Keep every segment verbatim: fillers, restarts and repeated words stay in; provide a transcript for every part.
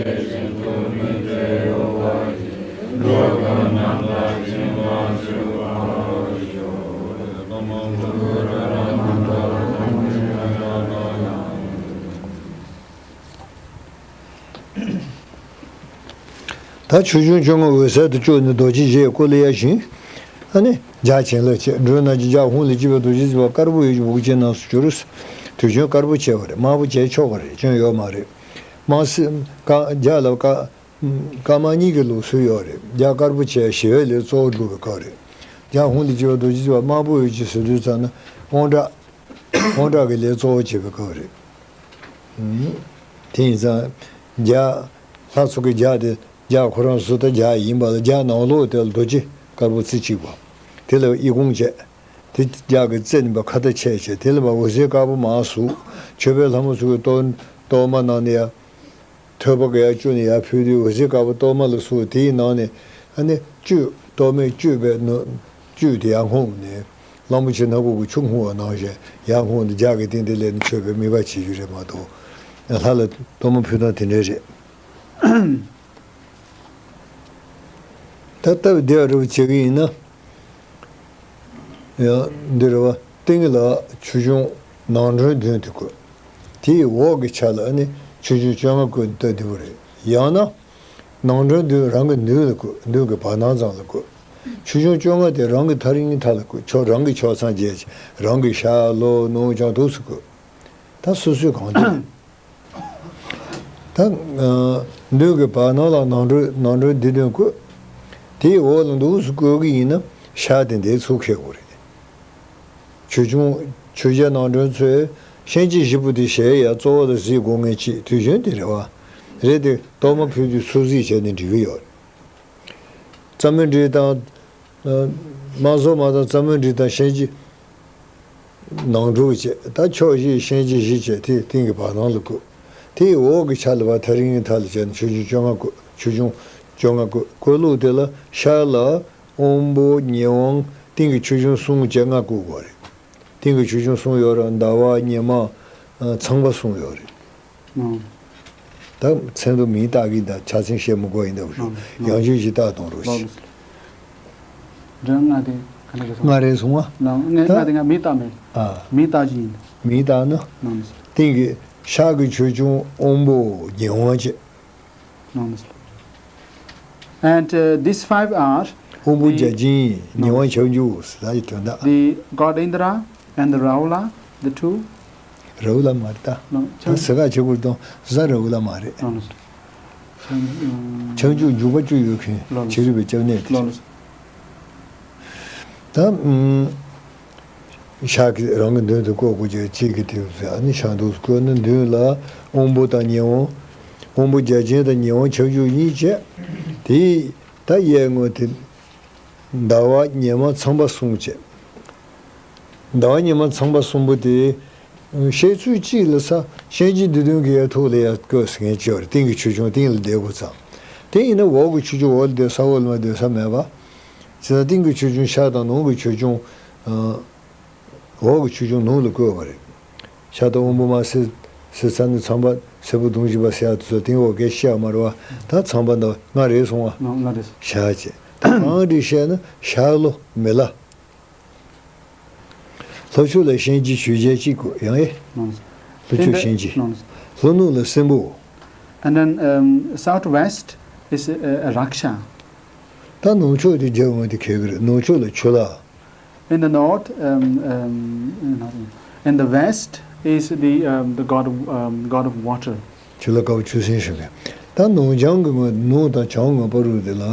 ད་ཆོས་འབྱུང་བཅོ་ལྔ་འོད་གསལ་དུ་བཅུག་ནས་རྡོ་རྗེ་བཞི་ཡི་སྐུ་ལ་ཡ་བཞིན། ཨ་ནི་རྒྱ་བྱིན་རླབས་བྱས། མགྲོན་རྣམས་ཀྱི་རྒྱ་ཧཱུྃ་ལས་སྐྱེས་པའི་རྡོ་རྗེ་སྲིད་པ་དཀར་པོ་ཡོད་ཀྱི་བུ་གུ་ཅན་རྣམས་སུ་གྱུར། དུས་རྒྱུན་དཀར་པོ་བྱས་པ་རེད། དམར་པོ་བྱས་ཆོག་པ་རེད། སྐྱོན་ཡོད་མ་རེད། དམར་སེར་ཀ་རྒྱ་ལ་ཀ་ཀ་དམར་གཉིས་ཀྱི་ལུགས་སྲོལ་ཡོད་རེད། རྒྱ་དཀར་པོ་བྱས་ཞི་བའི་ལས་གཙོ་བོ་སྒྲུབ་པའི་སྐབས་རེད། རྒྱ་ཧཱུྃ་ལས་སྐྱེས་པ་རྡོ་རྗེ་སྲིད་པ་དམར་པོ་ཡོད་ཀྱི་ཟེར་དུས་ཙམ་ན་དབང་དྲག་དབང་དྲག་གི་ལས་གཙོ་བོ་བྱེད་པའི་སྐབས་རེད། དེ་ཡིན་ཙང་རྒྱ་ལྷ་ཚོགས་ཀྱི་རྒྱ་དེ་རྒྱ་ཁོ་རང་སུ་ད་རྒྱ་ཡིན་པ་ལ་རྒྱ་ནང་ལོགས་དེ་ལ་རྡོ་རྗེ་དཀར་པོ་རྩེ་གཅིག་པ། དེ་ལ་ཨི་ཁུང་བྱས། དེ་རྒྱ་གི་རྩེ་ནས་པ་ཁ་ཏ་ཆད་བྱས། དེ་ལ་པ་འོད་ཟེར་དཀར་པོ་མར་ཟུག། མཆོད་པའི་ལྷ་མོ་ཚོ་གི་གཏོར་གཏོར་མ་ནང་ནས་ཡ། ཐོད་པ་གི་ཡར་བཅུག་ནས་ཡར་ཕུལ་དུས་འོད་ཟེར་དཀར་པོ་གཏོར་མ་ལ་ཟུག། དེའི་ནང་ནས་ཨ་ནི་བཅུད། གཏོར་མས་བཅུད་པའི་ནོ། བཅུད་དེ་ཡར་སྔོག་ནས་གླང་པོ་ཆེ་སྣ་ཁུག་གི་ཆུ་སྔོག་པ་ནང་བཞིན་ཡར་སྔོག་ནས་རྒྱ་གི་སྟེང་དེ་ལས་ནི་མཆོད་པའི་དམིགས་པ་བྱེད་རྒྱུ་རེད་མ་གཏོགས། ལྷ་ལ་གཏོར་མ་ཕུལ་སྟངས་དེ་འདྲ་རེད། ད་སྟབས་བདེ་བ་རུ་བྱེད་ཀྱི་ཡིན་ན། ཡང་འདི་རེད་བ། སྟེང་ལ་ཆོས་འབྱུང་ནང་མགྲོན་བདུན་དེ་བཀོད། དེའི་འོག་གི་ཆ་ལ་ནི་ཆོས་འབྱུང་བཅོ་ལྔ་བཀོད་ནས་སྟབས་བདེ་པོ་རེད། ཡང་ན། ནང་མགྲོན་བདུན་རང་གི་མདུན་ལ་བཀོད། མདུན་གྱི་བར་སྣང་ཙམ་ལ་བཀོད། ཆོས་འབྱུང་བཅོ་ལྔ་དེ་རང་གི་ཐག་རིང་ཐག་ལ་བཀོད། ཕྱོགས་རང་གི་ཕྱོགས་མཚམས་བརྒྱད་ཀྱི་རང་གི་ཤར་ལྷོ་ནུབ་བྱང་དུས་སུ་བཀོད། ད་སོ་སོའི་གང་ཐུབ། ད་མདུན་གྱི་བར་སྣང་ལ་ནང་མགྲོན་ནང་མགྲོན་འདི་བདུན་བཀོད། དེའི་འོག་ལ་འདུག་སུ་བཀོད་ཀྱི་ཡིན་ན་ཤར་དེ་འདིའི་ཚུགས་ཁེལ་དགོས་རེད། ཆོས་འབྱུང་ཆོས་རྒྱལ་ནང་མགྲོན་ཚོས་ཤན་འབྱེད་བཞི་པོ་དེ་གཞལ་ཡས་གཙོ་བོ་ལ་གཟིགས་དགོས་ངེས་ཀྱི་དུས་རྒྱུན་དེ་རེད་བ། རེད་དེ་གཏོར་མ་ཕུལ་དུས་ཚུར་གཟིགས་བྱས་ནས་འགྲིག་གི་ཡོད་རེད། རྩ་མོའི་འགྲིགས་དང་། དམར་ཟོར་མ་དང་རྩ་མོའི་འགྲིགས་དང་ཤན་འབྱེད། ནང་འགྲོ་བྱས། ད་ཕྱོགས་བཞིའི་ཤན་འབྱེད་བཞི་བྱས། དེ་སྟེང་གི་བར་སྣང་ལ་བཀོད། དེའི་འོག་གི་ཆ་ལ་བ་ཐག་རིང་ཐག་ལ་བྱས་ནས་ཆོས་འབྱུང་བཅོ་ལྔ་བཀོད། ཆོས་འབྱུང་བཅོ་ལྔ་བཀོད། བཀོད་ལུགས་དེ་ལ་ཤར་ལ་དབང་པོ་ཉི་དབང་སྟེང་གི་ཆོས་འབྱུང་གསུམ་བྱས་ལྔ་བཀོད་དགོས་རེད། སྟེང་གི་ཆོས་འབྱུང་གསུམ་ཡོད་རེད། ཟླ་བ་ཉི་མ། ཚངས་པ་གསུམ་ཡོད་རེད། ཨང་། ད་མཚན་དུ་མིང་བཏགས་ཀྱི་ད་ཆ་ཚན་བཤད་མི་དགོས་ཡིན་ད་རུ། ཨང་། ཡང་ཞུ་ཞིག་བཏགས་གཏོང་རོགས་ལགས་ཞུ། ལགས། འདྲ་ལྔ་དེ་ག་འདྲ་གི་སོང་། ལྔ་རེད་སོང་བ། ལགས། ངས་ད་ལྔ་དེ་ང་མིང་བཏགས་མེད། ཨ། མིང་བཏགས་ཀྱི་ཡིན། མིང་བཏགས་ན། ལགས། སྟེང་གི་ཤར་གྱི་ཆོས་འབྱུང་དབང་པོ་ཉི་དབང་བྱས། ལགས། And uh, these five are དབང་པོ་the བརྒྱ་བྱིན་ཉི་དབང་བྱང་ཆུབ་ཟེར་ཡ་དོན་དག the god Indra and the Rahula, the two ར་ཧུ་ལ་མ་རེད་ད། ལགས། ད་ཟེར་ག་བྱེད་དགོས་དང་ཟ་ར་ཧུ་ལ་མ་རེད། ལགས། བྱང་ཆུབ་འཇུག་པ་བཅུ་ཡོད་མཁན། ལགས། ཕྱི་རོལ་པའི་སྐྱབས་གནས་དེ། ལགས། ད་ཨུམ། ཤར་གྱི་རང་གི་མདུན་དུ་བཀོད་དགོས་ཀྱི་གཅིག་གི་དེ་ཟེར། ཨ་ནི་ཤར་འདུག་བཀོད་ན་མདུན་ལ་དབང་པོ་དང་ཉི་དབང་། དབང་པོ་བརྒྱ་བྱིན་དང་ཉི་དབང་བྱང་ཆུབ་གཉིས་བྱས། དེ་ད་གཡས་ངོས་དེ། ཟླ་བ་ཉི་མ་ཚངས་པ་གསུམ་བྱས། ཟླ་བ་ཉི་མ་ཚངས་པ་གསུམ་པོ་དེ། བཤད་ཚུལ་གཅིག་ལ་ས་ཤན་འབྱེད་བདུད་འདུལ་གྱི་ཡ་ཐུགས་ལ་ཡ་བཀོད་ཟེར་མཁན་ཅིག་ཡོད་རེད། སྟེང་གི་ཆོས་འབྱུང་སྟེང་ལ་བསྡད་དགོས་ཙང་། དེ་ཡིན་ན་འོག་གི་ཆོས་འབྱུང་འོག་ལ་བསྡད། ས་འོག་ལ་མ་བསྡད་ས་མེད་པ། བྱས་ཙང་སྟེང་གི་ཆོས་འབྱུང་ཤར་དང་ནང་གི་ཆོས་འབྱུང་། འོག་གི་ཆོས་འབྱུང་ནང་ལ་བཀོད་པ་རེད། ཤར་དང་དབང་པོ་མ་སེར་སེར་ཚ་ནི་ཚངས་པ་སེར་པོ་གདོང་བཞི་པ་ཟེར་ཡ་དེ་ཚོ་སྟེང་འོག་གས་ཤར་མ་རེད་བ། ད་ཚངས་པ་འདི་ལྔ་རེད་སོང་བ། ལགས། ལྔ་རེད། ཤར་བྱས། ད་གང་རེད་བཤད་ན་ཤར་ལྷོ་མེ་ལྷ། ལྷོ་ཕྱོགས་ལ་ཤན་འབྱེད་ཆོས་རྒྱལ་གཅིག་དགོས་ཡང་ཨེ། ལྷོ་ཕྱོགས་ཤན་འབྱེད། ལྷོ་ནུབ་ལ་སྲིན་པོ། And then um, southwest is uh, Raksha. ད་ནུབ་ཕྱོགས་དེ་རྒྱལ་བོ་དེ་ཁེལ་གི་རེད། ནུབ་ཕྱོགས་ལ་ཆུ་ལྷ། In the north, um, um, not in, in the west is the um, the god of um, god of water. ཆུ་ལྷ་དཀར་པོ་ཆུ་སྲིན་ཞུ་མཁན། ད་ནུབ་བྱང་གི་ངོས། ནུབ་དང་བྱང་ངོས་པ་རུ་དེ་ལ་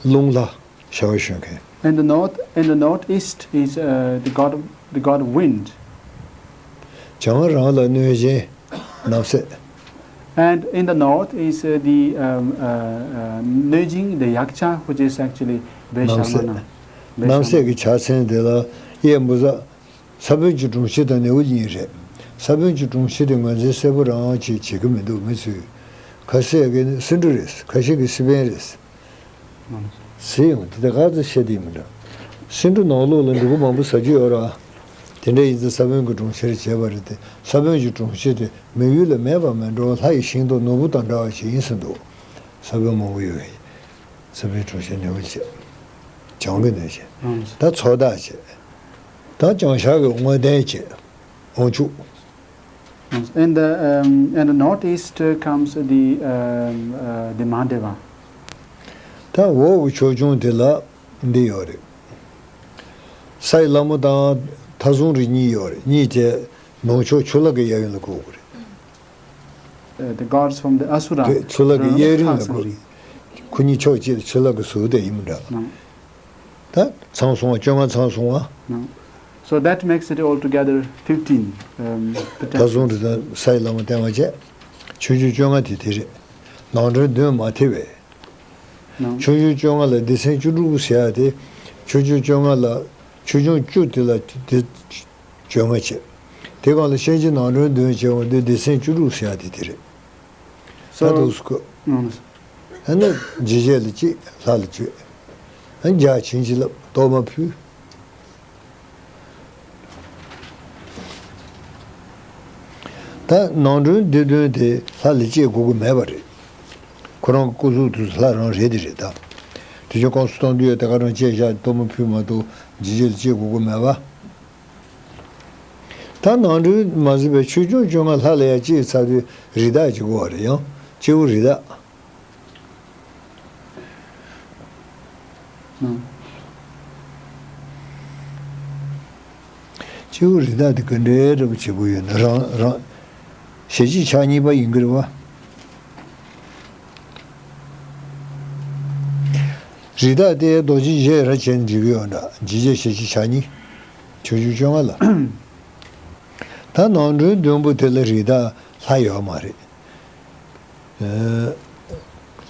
རླུང་ལྷ། ཞབས་ཞུ་མཁན། In the north, in the northeast is uh, the god of, the god of wind. བྱང་རང་ལ་གནོད་སྦྱིན་ནགས་གསེར། And in the north is uh, the um, uh, uh, Nöjing, the Yaksha, which is actually ནགས་གསེར། Veshamana. ནགས་གསེར་གྱི་ཕྱག་མཚན་དེ་ལ་གཡས་འབུ་ས། ས་བོན་གྱི་གྲོང་ཁྱེར་དང་ནེའུ་གླིང་རེད། ས་བོན་གྱི་གྲོང་ཁྱེར་དེ་ངོས་འཛིན་གསལ་པོ་རང་ཅིག་བྱེད་ཀྱི་མི་འདུག་མི་ཚོས། ཁ་ཤས་ཀྱིས་ནི་སེ་འབྲུ་རེད། ཁ་ཤས་ཀྱིས་སེ་བན་རེད། ཟེར་ཡོང་། དེ་དག་ཚོ་བཤད་དེ་མི་འདྲ། སེ་འབྲུ་ནང་ལོགས་ལ་འབྲུ་གུ་མང་པོ་ཟ་རྒྱུ་ཡོད་ར། དེ་འདྲ་ཡིན་ཙང་ས་བོན་གྱི་གྲོང་ཁྱེར་བྱས་པ་རེད་དེ། ས་བོན་གྱི་གྲོང་ཁྱེར་དེ་མི་ཡུལ་ལ་མེད་པ་མིན་འགྲོ། ལྷ་ཡི་ཤིང་སྡོང་ནོར་བུ་དང་འདྲ་བ་ཞིག་ཡིན་ཟེར་འདུག་ས་བོན་མང་པོ་ཡོད་པའི་ས་བོན་གྲོང་ཁྱེར་ནོར་བུ་བྱས། བྱང་གི་ནོར་བྱས། ཨང་། ད་མཚོ་བདག་བྱས། ད་བྱང་ཤར་གྱི་དབང་ལྡན་བྱས། དབང་ཕྱུག And the, um, and the northeast uh, comes the, um, uh, the Mahadeva. ད་འོག་གི་ཕྱོགས་ལྗོངས་དེ་ལ་འདི་ཡོད་རེད། སའི་ལ་མོ་དང་མཐའ་བཟུང་རིགས་གཉིས་ཡོད་རེད། གཉིས་དེ་ནང་ཕྱོགས་ཆུ་ལྷ་གི་གཡས་གཡོན་ལ་བཀོད་དགོས་རེད། Uh, the gods from the Asura དེ་ཆུ་ལྷ་གི་གཡས་རིང་ལ་བཀོད། ཁོ་གཉིས་ཕྱོགས་གཅིག་ལ་ཆུ་ལྷ་གི་ཟུར་དེ་ཡིན་འདྲ། No. ད་ཚང་སོང་བ། བཅོ་ལྔ་ཚང་སོང་བ། No. So that makes it altogether fifteen. Um, the མཐའ་བཟུང་རིགས་དང་སའི་ལ་མོ་བསྟན་པ་བྱས། ཆོས་འབྱུང་བཅོ་ལྔ་དེ་དེ་རེད། ནང་དོན་བདུན་མ་ཐེ་བས། No. ཆོས་འབྱུང་བཅོ་ལྔ་ལ་སྡེ་ཚན་བཅུ་དྲུག་ཟེར་ཡ་དེ། ཆོས་འབྱུང་བཅོ་ལྔ་ལ་ཆོས་འབྱུང་བཅུ་དེ་ལ་སྡེ་བཅོ་ལྔ་བྱས། དེ་གང་ལ་གཤིན་རྗེ་ནང་དོན་བདུན་བྱས་འོང་དུས་སྡེ་ཚན་བཅུ་དྲུག་ཟེར་ཡ་དེ་དེ་རེད། ད་So, འདུག་སེ་བཀོད། ཨ་ནི་འཇིགས་བྱེད་ལ་གཅིག་ལྷ་ལ་བཅོས། ཨ་ནི་བརྒྱ་བྱིན་གྱིས་བརླབས། གཏོར་མ་ཕུལ། ད་ནང་དོན་འདི་དོན་དེ་ལྷ་ལ་བཅོས་དགོས་ཀྱི་མེད་པ་རེད། ཁོ་རང་གི་སྐུ་གཟུགས་དེ་ལྷ་རང་རེད་དེ་རེད་ད། དེ་ཚོ་ཀོང་སུ་གཏོང་དུས་ཡ་དེ་ག་རང་བཅོས་བཞག་གཏོར་མ་ཕུལ་མ་གཏོགས་འཇིགས་བྱེད་ལ་བཅོས་དགོས་ཀྱི་མེད་པ། ད་ནང་དོན་མ་ཟིན་པའི་ཆོས་འབྱུང་བཅོ་ལྔ་ལྷ་ལ་ཡང་བཅོས་ཚར་དུས་རི་དྭགས་ཅིག་དགོས་པ་རེད། ཡང་སྐྱེས་བུ་རི་དྭགས། སྐྱེས་བུ་རི་དྭགས་དེ་ག་འདྲའི་འདྲ་པོ་བྱེད་དགོས་ཡོད་ན། རང་རང་ཞལ་གཅིག་ཕྱག་གཉིས་པ་ཡིན་གྱི་རེད་བ། རི་དྭགས་དེ་རྡོ་རྗེ་འཇིགས་ར་བྱས་ནས་འགྲིག་གི་ཡོད་འདྲ། འཇིགས་བྱེད་ཞལ་གཅིག་ཕྱག་གཉིས། ཆོས་འབྱུང་བཅོ་ལྔ་ལ། ད་ནང་དོན་བདུན་པོ་དེ་ལ་རི་དྭགས་ལྷ་ཡོད་མ་རེད།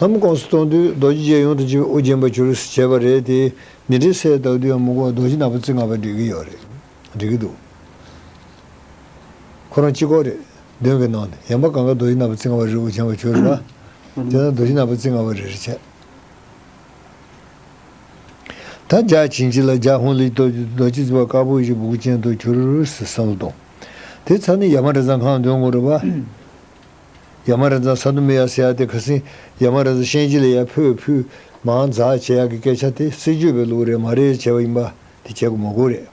ལྷ་མོ་ཀོང་སུ་གཏོང་དུས་རྡོ་རྗེ་རྗེ་ཡོངས་སུ་གཅིག་པའི་དབུ་རྒྱན་པ་བྱུ་རུ་ཟེར་བྱས་པ་རེད་དེ། འདི་འདྲའི་སྲས་བཏགས་དུས་ཡང་མི་དགོས། རྡོ་རྗེ་ནག་པོ་རྩེ་ལྔ་པ་འགྲིག་གི་ཡོད་རེད། འགྲིག་གི་འདུག་ཁོ་རང་གཅིག་པོ་རེད། བདུན་གྱི་ནང་ནས་ཡན་པ་གང་ག་རྡོ་རྗེ་ནག་པོ་རྩེ་ལྔ་པ་རེད། དབུ་རྒྱན་པ་བྱུ་རུ་རེད་བ། དེ་ན་རྡོ་རྗེ་ནག་པོ་རྩེ་ལྔ་པ་རེ་རེ་བྱས། ད་བརྒྱ་བྱིན་གྱིས་བརླབས། བརྒྱ་ཧཱུྃ་ལས་རྡོ་རྗེ་རྩེ་བ་དཀར་པོ་ཞིག་སྦུ་གུ་ཅན་དུ་བྱུ་རུ་རུ་ཟེར་བསམ་བློ་གཏོང་། དེ་ཚར་ནས་ཡ་མ་ར་ཛ་སྔགས་འདོན་དགོས་རེད་བ། ཡ་མ་ར་ཛ་ས་དུ་མི་ཡ་ཟེར་ཡ་དེ་ཁ་སང་ཡ་མ་ར་ཛ་གཤིན་རྗེ་ལ་ཡར་ཕུད་ཕུད་མར་འཛག་བྱེད་ཡག་གི་སྐད་ཆ་དེ་སྲིད་བྱུས་པའི་ལུགས་རེད་མ་རེད་བྱས་པ་ཡིན་པ་དེ་བྱེད་དགོས་མ་དགོས་རེད།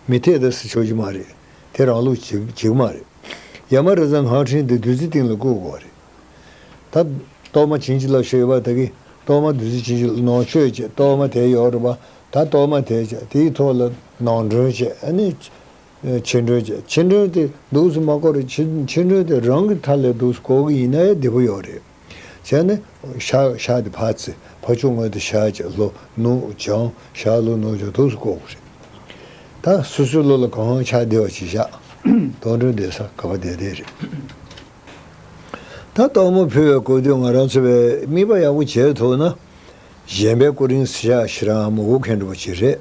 མི་འཐད་ད་ཟེར་ཆོག་གི་མ་རེད། དེ་རང་ལུགས་བྱེད་བྱེད་ཀྱི་མ་རེད། ཡ་མ་ར་ཛ་སྔགས་ཕྲེང་དེ་བདུད་རྩི་སྟེང་ལ་བཀོད་དགོས་རེད། ད་གཏོར་མ་བྱིན་གྱིས་བརླབས་ཞེས་པ་དེ་གི་གཏོར་མ་བདུད་རྩི་བྱིན་གྱིས་ནང་མཆོད་བྱས། གཏོར་མ་དེ་ཡོད་རེད་པ། ད་གཏོར་མ་དེ་བྱས། དེའི་ཐོག་ལ་ནང་མགྲོན་བྱས། ཨ་ནི་ཕྱི་མགྲོན་བྱས། ཕྱི་མགྲོན་དེ་འདུག་སེ་མ་བསྐོར་རེད། ཕྱི་ཕྱི་མགྲོན་དེ་རང་གི་མཐའ་ལས་འདུག་སེ་བསྐོར་གི་ཡིན་ན་ཡང་བདེ་པོ་ཡོད་རེད། བྱས་ནས་ཤ་ཤ་དེ་ཕར་བཙལ། ཕར་ཕྱོགས་ངོས་དེ་ཤར་བྱས། ལྷོ་ནུབ་བྱང་ཤར་ལྷོ་ནུབ་བྱང་འདུག་སེ་བསྐོར་དགོས་རེད། ད་སོ་སོའི་བློ་ལ་གང་ཆགས་བདེ་བ་ཅིག་བཞག་གཏོར་མགྲོན་བསྡད་ས་ག་པར་བསྡད་བསྡད་རེད། ད་གཏོར་མ་ཕུལ་བའི་སྐབས་དུས་ང་རང་ཚོ་བས་དམིགས་པ་ཡག་པོ་བྱས་ཐུབ་ན། གཞན་པའི་སྐུ་རིམ་ཟེར་ཡག་ཞེ་དྲག་མི་དགོས་མཁན་འདྲ་པོ་ཅིག་རེད།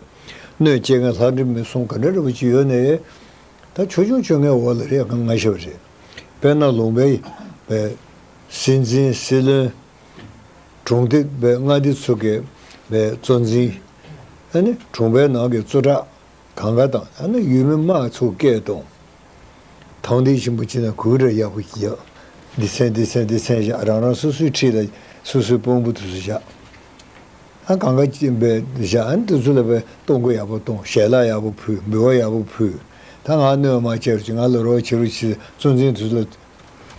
གནོད་སྐྱེལ་མཁན་ལྷ་འདྲེ་མི་གསུམ་ག་འདྲ་འདྲ་པོ་ཅིག་ཡོད་ནའི། ད་ཆོས་འབྱུང་བཅོ་ལྔའི་འོག་ལ་རེད། ང་ང་ཞེས་པ་རེད། དཔེར་ན་ལུང་པའི་བའི་སྲིད་འཛིན་སྲིད་བློན། གྲོང་སྡེ་བའི་མངའ་སྡེ་ཚོ་གི་བའི་གཙོ་འཛིན། ཨ་ནི་གྲོང་པའི་ནང་གི་གཙོ་བདག་གང་ག་དང་། ཨ་ནི་ཡུལ་མི་དམངས་ཚོ་སྐད་གཏོང་། དང་འདོད་ཆེན་པོ་བྱས་ན་གུས་ར་ཡག་པོ་ཡག་སྡེ་ཚན་སྡེ་ཚན་སྡེ་ཚན་བཞག་རང་རང་སོ་སོའི་འཁྲིས་ལ་སོ་སོའི་དཔོན་པོ་དེ་ཚོ་བཞག་ཨ་གང་ག་ཅིག་བས་བཞག་ཨ་ནི་དེ་ཚོ་ལ་བས་གཏོང་སྒོ་ཡག་པོ་གཏོང་། ཞལ་ལག་ཡག་པོ་ཕུལ། འབུལ་བ་ཡག་པོ་ཕུལ། ད་ང་གནོད་མ་བྱེད་རོགས་གྱིས། ང་ལ་རོགས་བྱེད་རོགས་གྱིས། གཙོ་འཛིན་དེ་ཚོ་ལ་བྱམས་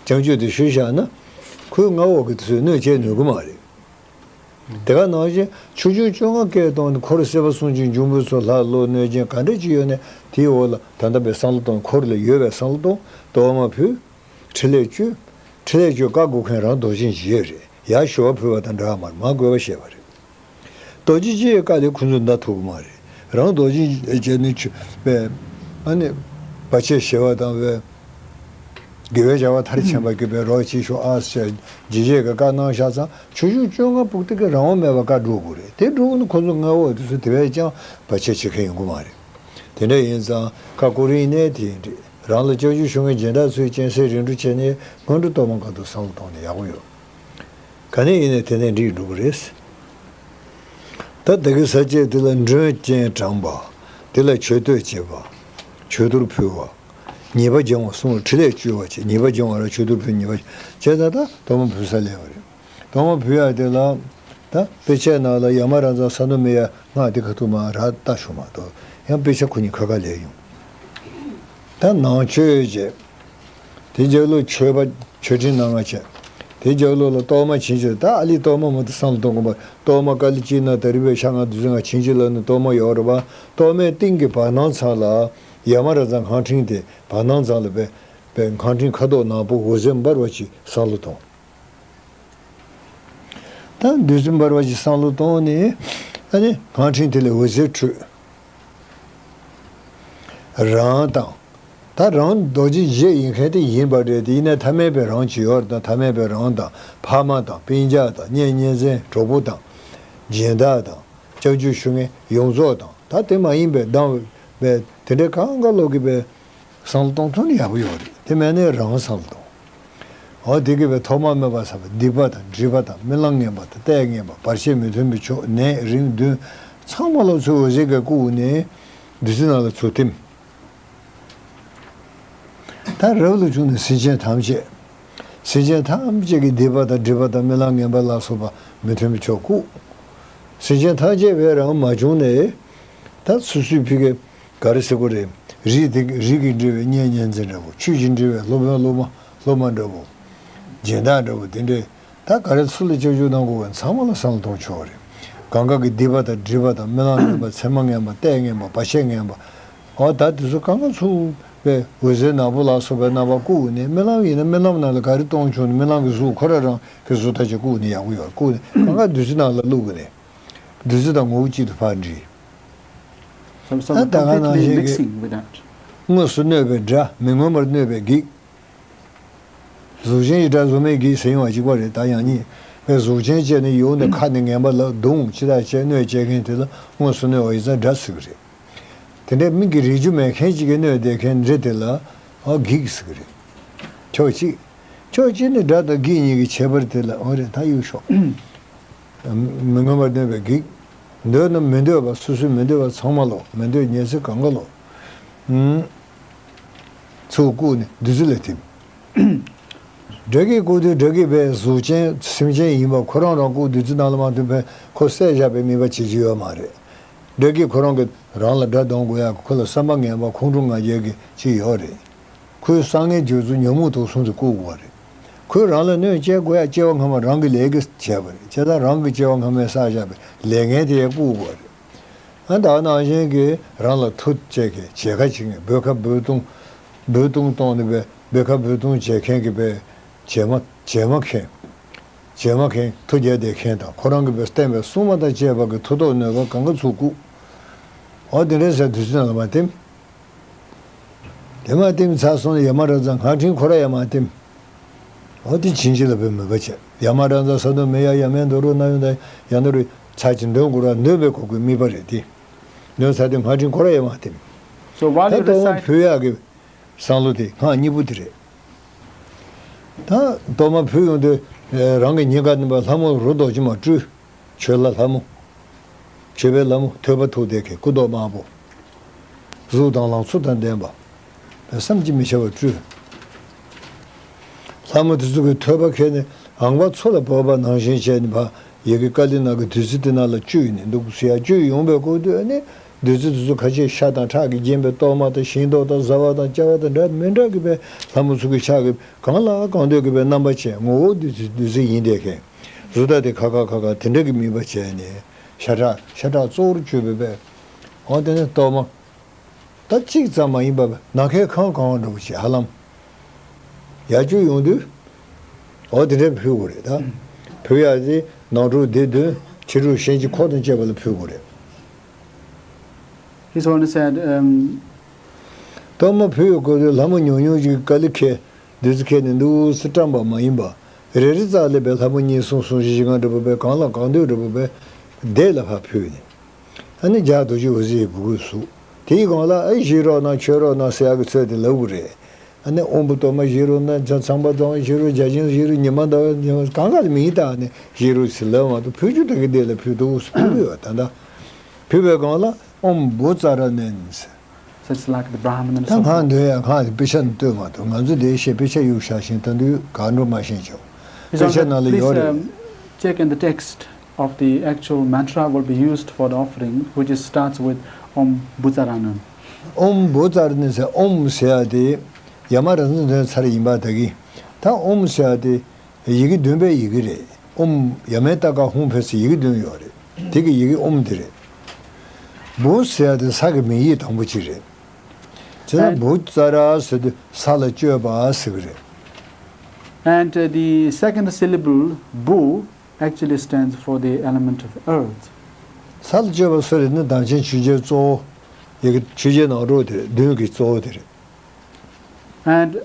སྐྱོང་དེ་ཞུས་བཞག་ན་ཁོའི་མངའ་འོག་གི་དེ་ཚོས་གནོད་བྱེད་ནུས་ཀྱི་མ་རེད། དེ་ག་ནང་བཞིན་ཆོས་འབྱུང་བཅོ་ལྔ་སྐད་གཏོང་ནས་འཁོར་སྲིད་པ་གསུམ་གྱི་འབྱུང་པོའི་ཚོགས་ལྷ་ཀླུ་གནོད་སྦྱིན་ག་འདྲ་ཅིག་ཡོད་ནའི་དེའི་འོག་ལ་ད་ལྟ་བའི་བསམ་བློ་གཏོང་། འཁོར་ལ་ཡོད་པའི་བསམ་བློ་གཏོང་། གཏོར་མ་ཕུལ། ཕྲིན་ལས་བཅོལ། ཕྲིན་ལས་བཅོལ་བཀའ་བསྒོ་མཁན་རང་རྡོ་རྗེ་འཇིགས་བྱེད་རེད། ཡར་ཞུ་བ་ཕུལ་བ་དང་འདྲ་བ་མ་རེད། མར་དགོས་པ་བཤད་པ་རེད། རྡོ་རྗེ་འཇིགས་བྱེད་བཀའ་དེ་ཁོ་ཚོས་འདའ་ཐུབ་ཀྱི་མ་རེད། རང་རྡོ་རྗེ་འཇིགས་བྱེད་ནི་ཆུ་པས། ཨ་ནི་བར་ཆད་ཞི་བ་དང་བས། དགེ་བའི་བྱ་བ་མཐར་ཕྱིན་པར་གྱུར་པའི་རོགས་བྱེད་ཤོག་ཨ་ཟེར་འཇིགས་བྱེད་ཀྱི་བཀའ་གནང་བཞག་ཙང་ཆོས་འབྱུང་བཅོ་ལྔ་པོ་དེ་གི་རང་དབང་མེད་པར་བཀའ་སྒྲུབ་དགོས་རེད། དེ་སྒྲུབ་ནི་ཁོ་ཚོ་མངའ་འོག་དེ་ཚོ་དེ་བས་ཀྱང་བར་ཆད་བྱེད་མཁན་ཡོང་གི་མ་རེད། དེ་འདྲ་ཡིན་ཙང་བཀའ་བསྒོ་རིམ་ནས་དེ་ཡིན་འགྲིག་རང་ལ་སྐྱབས་འཇུག་ཞུ་མཁན་སྦྱིན་བདག་ཚོས་སྤྱན་གཟིགས་རིམ་གྲོ་བྱས་ནས་སྔོན་འགྲོ་གཏོར་མ་སྒང་དུ་བསམ་བློ་གཏོང་ནས་ཡག་པོ་ཡོད། ག་ནས་ཡིན་ནའི་དེ་ནས་འགྲིག་འགྲོ་གི་རེད། ད་དེ་གི་ས་བཅད་དེ་ལ་མགྲོན་རྐྱེན་དྲངས་པ། དེ་ལ་མཆོད་བསྟོད་བྱེད་པ། མཆོད་གཏོར་ཕུལ་བ། ཉེས་པ་སྦྱང་བ་གསུམ་ལ་ཕྲིན་ལས་བཅོལ་བ་བྱས། ཉེས་པ་སྦྱང་བ་ལ་མཆོད་གཏོར་ཕུལ། ཉེས་པ་བྱས་ཙང་ད་གཏོར་མ་ཕུལ་ས་སླེབས་པ་རེད། གཏོར་མ་ཕུལ་ཡག་དེ་ལ་ད་དཔེ་ཆའི་ནང་ལ་ཡ་མ་ར་ཛ་ས་ནུ་མེ་ཡ་སྔགས་དེ་ཁ་ཐུག་མ་རག་ལྟ་ཞུ་མ་གཏོགས། ཡང་དཔེ་ཆ་ཁོ་གཉིས་ཁ་ཁ་ལས་ཡོང་། ད་ནང་མཆོད་བྱས། དེ་རྗེས་ལ་མཆོད་པ་མཆོད་སྤྲིན་སྣ་ལྔ་བྱས། དེ་རྗེས་ལ་ལ་གཏོར་མ་བྱིན་གྱིས། ད་ཨ་ལི་གཏོར་མ་མ་གཏོགས་བསམ་བློ་གཏོང་དགོས་པ། གཏོར་མ་ཀ་ལི་ཅི་ན་ད་རི་བའི་ཤ་ང་བདུད་རྩི་ང་བྱིན་གྱིས་བརླབས་ནས་གཏོར་མ་ཡོད་རེད་པ། གཏོར་མའི་སྟེང་གི་བར་སྣང་ཚང་ལ་ཡ་མ་ར་ཛ་སྔགས་ཕྲེང་དེ་བར་སྣང་ཚང་ལ་པའི་པའི་སྔགས་ཕྲེང་ཁ་དོག་ནག་པོ་འོད་ཟེར་འབར་བ་ཅིག་བསམ་བློ་གཏོང་། ད་བདུད་རྩི་འབར་བ་ཅིག་བསམ་བློ་གཏོང་ནས། ཨ་ནི་སྔགས་ཕྲེང་དེ་ལས་འོད་ཟེར་འཕྲོས། རང་དང་། ད་རང་རྡོ་རྗེ་བཞི་ཡིན་མཁན་དེ་ཡིན་པ་རེད་དེ། ཡིན་ན་ཐ་མལ་པའི་རང་ཅིག་ཡོད་རེད། ད་ཐ་མལ་པའི་རང་དང་། ཕ་མ་དང་། སྤུན་ཀྱག་དང་། གཉེན་ཉེ་ཚན་གྲོགས་པོ་དང་། སྦྱིན་བདག་དང་། སྐྱབས་འཇུག་ཞུ་མཁན་ཡོངས་རྫོགས་དང་། ད་དེ་མ་ཡིན་པའི་སྡང་བའི་དེ་འདྲའི་གང་ག་ལོག་གི་པའི་བསམ་བློ་གཏོང་ཐུབ་ན་ཡག་པོ་ཡོད་རེད། དེ་མེད་ན་རང་བསམ་བློ་གཏོང་། འོ་དེ་གི་བའི་ཐོག་མ་མེད་པ་ཟ་བ། སྡིག་པ་དང་སྒྲིབ་པ་དང་། རྨི་ལམ་ངན་པ་དང་། ལྟས་ངན་པ། བར་ཆད་མི་མཐུན་པའི་ཕྱོགས། ནད་རིམས་བདུན་ཚང་མ་ལ་ཚུར་འོད་ཟེར་གྱིས་བཀུག་ནས་བདུད་རྩི་ནང་ལ་ཚུར་ཐིམ། ད་རབ་ཏུ་བྱུང་ནས་སེམས་ཅན་ཐམས་ཅད། སེམས་ཅན་ཐམས་ཅད་ཀྱི་སྡིག་པ་དང་སྒྲིབ་པ་དང་རྨི་ལམ་ངན་པ་ལ་སོགས་པ་མི་མཐུན་པའི་ཕྱོགས་བཀུག། སེམས་ཅན་ཐམས་ཅད་བས་རང་མ་བྱུང་ནས། ད་སོ་སོའི་ཕི་གའི་ག་རེ་ཟེར་དགོས་རེད། རིགས་དེ་རིགས་ཀྱིས་འབྲེལ་བའི་གཉེན་ཉེ་ཚན་འདྲ་བོ། ཆོས་ཀྱིས་འབྲེལ་བའི་སློབ་དཔོན་སློབ་མ་སློབ་མ་འདྲ་བོ། སྦྱིན་བདག་འདྲ་བོ་དེ་འདྲས། ད་ག་རེ་སུ་ལ་སྐྱབས་འཇུག་གནང་དགོས་པ་ཚང་མ་ལ་བསམ་བློ་གཏོང་ཆོག་རེད། གང་ག་གི་སྡིག་པ་དང་སྒྲིབ་པ་དང་། རྨི་ལམ་ངན་པ། མཚན་མ་ངན་པ། ལྟས་ངན་པ། བར་ཆད་ངན་པ། འོ་ད་དེ་ཚོ་གང་ག་ཚུར་པའི་འོད་ཟེར་ནག་པོ་ལ་སོགས་པའི་རྣམ་པ་བཀུག་ནས། རྨི་ལམ་ཡིན་ན་རྨི་ལམ་ནང་ལ་ག་རེ་མཐོང་བྱུང་ནས། རྨི་ལམ་གྱི་གཟུགས་ཁོ་ར་རང་གི་གཟུགས་ཐག་ཆོད་བཀུག་ནས་ཡག་པོ་ཡོད། བཀུག་ནས་གང་ག་བདུད་རྩི་ནང་ལ་བླུགས་ནས་བདུད་རྩི་དང་ངོ་བོ་གཅིག་ཏུ་ཕར་འདྲེས། So it's ད་ད་ག་ནང་completely བཞིན་གྱི་mixing with that. དངོས་སུ་གནོད་པའི་དགྲ། མི་མངོན་པར་གནོད་པའི་བགེགས། གཟུགས་ཅན་གྱི་དགྲ་གཟུགས་མེད་བགེགས་ཟེར་ཡོང་བ་གཅིག་པ་རེད། ད་ཡང་ཉིད་པའི་གཟུགས་ཅན་བཅས་ནི་ཡུལ་ནི་ཁ་ནི་ངན་པ་ལ་གདུང་ཅི་ལྟར་བྱས། གནོད་བྱེད་མཁན་དེ་ལ་དངོས་སུ་གནོད་པ་ཡིན་ཙང་དགྲ་ཟེར་གི་རེད། དེ་འདྲའི་མིག་གིས་རིག་རྒྱུ་མེད་མཁན་གཅིག་གིས་གནོད་བསྡད་མཁན་འདྲེ་དེ་ལ་འོ་བགེགས་ཟེར་གི་རེད། ཕྱོགས་གཅིག་ཕྱོགས་གཅིག་ནི་དགྲ་དང་བགེགས་གཉིས་ཀྱི་ཁྱད་པར་དེ་ལ་འོ་རེད། ད་གཡུག་ཤོག་མི་མངོན་པར་གནོད་པའི་བགེགས། འདོད་ན་མི་འདོད་པ། སོ་སོའི་མི་འདོད་པ་ཚང་མ་ལོ། མི་འདོད་ཉེ་ཚེ་གང་ག་ལོ། ཚུར་བཀུག་ནས་བདུད་རྩི་ལ་ཐིམ། དགྲ་བགེགས་བཀུག་དུས་དགྲ་བགེགས་པའི་གཟུགས་ཅན་སེམས་ཅན་ཡིན་པ་ཁོ་རང་རང་བཀུག་བདུད་རྩི་ནང་ལ་མ་ཐིམ་པས་ཁོ་བསད་བཞག་པའི་ནུས་པ་བྱེད་ཀྱི་ཡོད་མ་རེད། དགྲ་བགེགས་ཁོ་རང་གི་རང་ལ་དགྲ་གདོང་དགོས་ཡག་གི་ཁོ་ལ་བསམ་པ་ངན་པ་ཁོང་ཁྲོ་ང་རྒྱལ་གྱི་ཅིག་ཡོད་རེད། ཁོའི་བསམ་ངན་སྦྱོར་ཚུལ་ཉོན་མོངས་དུག་གསུམ་དུ་བཀུག་དགོས་པ་རེད། ཁོས་རང་ལ་གནོད་སྐྱེལ་དགོས་ཡག་སྐྱེ་བ་སྔ་མ་རང་གི་ལས་ཀྱིས་བྱས་པ་རེད། བྱས་ཙང་རང་གི་སྐྱེ་བ་སྔ་མས་བསགས་བཞག་པའི་ལས་ངན་དེ་ཡང་བཀུག་དགོས་པ་རེད། ཨ་ད་ནང་བཞིན་གྱི་རང་ལ་མཐུ་བྱེད་མཁན་བྱེད་ཁ་བྱེད་མཁན་འབོད་ཁ་འབོད་གཏོང་། འབོད་གཏོང་གཏོང་ནས་པའི་འབོད་ཁ་འབོད་གཏོང་བྱེད་མཁན་གྱི་པའི་བྱེ་མ་བྱེ་མ་མཁན། བྱེ་མ་མཁན་མཐུ་རྒྱག་བསྡད་མཁན་དང་། ཁོ་རང་གི་པའི་བསྟན་པའི་སྲུང་མ་དང་བཅས་པ་གི་མཐུ་སྟོབས་ནུས་པ་གང་ག་ཚུར་བཀུག་འོ་དེ་འདྲའི་ཟེར་བདུད་རྩི་ནང་ལ་མ་ཐིམ། དེ་མ་ཐིམ་ཚར་སོང་ན་ཡ་མ་ར་ཛ་སྔགས་ཕྲེང་ཁོ་ར་ཡ་མ་ཐིམ། འོ་དེ་བྱིན་གྱིས་བརླབས་པའི་མོས་པ་བྱས། ཡ་མ་ར་ཛ་ས་ནུ་མེ་ཡ་ཡ་མེ་དོ་རུ་ན་ཡོ་ད་ཡ་ནུ་རུ་ཚར་གྱི་འདོན་དགོས་ར། འདོན་པའི་གོ་དགོས་དམིགས་པ་རེད་དེ། འདོན་ཚར་དུས་སྔགས་ཕྲེང་ཁོ་ར་ཡ་མ་ཐིམ། So while ད you གཏོར་མ་recite ཕུལ་ཡག་གི་བསམ་བློ་དེ་སྔགས་གཉིས་པོ་དེ་རེད། ད་གཏོར་མ་ཕུལ་ཡོང་དུས་རང་གི་སྙིང་ག་ནས་པའི་ལྷ་མོ་རུ་རྡོ་རྗེ་མ་སྤྲུལ། མཆོད་ལྷ་ལྷ་མོ། མཆོད་པའི་ལྷ་མོ་ཐོད་པ་ཐུག་བསྡད་མཁན་སྐུ་མདོག་དམར་པོ། གཟུགས་དང་ལང་ཚོ་དང་ལྡན་པ། བསམ་གྱིས་མི་ཁྱབ་པ་སྤྲུལ། ལྷ་མོ་དེ་ཚོ་གི་ཐོད་པ་ཁྱེར་ནས་ལྷགས་པ་མཚོ་ལ་བབས་པ་ནང་བཞིན་བྱས་ནས་ཕར་ཡ་གི་ཀ་ལི་ན་གི་བདུད་རྩི་དེ་ནང་ལ་བཅུག་ནས་འདུག་ཟེར་ཡ། བཅུག་ཡོང་པའི་སྐབས་དུས་ནི་བདུད་རྩི་དེ་ཚོ་ཁ་ཤས་ཤ་དང་ཁྲག་གིས་བརྒྱན་པའི་གཏོར་མ་དང་ཤིང་ཏོག་དང་བཟའ་བ་དང་བཅའ་བ་དང་འདྲ་མི་འདྲ་གི་པའི་ལྷ་མོ་ཚོ་གི་ཕྱག་གི་གང་ལ་གང་འདོད་ཀྱི་པའི་རྣམ་པ་བྱས། ངོ་བོ་བདུད་རྩི་བདུད་རྩི་ཡིན་བསྡད་མཁན། གཟུགས་དག་དེ་ཁ་ཁ་ཁ་ཁ་དེ་འདྲ་གི་དམིགས་པ་བྱས་ནས་ཤ་ཁྲག་ཤ་ཁྲག་གཙོ་བོར་གྱུར་པའི་པའི། འོ་དེ་ནས་གཏོར་མ། ད་གཅིག་ཙམ་མ་ཡིན་པར་ནམ་མཁའི་ཁམས་གང་བ་འདྲ་བོ་ཞིག་ཧ་ལམ། ཡར་བཅུག་ཡོང་དུས། འོ་དེ་འདྲ་ཕུལ་དགོས་རེད་ད། ཕུལ་ཡག་དེ་ནང་དྲུག་སྡེ་བདུན་ཕྱི་དྲུག་གཤིན་རྗེ་འཁོར་དང་བཅས་པ་ལ་ཕུལ་དགོས་རེད། He's only said, um, གཏོར་མ་ཕུལ་ཡོང་དུས་ལྷ་མོ་ཉུང་ཉུང་ཅིག་ཀ་ལི་ཁེ། བདུད་རྩི་ཁྱེར་ནས་འདུག་སེ་བཀྲམ་པ་མ་ཡིན་པ། རེ་རེ་ཙམ་ལ་པའི་ལྷ་མོ་གཉིས་གསུམ་གསུམ་བཞི་བཞི་ལྔ་འདྲ་པོ་པའི་གང་ལ་གང་འདོད་འདྲ་པོ་པའི་བདེ་ལ་ཕར་ཕུལ་ནས། ཨ་ནི་རྒྱ་རྡོ་རྗེ་འོད་ཟེར་གྱི་སྦུ་གུ་ཟུག་དེའི་སྒང་ལ་ཨ་བཞེས་རོགས་གནང་མཆོད་རོགས་གནང་ཟེར་ཡག་གི་ཚུལ་དེ་ལབ་དགོས་རེད། ཨ་ནི་དབང་པོ་གཏོར་མ་བཞེས་རོགས་གནང་། ཚངས་པ་གདོང་བཞེས་རོགས། བརྒྱ་བྱིན་བཞེས་རོགས། ཉི་མ་ཟླ་བ་ཉི་མ་གང་ག་ལ་མིང་བཏགས་ནས་བཞེས་རོགས་ཟེར་ལབ་མ་གཏོགས་ཕུལ་རྒྱུ་དེ་གི་བདེ་ལ་ཕུལ་འདུག་སེ་ཕུལ་གི་ཡོད། ད་ལྟ་ཕུལ་བའི་སྒང་ལ་ཨོཾ་བྷུ་ཙ་ར་ཎཱ་ནི་ཟེར། such like the Brahman and ད so ང forth. འདོད་ཡ་ང་དེ་དཔེ་ཆ་ནས་ལྟོས་མ་ཐུབ། ང་ཚོ་དེ་ཤེས་དཔེ་ཆ་གཡུག་བཞག་ཤིང་ད་དུང་ག་འགྲོ་མ་ཤེས་ཆོག It's དཔེ་on ཆ་the, ནང་ལ please, ཡོད་རེད། Um, check in the text of the actual mantra will be used for the offering, which is, starts with Om Bhutsarana. ཨོཾ་བྷུ་ཙ་ར་ཎི་ཟེར་ཨོཾ་ཟེར་ཡ་དེ་ཡ་མ་ར་ཛ་འདོན་ཚར་ཡིན་པ་ད་གི། ད་ཨོཾ་ཟེར་ཡ་དེ་ཡི་གེ་བདུན་པའི་ཡི་གེ་རེད། ཨོཾ་ཡ་མའི་ཏ་ཀ་ཧཱུྃ་ཕཊ་ཟེར་ཡི་གེ་བདུན་ཡོད་རེད། དེ་གི་ཡི་གེ་ཨོཾ་དེ་རེད། བྷུ་ཟེར་ཡ་དེ་ས་གི་མིང་ཡིག་དང་པོ་གཅིག་རེད། བྱས་ན་And བྷུ་ཙ་ར་ཟེར་དུས་ས་ལ་སྤྱོད་པ་ཟེར་གི་རེད། And, uh, the second syllable, bu, actually stands for the element of earth. ས་ལ་སྤྱོད་པ་སུ་རེད་ན་བདག་ཆེན་ཆོས་རྒྱལ་གཙོ་བོ། ཡ་གི་ཆོས་རྒྱལ་ནང་རོགས་དེ་རེད། བདུན་གི་གཙོ་བོ་དེ་རེད། And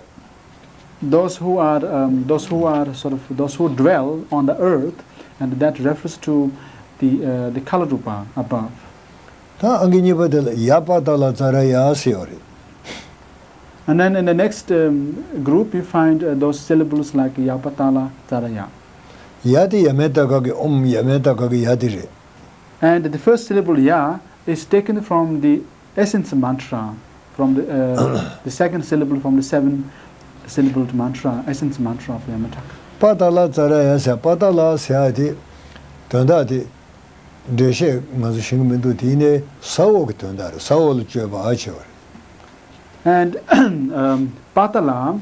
those who are, um, those who are sort of, those who dwell on the earth, and that refers to the, uh, the Kala Rupa above. ད་ཨང་ཀི་གཉིས་པ་དེ་ལ་ཡ་པ་ཏ་ལ་ཙ་ར་ཡ་ཟེར་ཡོད་རེད། And then in the next, um, group, you find, uh, those syllables like Yapatala Taraya. ཡ་དེ་ཡ་མའི་ཏ་ཀ་གི་ཨོཾ་ཡ་མའི་ཏ་ཀ་གི་ཡ་དེ་རེད། And the first syllable Ya is taken from the essence mantra, from the, uh, the second syllable from the seven syllabled mantra, essence mantra of Yamataka. པ་ཏ་ལ་ཙ་ར་ཡ་ཟེར་པ་ཏ་ལ་ཟེར་ཡ་དེ་དོན་དག་དེ་འགྲེལ་བཤད་ང་ཚོ་ཤེས་ཀྱི་མི་འདུག་དེ་ནས་ས་འོག་གི་དོན་དག་རེད། ས་འོག་ལ་སྤྱོད་པ་ཨ་ཆེ་བ་རེད། And um, Patala,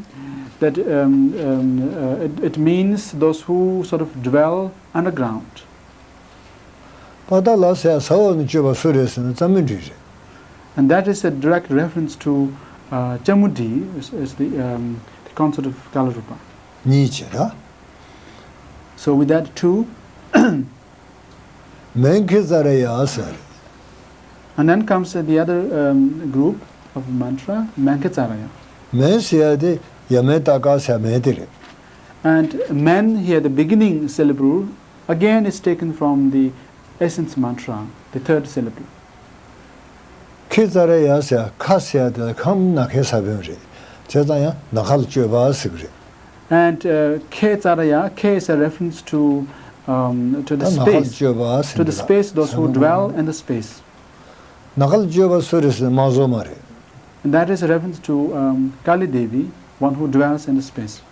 that um, um, uh, it, it means those who sort of dwell underground. པ་ཏ་ལ་ཟེར་ས་འོག་ནས་སྤྱོད་པ་སུ་རེད་ཟེར་ན་ཙ་མུན་དྲི་རེད། And that is a direct reference to uh, Chamudi, is, is the, um, the consort of Kalarupa. གཉིས་བྱས་ར། So with that two, མན་ཁེ་ཙ་ར་ཡ་ཟེར། And then comes the other um, group of mantra, Manketsaraya. མན་ཟེར་ཡ་དེ་ཡ་མན་ཏ་ཀ་ཟེར་མན་དེ་རེད། And Man here, the beginning syllable, again is taken from the essence mantra, the third syllable. ཁེ་ཙ་ར་ཡ་ཟེར་ཁ་ཟེར་ཡ་དེ་ཁམ་ན་ཁའི་ས་བོན་རེད། བྱས་ཙང་ཡང་ན་ཁ་ལ་སྤྱོད་པ་ཟེར་གི་རེད། And uh, Khe Tsaraya, Khe is a reference to, um, to the ད་ན་ཁ་ལ་space, སྤྱོད་པ་ཟེར་to the གི་རེད། space, those who dwell in the space. ན་ཁ་ལ་སྤྱོད་པ་སུ་རེད་ཟེར་ན་དམག་ཟོར་མ་རེད། And that is a reference to um, Kali Devi, one who dwells in the space.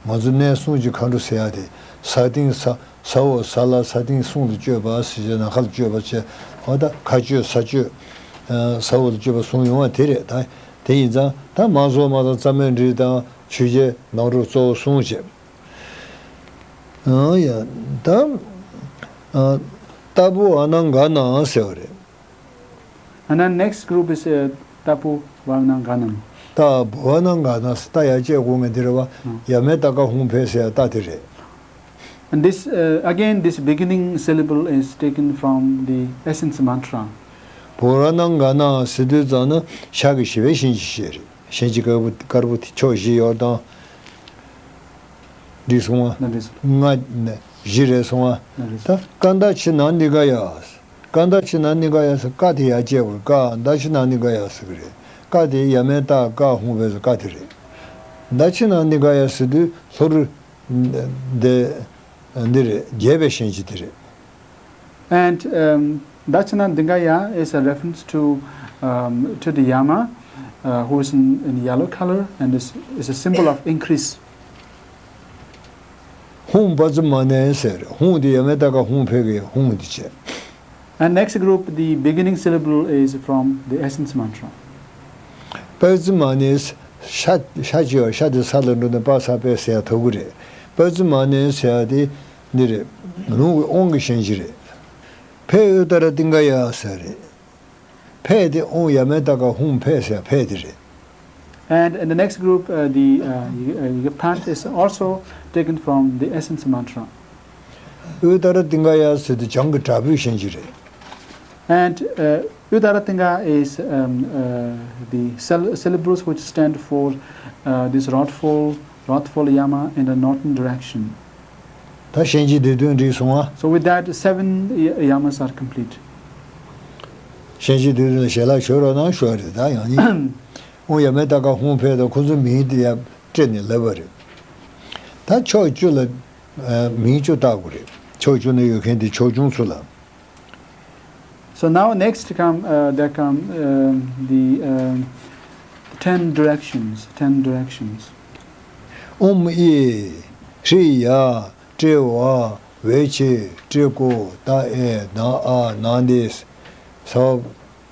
ང་ཚོ་གནས་གསུམ་གྱི་མཁའ་འགྲོ་ཟེར་ཡ་དེ་ས་སྟེང་ས་ས་འོག་ས་བླ་ས་སྟེང་གསུམ་ལ་སྤྱོད་པ་ཟེར་བྱས་ན་ཁ་ལ་སྤྱོད་པ་བྱས་འོ་ད་མཁའ་སྤྱོད་ས་སྤྱོད་ས་འོག་ལ་སྤྱོད་པ་གསུམ་ཡོང་བ་དེ་རེད། ད་དེ་ཡིན་ཙང་ད་དམག་ཟོར་མ་དང་རྩ་མེད་འབྲི་དང་ཆོས་རྒྱལ་ནང་རོ་གཙོ་བོ་གསུམ་བྱས། ཨང་ཡ་ད་ཏ་བུ་ཨ་ནང་ག་ནང་ཟེར་བ་རེད། And then next group is uh, Tapu Vavanang Ganam. ཏ་བུ་ཨ་ནང་ག་ནང་ཟེར་ད་ཡ་བཅས་དགོས་ངེས་དེ་རེད་བ། ཡ་མེ་ཏ་ཀ་ཧུང་ཕེ་ཟེར་ཡ་ཏ་དེ་རེད། And this, uh, again, this beginning syllable is taken from the essence mantra. བུ་ར་ནང་ག་ནང་ཟེར་དུས་ཙང་ན་ཤ་གི་ཞི་བའི་ཤིང་གི་ཞེས་རེད། ཤིང་གི་དཀར་པོ་དཀར་པོ་དེ་ཕྱོགས་བཞི་ཡོད་དང་། འགྲིག་སོང་བ། ན་འགྲིག་སོང་། ལྔ་ནས་བཞི་རེད་སོང་བ། ན་འགྲིག་ད་སོང་། ཀ་འདའ་ཆི་ན་ནི་ག་ཡ། ཀ་འདའ་ཆི་ན་ནི་ག་ཡ་ཟེར་ཀ་དེ་ཡ་བཅས་པར་ཀ་འདའ་ཆི་ན་ནི་ག་ཡ་ཟེར་གི་རེད། ཀ་དེ་ཡ་མེ་ཏ་ཀ་ཧུང་བས་ཀ་དེ་རེད། འདའ་ཆི་ན་ནི་ག་ཡ་ཟེར་དུས་ལྷོ་རུ་འདི་འདི་རེད། རྒྱས་པའི་ཤན་གྱི་དེ་རེད། And um, Dachinandingaya is a reference to, um, to the Yama, uh, who is in, in yellow color and is, is a symbol of increase. ཧུང་པ་ཙི་མ་ནེ་ཟེར། ཧུང་དེ་ཡ་མེ་ཏ་ཀ་ཧུང་ཕེ་གི་ཧུང་དེ་བྱས། And next group, the beginning syllable is from the essence mantra. པ་ཙི་མ་ནེ་ཤ་ཤ་ཅི་ཡོ་ཤ་དེ་ས་ལ་འགྲོ་ནས་པ་ས་པེ་ཟེར་ཡ་ཐོ་གུ་རེད། པ་ཙི་མ་ནེ་ཟེར་ཡ་དེ་འདི་རེད། ལུང་གི་དབང་གི་ཤན་གྱི་རེད། ཕེ་ཨུ་ཏ་ར་ཏིང་ག་ཡ་ཟེར་རེད། ཕེ་དེ་ཨོང་ཡ་མེ་ཏ་ཀ་ཧུང་ཕེ་ཟེར་ཕེ་དེ་རེད། And in the next group, uh, the uh, y- uh, Yigapant is also taken from the essence mantra. ཨུ་ཏ་ར་ཏིང་ག་ཡ་ཟེར་དེ་བྱང་གི་དྲག་པོའི་ཤན་གྱི་རེད། And uh, Uttaratinga is um, uh, the syl- syllables which stand for uh, this wrathful, wrathful Yama in the northern direction. ད་ཤན་གྱི་སྡེ་བདུན་འགྲིག་སོང་ང་། So with that, seven y- yamas are complete. ཤན་གྱི་སྡེ་བདུན་ལ་ཞལ་ལག་ཞུ་རོགས་གནང་ཞུ་བ་རེད། ད་ཡང་ནི་ཨོ་ཡ་མེ་ཏ་ཀ་ཧུང་ཕེ་དང་ཁོ་ཚོ་མིང་དེ་ཡ་སྤྲད་ནས་ལབ་པ་རེད། ད་ཕྱོགས་བཅུ་ལ་ཨ་མིང་བཅུ་བཏགས་དགོས་རེད། ཕྱོགས་བཅུ་ན་ཡོད་མཁན་དེ་ཕྱོགས་ཆུང་ཚོ་ལ། So now next come, uh, there come, um, the, um, ten directions, ten directions. ཨོཾ་ཨེ་ཧྲཱིཿ་ཡ་ཏྲེ་ཝ་ཝེ་ཆེ་ཏྲེ་ཀོ་ཏ་ཨེ་ན་ཨ་ན་དེ་ས་བ་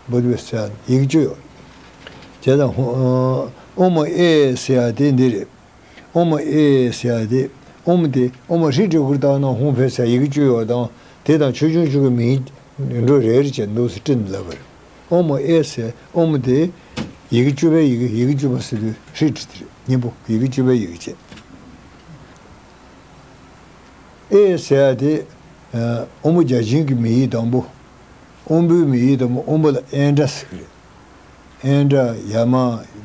བུ་དུ་ས་ཡིག་བཅུ་ཡོད། བྱས་ཙང་ཨོཾ་ཨེ་ཟེར་ཡ་དེ་འདི་རེད། ཨོཾ་ཨེ་ཟེར་ཡ་དེ། ཨོཾ་དེ་ཨོཾ་ཧྲཱིཿ་ཏྲེ་ཀུ་ཏ་ན་ཧཱུྃ་ཕཊ་ཟེར་ཡ་ཡི་གེ་བཅུ་ཡོད་དང་། དེ་དང་ཆོས་འབྱུང་བཅུ་གི་མིང་འགྲོ་རེ་རེ་བྱས་འདུག་སེ་བྲིས་ནས་ལབ་པ་རེད། ཨོཾ་ཨེ་ཟེར་ཨོཾ་དེ་ཡི་གེ་བཅུ་པའི་ཡི་གེ་ཡི་གེ་བཅུ་པ་ཟེར་དུས་ཧྲཱིཿ་ཏྲེ་དེ་རེད། སྙིང་པོ་ཡི་གེ་བཅུ་པའི་ཡི་གེ་བྱས། ཨེ་ཟེར་ཡ་དེ། ཨོཾ་བུ་བརྒྱ་བྱིན་གྱི་མིང་ཡིག་དང་པོ། ཨོཾ་བུའི་མིང་ཡིག་དང་པོ་ཨོཾ་བུ་ལ་ཨེ་འདྲ་ཟེར་གི་རེད། ཨེ་འདྲ་ཡ་མ་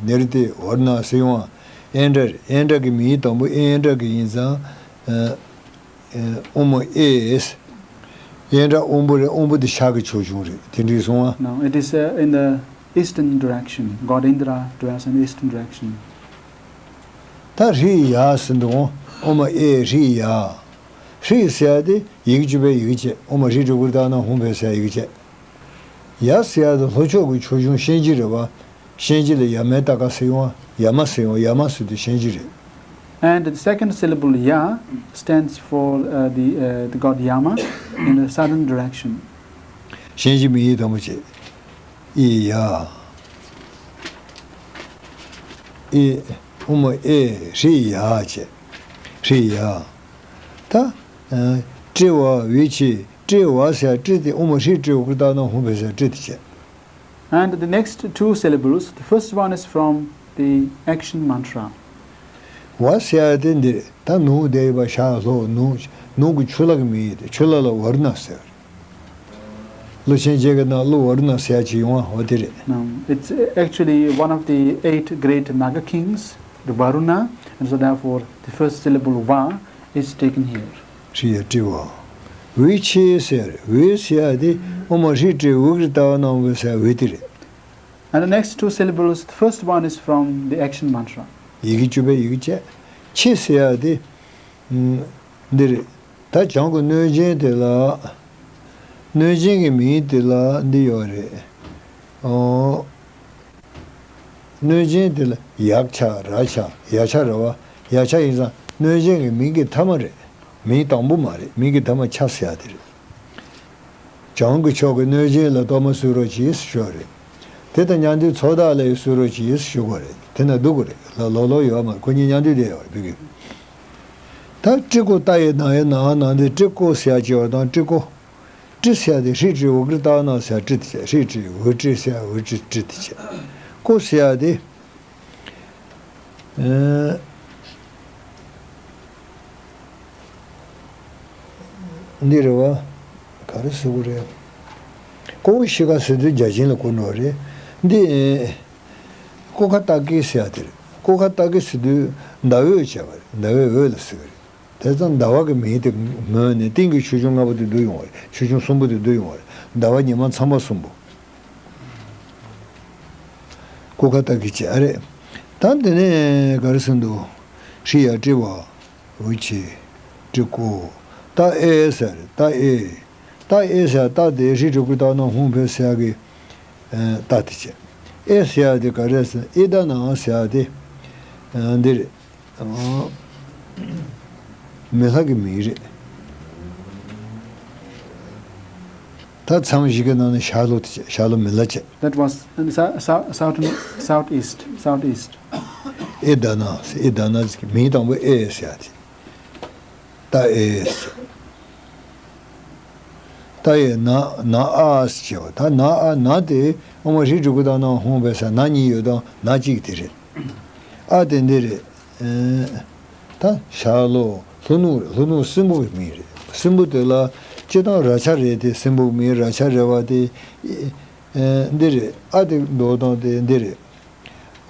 ནེ་རི་ཏི་ཝར་ཎ་ཟེར་ཡོང་བ། ཨེ་འདྲ་རེད། ཨེ་འདྲ་གི་མིང་ཡིག་དང་པོ་ཨེ་འདྲ་གི་ཡིན་ཙང་། ཨོཾ་ཨེ། ཨེ་འདྲ་ཨོཾ་བུ་རེད། ཨོཾ་བུ་དེ་ཤར་གི་ཆོས་འབྱུང་རེད། དེ་འགྲིག་སོང་ཨ། No, it is, uh, in the eastern direction. God Indra dwells in the eastern direction. ད་ཧྲཱིཿ་ཡ་ཟེར་འདུག་ཨོཾ་ཨེ་ཧྲཱིཿ་ཡ། ཧྲཱིཿ་ཟེར་ཡ་དེ་ཡི་གེ་བཅུ་པའི་ཡི་གེ་བྱས། ཨོཾ་ཧྲཱིཿ་ཏྲེ་ཀུ་ཏ་ན་ཧཱུྃ་ཕཊ་ཟེར་ཡ་ཡི་གེ་བྱས། ཡ་ཟེར་ཡ་དེ་ལྷོ་ཕྱོགས་ཀྱི་ཆོས་འབྱུང་གཤིན་རྗེ་རེད་བ། གཤིན་རྗེ་ལ་ཡ་མའི་ཏ་ཀ་ཟེར་ཡོང་བ། ཡ་མ་ཟེར་ཡོང་བ། ཡ་མ་ཟེར་དུས་གཤིན་རྗེ་རེད། And the second syllable ya stands for, uh, the, uh, the god Yama in the southern direction. གཤིན་རྗེ་མིང་ཡིག་དང་པོ་བྱས། ཨི་ཡ། ཨི། ཨོཾ་ཨེ་ཧྲཱིཿ་ཡ་བྱས། ཧྲཱིཿ་ཡ། ད། ཨ། ཏྲེ་ཝ་ཝེ་ཆེ་ཏྲེ་ཝ་ཟེར་ཡ་ཏྲེ་དེ་ཨོཾ་ཧྲཱིཿ་ཏྲེ་ཀུ་ཏ་ན་ཧཱུྃ་ཕཊ་ཟེར་ཡ་ཏྲེ་དེ་བྱས། And the next two syllables, the first one is from the action mantra. ཝ་ཟེར་ཡ་དེ་འདི་རེད། ད་ནུབ་བསྡད་ཡོད་པ་ཤར་ལྷོ་ནུབ། ནུབ་ཀྱི་ཆུ་ལྷ་གི་མིང་ཡིག་དེ། ཆུ་ལྷ་ལ་ཝར་ཎ་ཟེར་བ་རེད། ཀླུ་ཆེན་བརྒྱད་ཀྱི་ནང་ཀླུ་ཝར་ཎ་ཟེར་ཡ་ཅིག་ཡོང་བ་འོ་དེ་རེད། No, it's, uh, actually one of the eight great Naga kings, the Varuna, and so therefore the first syllable Va is taken here. ཧྲཱིཿ་ཡ་ཏྲེ་ཝ། ཝེ་ཆེ་ཟེར། ཝེ་ཟེར་ཡ་དེ་ཨོཾ་ཧྲཱིཿ་ཏྲེ་ཝུ་ཀྲི་ཏ་ན་ཧཱུྃ་ཕཊ་ཟེར་ཡ་ཝེ་དེ་རེད། And the next two syllables, the first one is from the action mantra. ཡི་གེ་བཅུ་པའི་ཡི་གེ་བྱས། ཆེ་ཟེར་ཡ་དེ། ཨམ། འདི་རེད། ད་བྱང་གི་གནོད་སྦྱིན་དེ་ལ། གནོད་སྦྱིན་གྱི་མིང་དེ་ལ་འདི་ཡོད་རེད། ཨོ། གནོད་སྦྱིན་དེ་ལ་ཡཀྵ་རཀྵ། ཡཀྵ་རེད་བ། ཡཀྵ་ཡིན་ཙང་གནོད་སྦྱིན་གྱི་མིང་གི་མཐའ་མ་རེད། མིང་དང་པོ་མ་རེད། མིང་གི་མཐའ་མ་ཀྵ་ཟེར་ཡ་དེ་རེད། བྱང་གི་ཕྱོགས་ཀྱི་གནོད་སྦྱིན་ལ་གཏོར་མ་གསོལ་རོགས་གྱིས་ཞུ་བ་རེད། དེ་དང་མཉམ་དུ་ཚོགས་བདག་ལ་ཡང་གསོལ་རོགས་གྱིས་ཞུ་དགོས་རེད། དེ་ན་འདུག་དགོས་རེད། ལ་ལོག་ལོག་ཡོད་མ་རེད། ཁོ་གཉིས་མཉམ་དུ་བསྡད་ཡོད་རེད་བོད་ཀྱི། ད་ཏྲེ་ཀོ་ཏ་ཨེ་ན་ཨེ་ན་ཨ་ན་འདི་ཏྲེ་ཀོ་ཟེར་ཡ་ཅིག་ཡོད་དང་ཏྲེ་ཀོ། ཏྲེ་ཟེར་ཡ་དེ་ཧྲཱིཿ་ཏྲེ་ཝུ་ཀྲི་ཏ་ན་ཟེར་ཡ་ཏྲེ་དེ་བྱས། ཧྲཱིཿ་ཏྲེ་ཝུ་ཀྲི་ཟེར་ཡ་ཝུ་ཀྲི་ཏྲེ་དེ་བྱས། ཀོ་ཟེར་ཡ་དེ། ཨེ། འདི་རེད་བ། ག་རེ་ཟེར་དགོས་རེད། ཀོ་ཤི་ཀ་ཟེར་དུས་བརྒྱ་བྱིན་ལ་གོ་འགྲོ་བ་རེད། འདི། ཀོ་ཁ་ཏ་ཀི་ཟེར་ཡ་དེ་རེད། ཀོ་ཁ་ཏ་ཀི་ཟེར་དུས་ཟླ་འོད་བྱས་པ་རེད། ཟླ་བའི་འོད་ལ་ཟེར་གི་རེད། དེ་ཙང་ཟླ་བ་གི་མིང་དེ་མོས་ནས་སྟེང་གི་ཆོས་འབྱུང་ལྔ་པོ་དེ་བསྡུ་ཡོང་བ་རེད། ཆོས་འབྱུང་གསུམ་པོ་དེ་བསྡུ་ཡོང་བ་རེད། ཟླ་བ་ཉི་མ་ཚངས་པ་གསུམ་པོ། ཀོ་ཁ་ཏ་ཀི་བྱས་ཨ་རེད། ད་དེ་ནས་ག་རེ་ཟེར་འདུག་ཧྲཱིཿ་ཡ་ཏྲེ་ཝ། ཝེ་ཆེ། ཏྲེ་ཀོ། ཏ་ཨེ་ཟེར། ཏ་ཨེ། ཏ་ཨེ་ཟེར་ཏ་དེ་ཧྲཱིཿ་ཏྲེ་ཀུ་ཏ་ན་ཧཱུྃ་ཕཊ་ཟེར་ཡ་གི། ཨེ། ཏ་དེ་བྱས། ཨེ་ཟེར་ཡ་དེ་ག་རེ་ཟེར། ཨེ་ད་ན་ཟེར་ཡ་དེ། ཨེ། འདི་རེད། ཨ། མི་ལྷ་གི་མིང་རེད། ད་མཚམས་བཞི་གི་ནང་ནས་ཤར་ལྷོ་དེ་བྱས། ཤར་ལྷོ་མི་ལ་བྱས། That was in the sou-, sou-, southern, southeast, southeast. ཨེ་ད་ན་ཟེར། ཨེ་ད་ན་ཟེར་གི་མིང་དང་པོ་ཨེ་ཟེར་ཡ་དེ། ཏ་ཨེ་ཟེར། ཏ་ཨེ་ན་ན་ཨ་ཟེར་བྱས་པ། ད་ན་ཨ་ན་དེ་ཨོཾ་ཧྲཱིཿ་ཏྲེ་ཀུ་ཏ་ན་ཧཱུྃ་ཕཊ་ཟེར་ན་གཉིས་ཡོད་དང་ན་གཅིག་དེ་རེད། ཨ་དེ་འདི་རེད། ཨེ། ད་ཤར་ལྷོ་ལྷོ་ནུབ་རེད། ལྷོ་ནུབ་སྲིན་པོ་གི་མིང་རེད། སྲིན་པོ་དེ་ལ་སྤྱིར་བཏང་རཀྵ་རེད་དེ། སྲིན་པོ་གི་མིང་རཀྵ་རེད་བ་དེ། ཨེ། འདི་རེད། ཨ་དེ་མདོ་དང་དེ་འདི་རེད།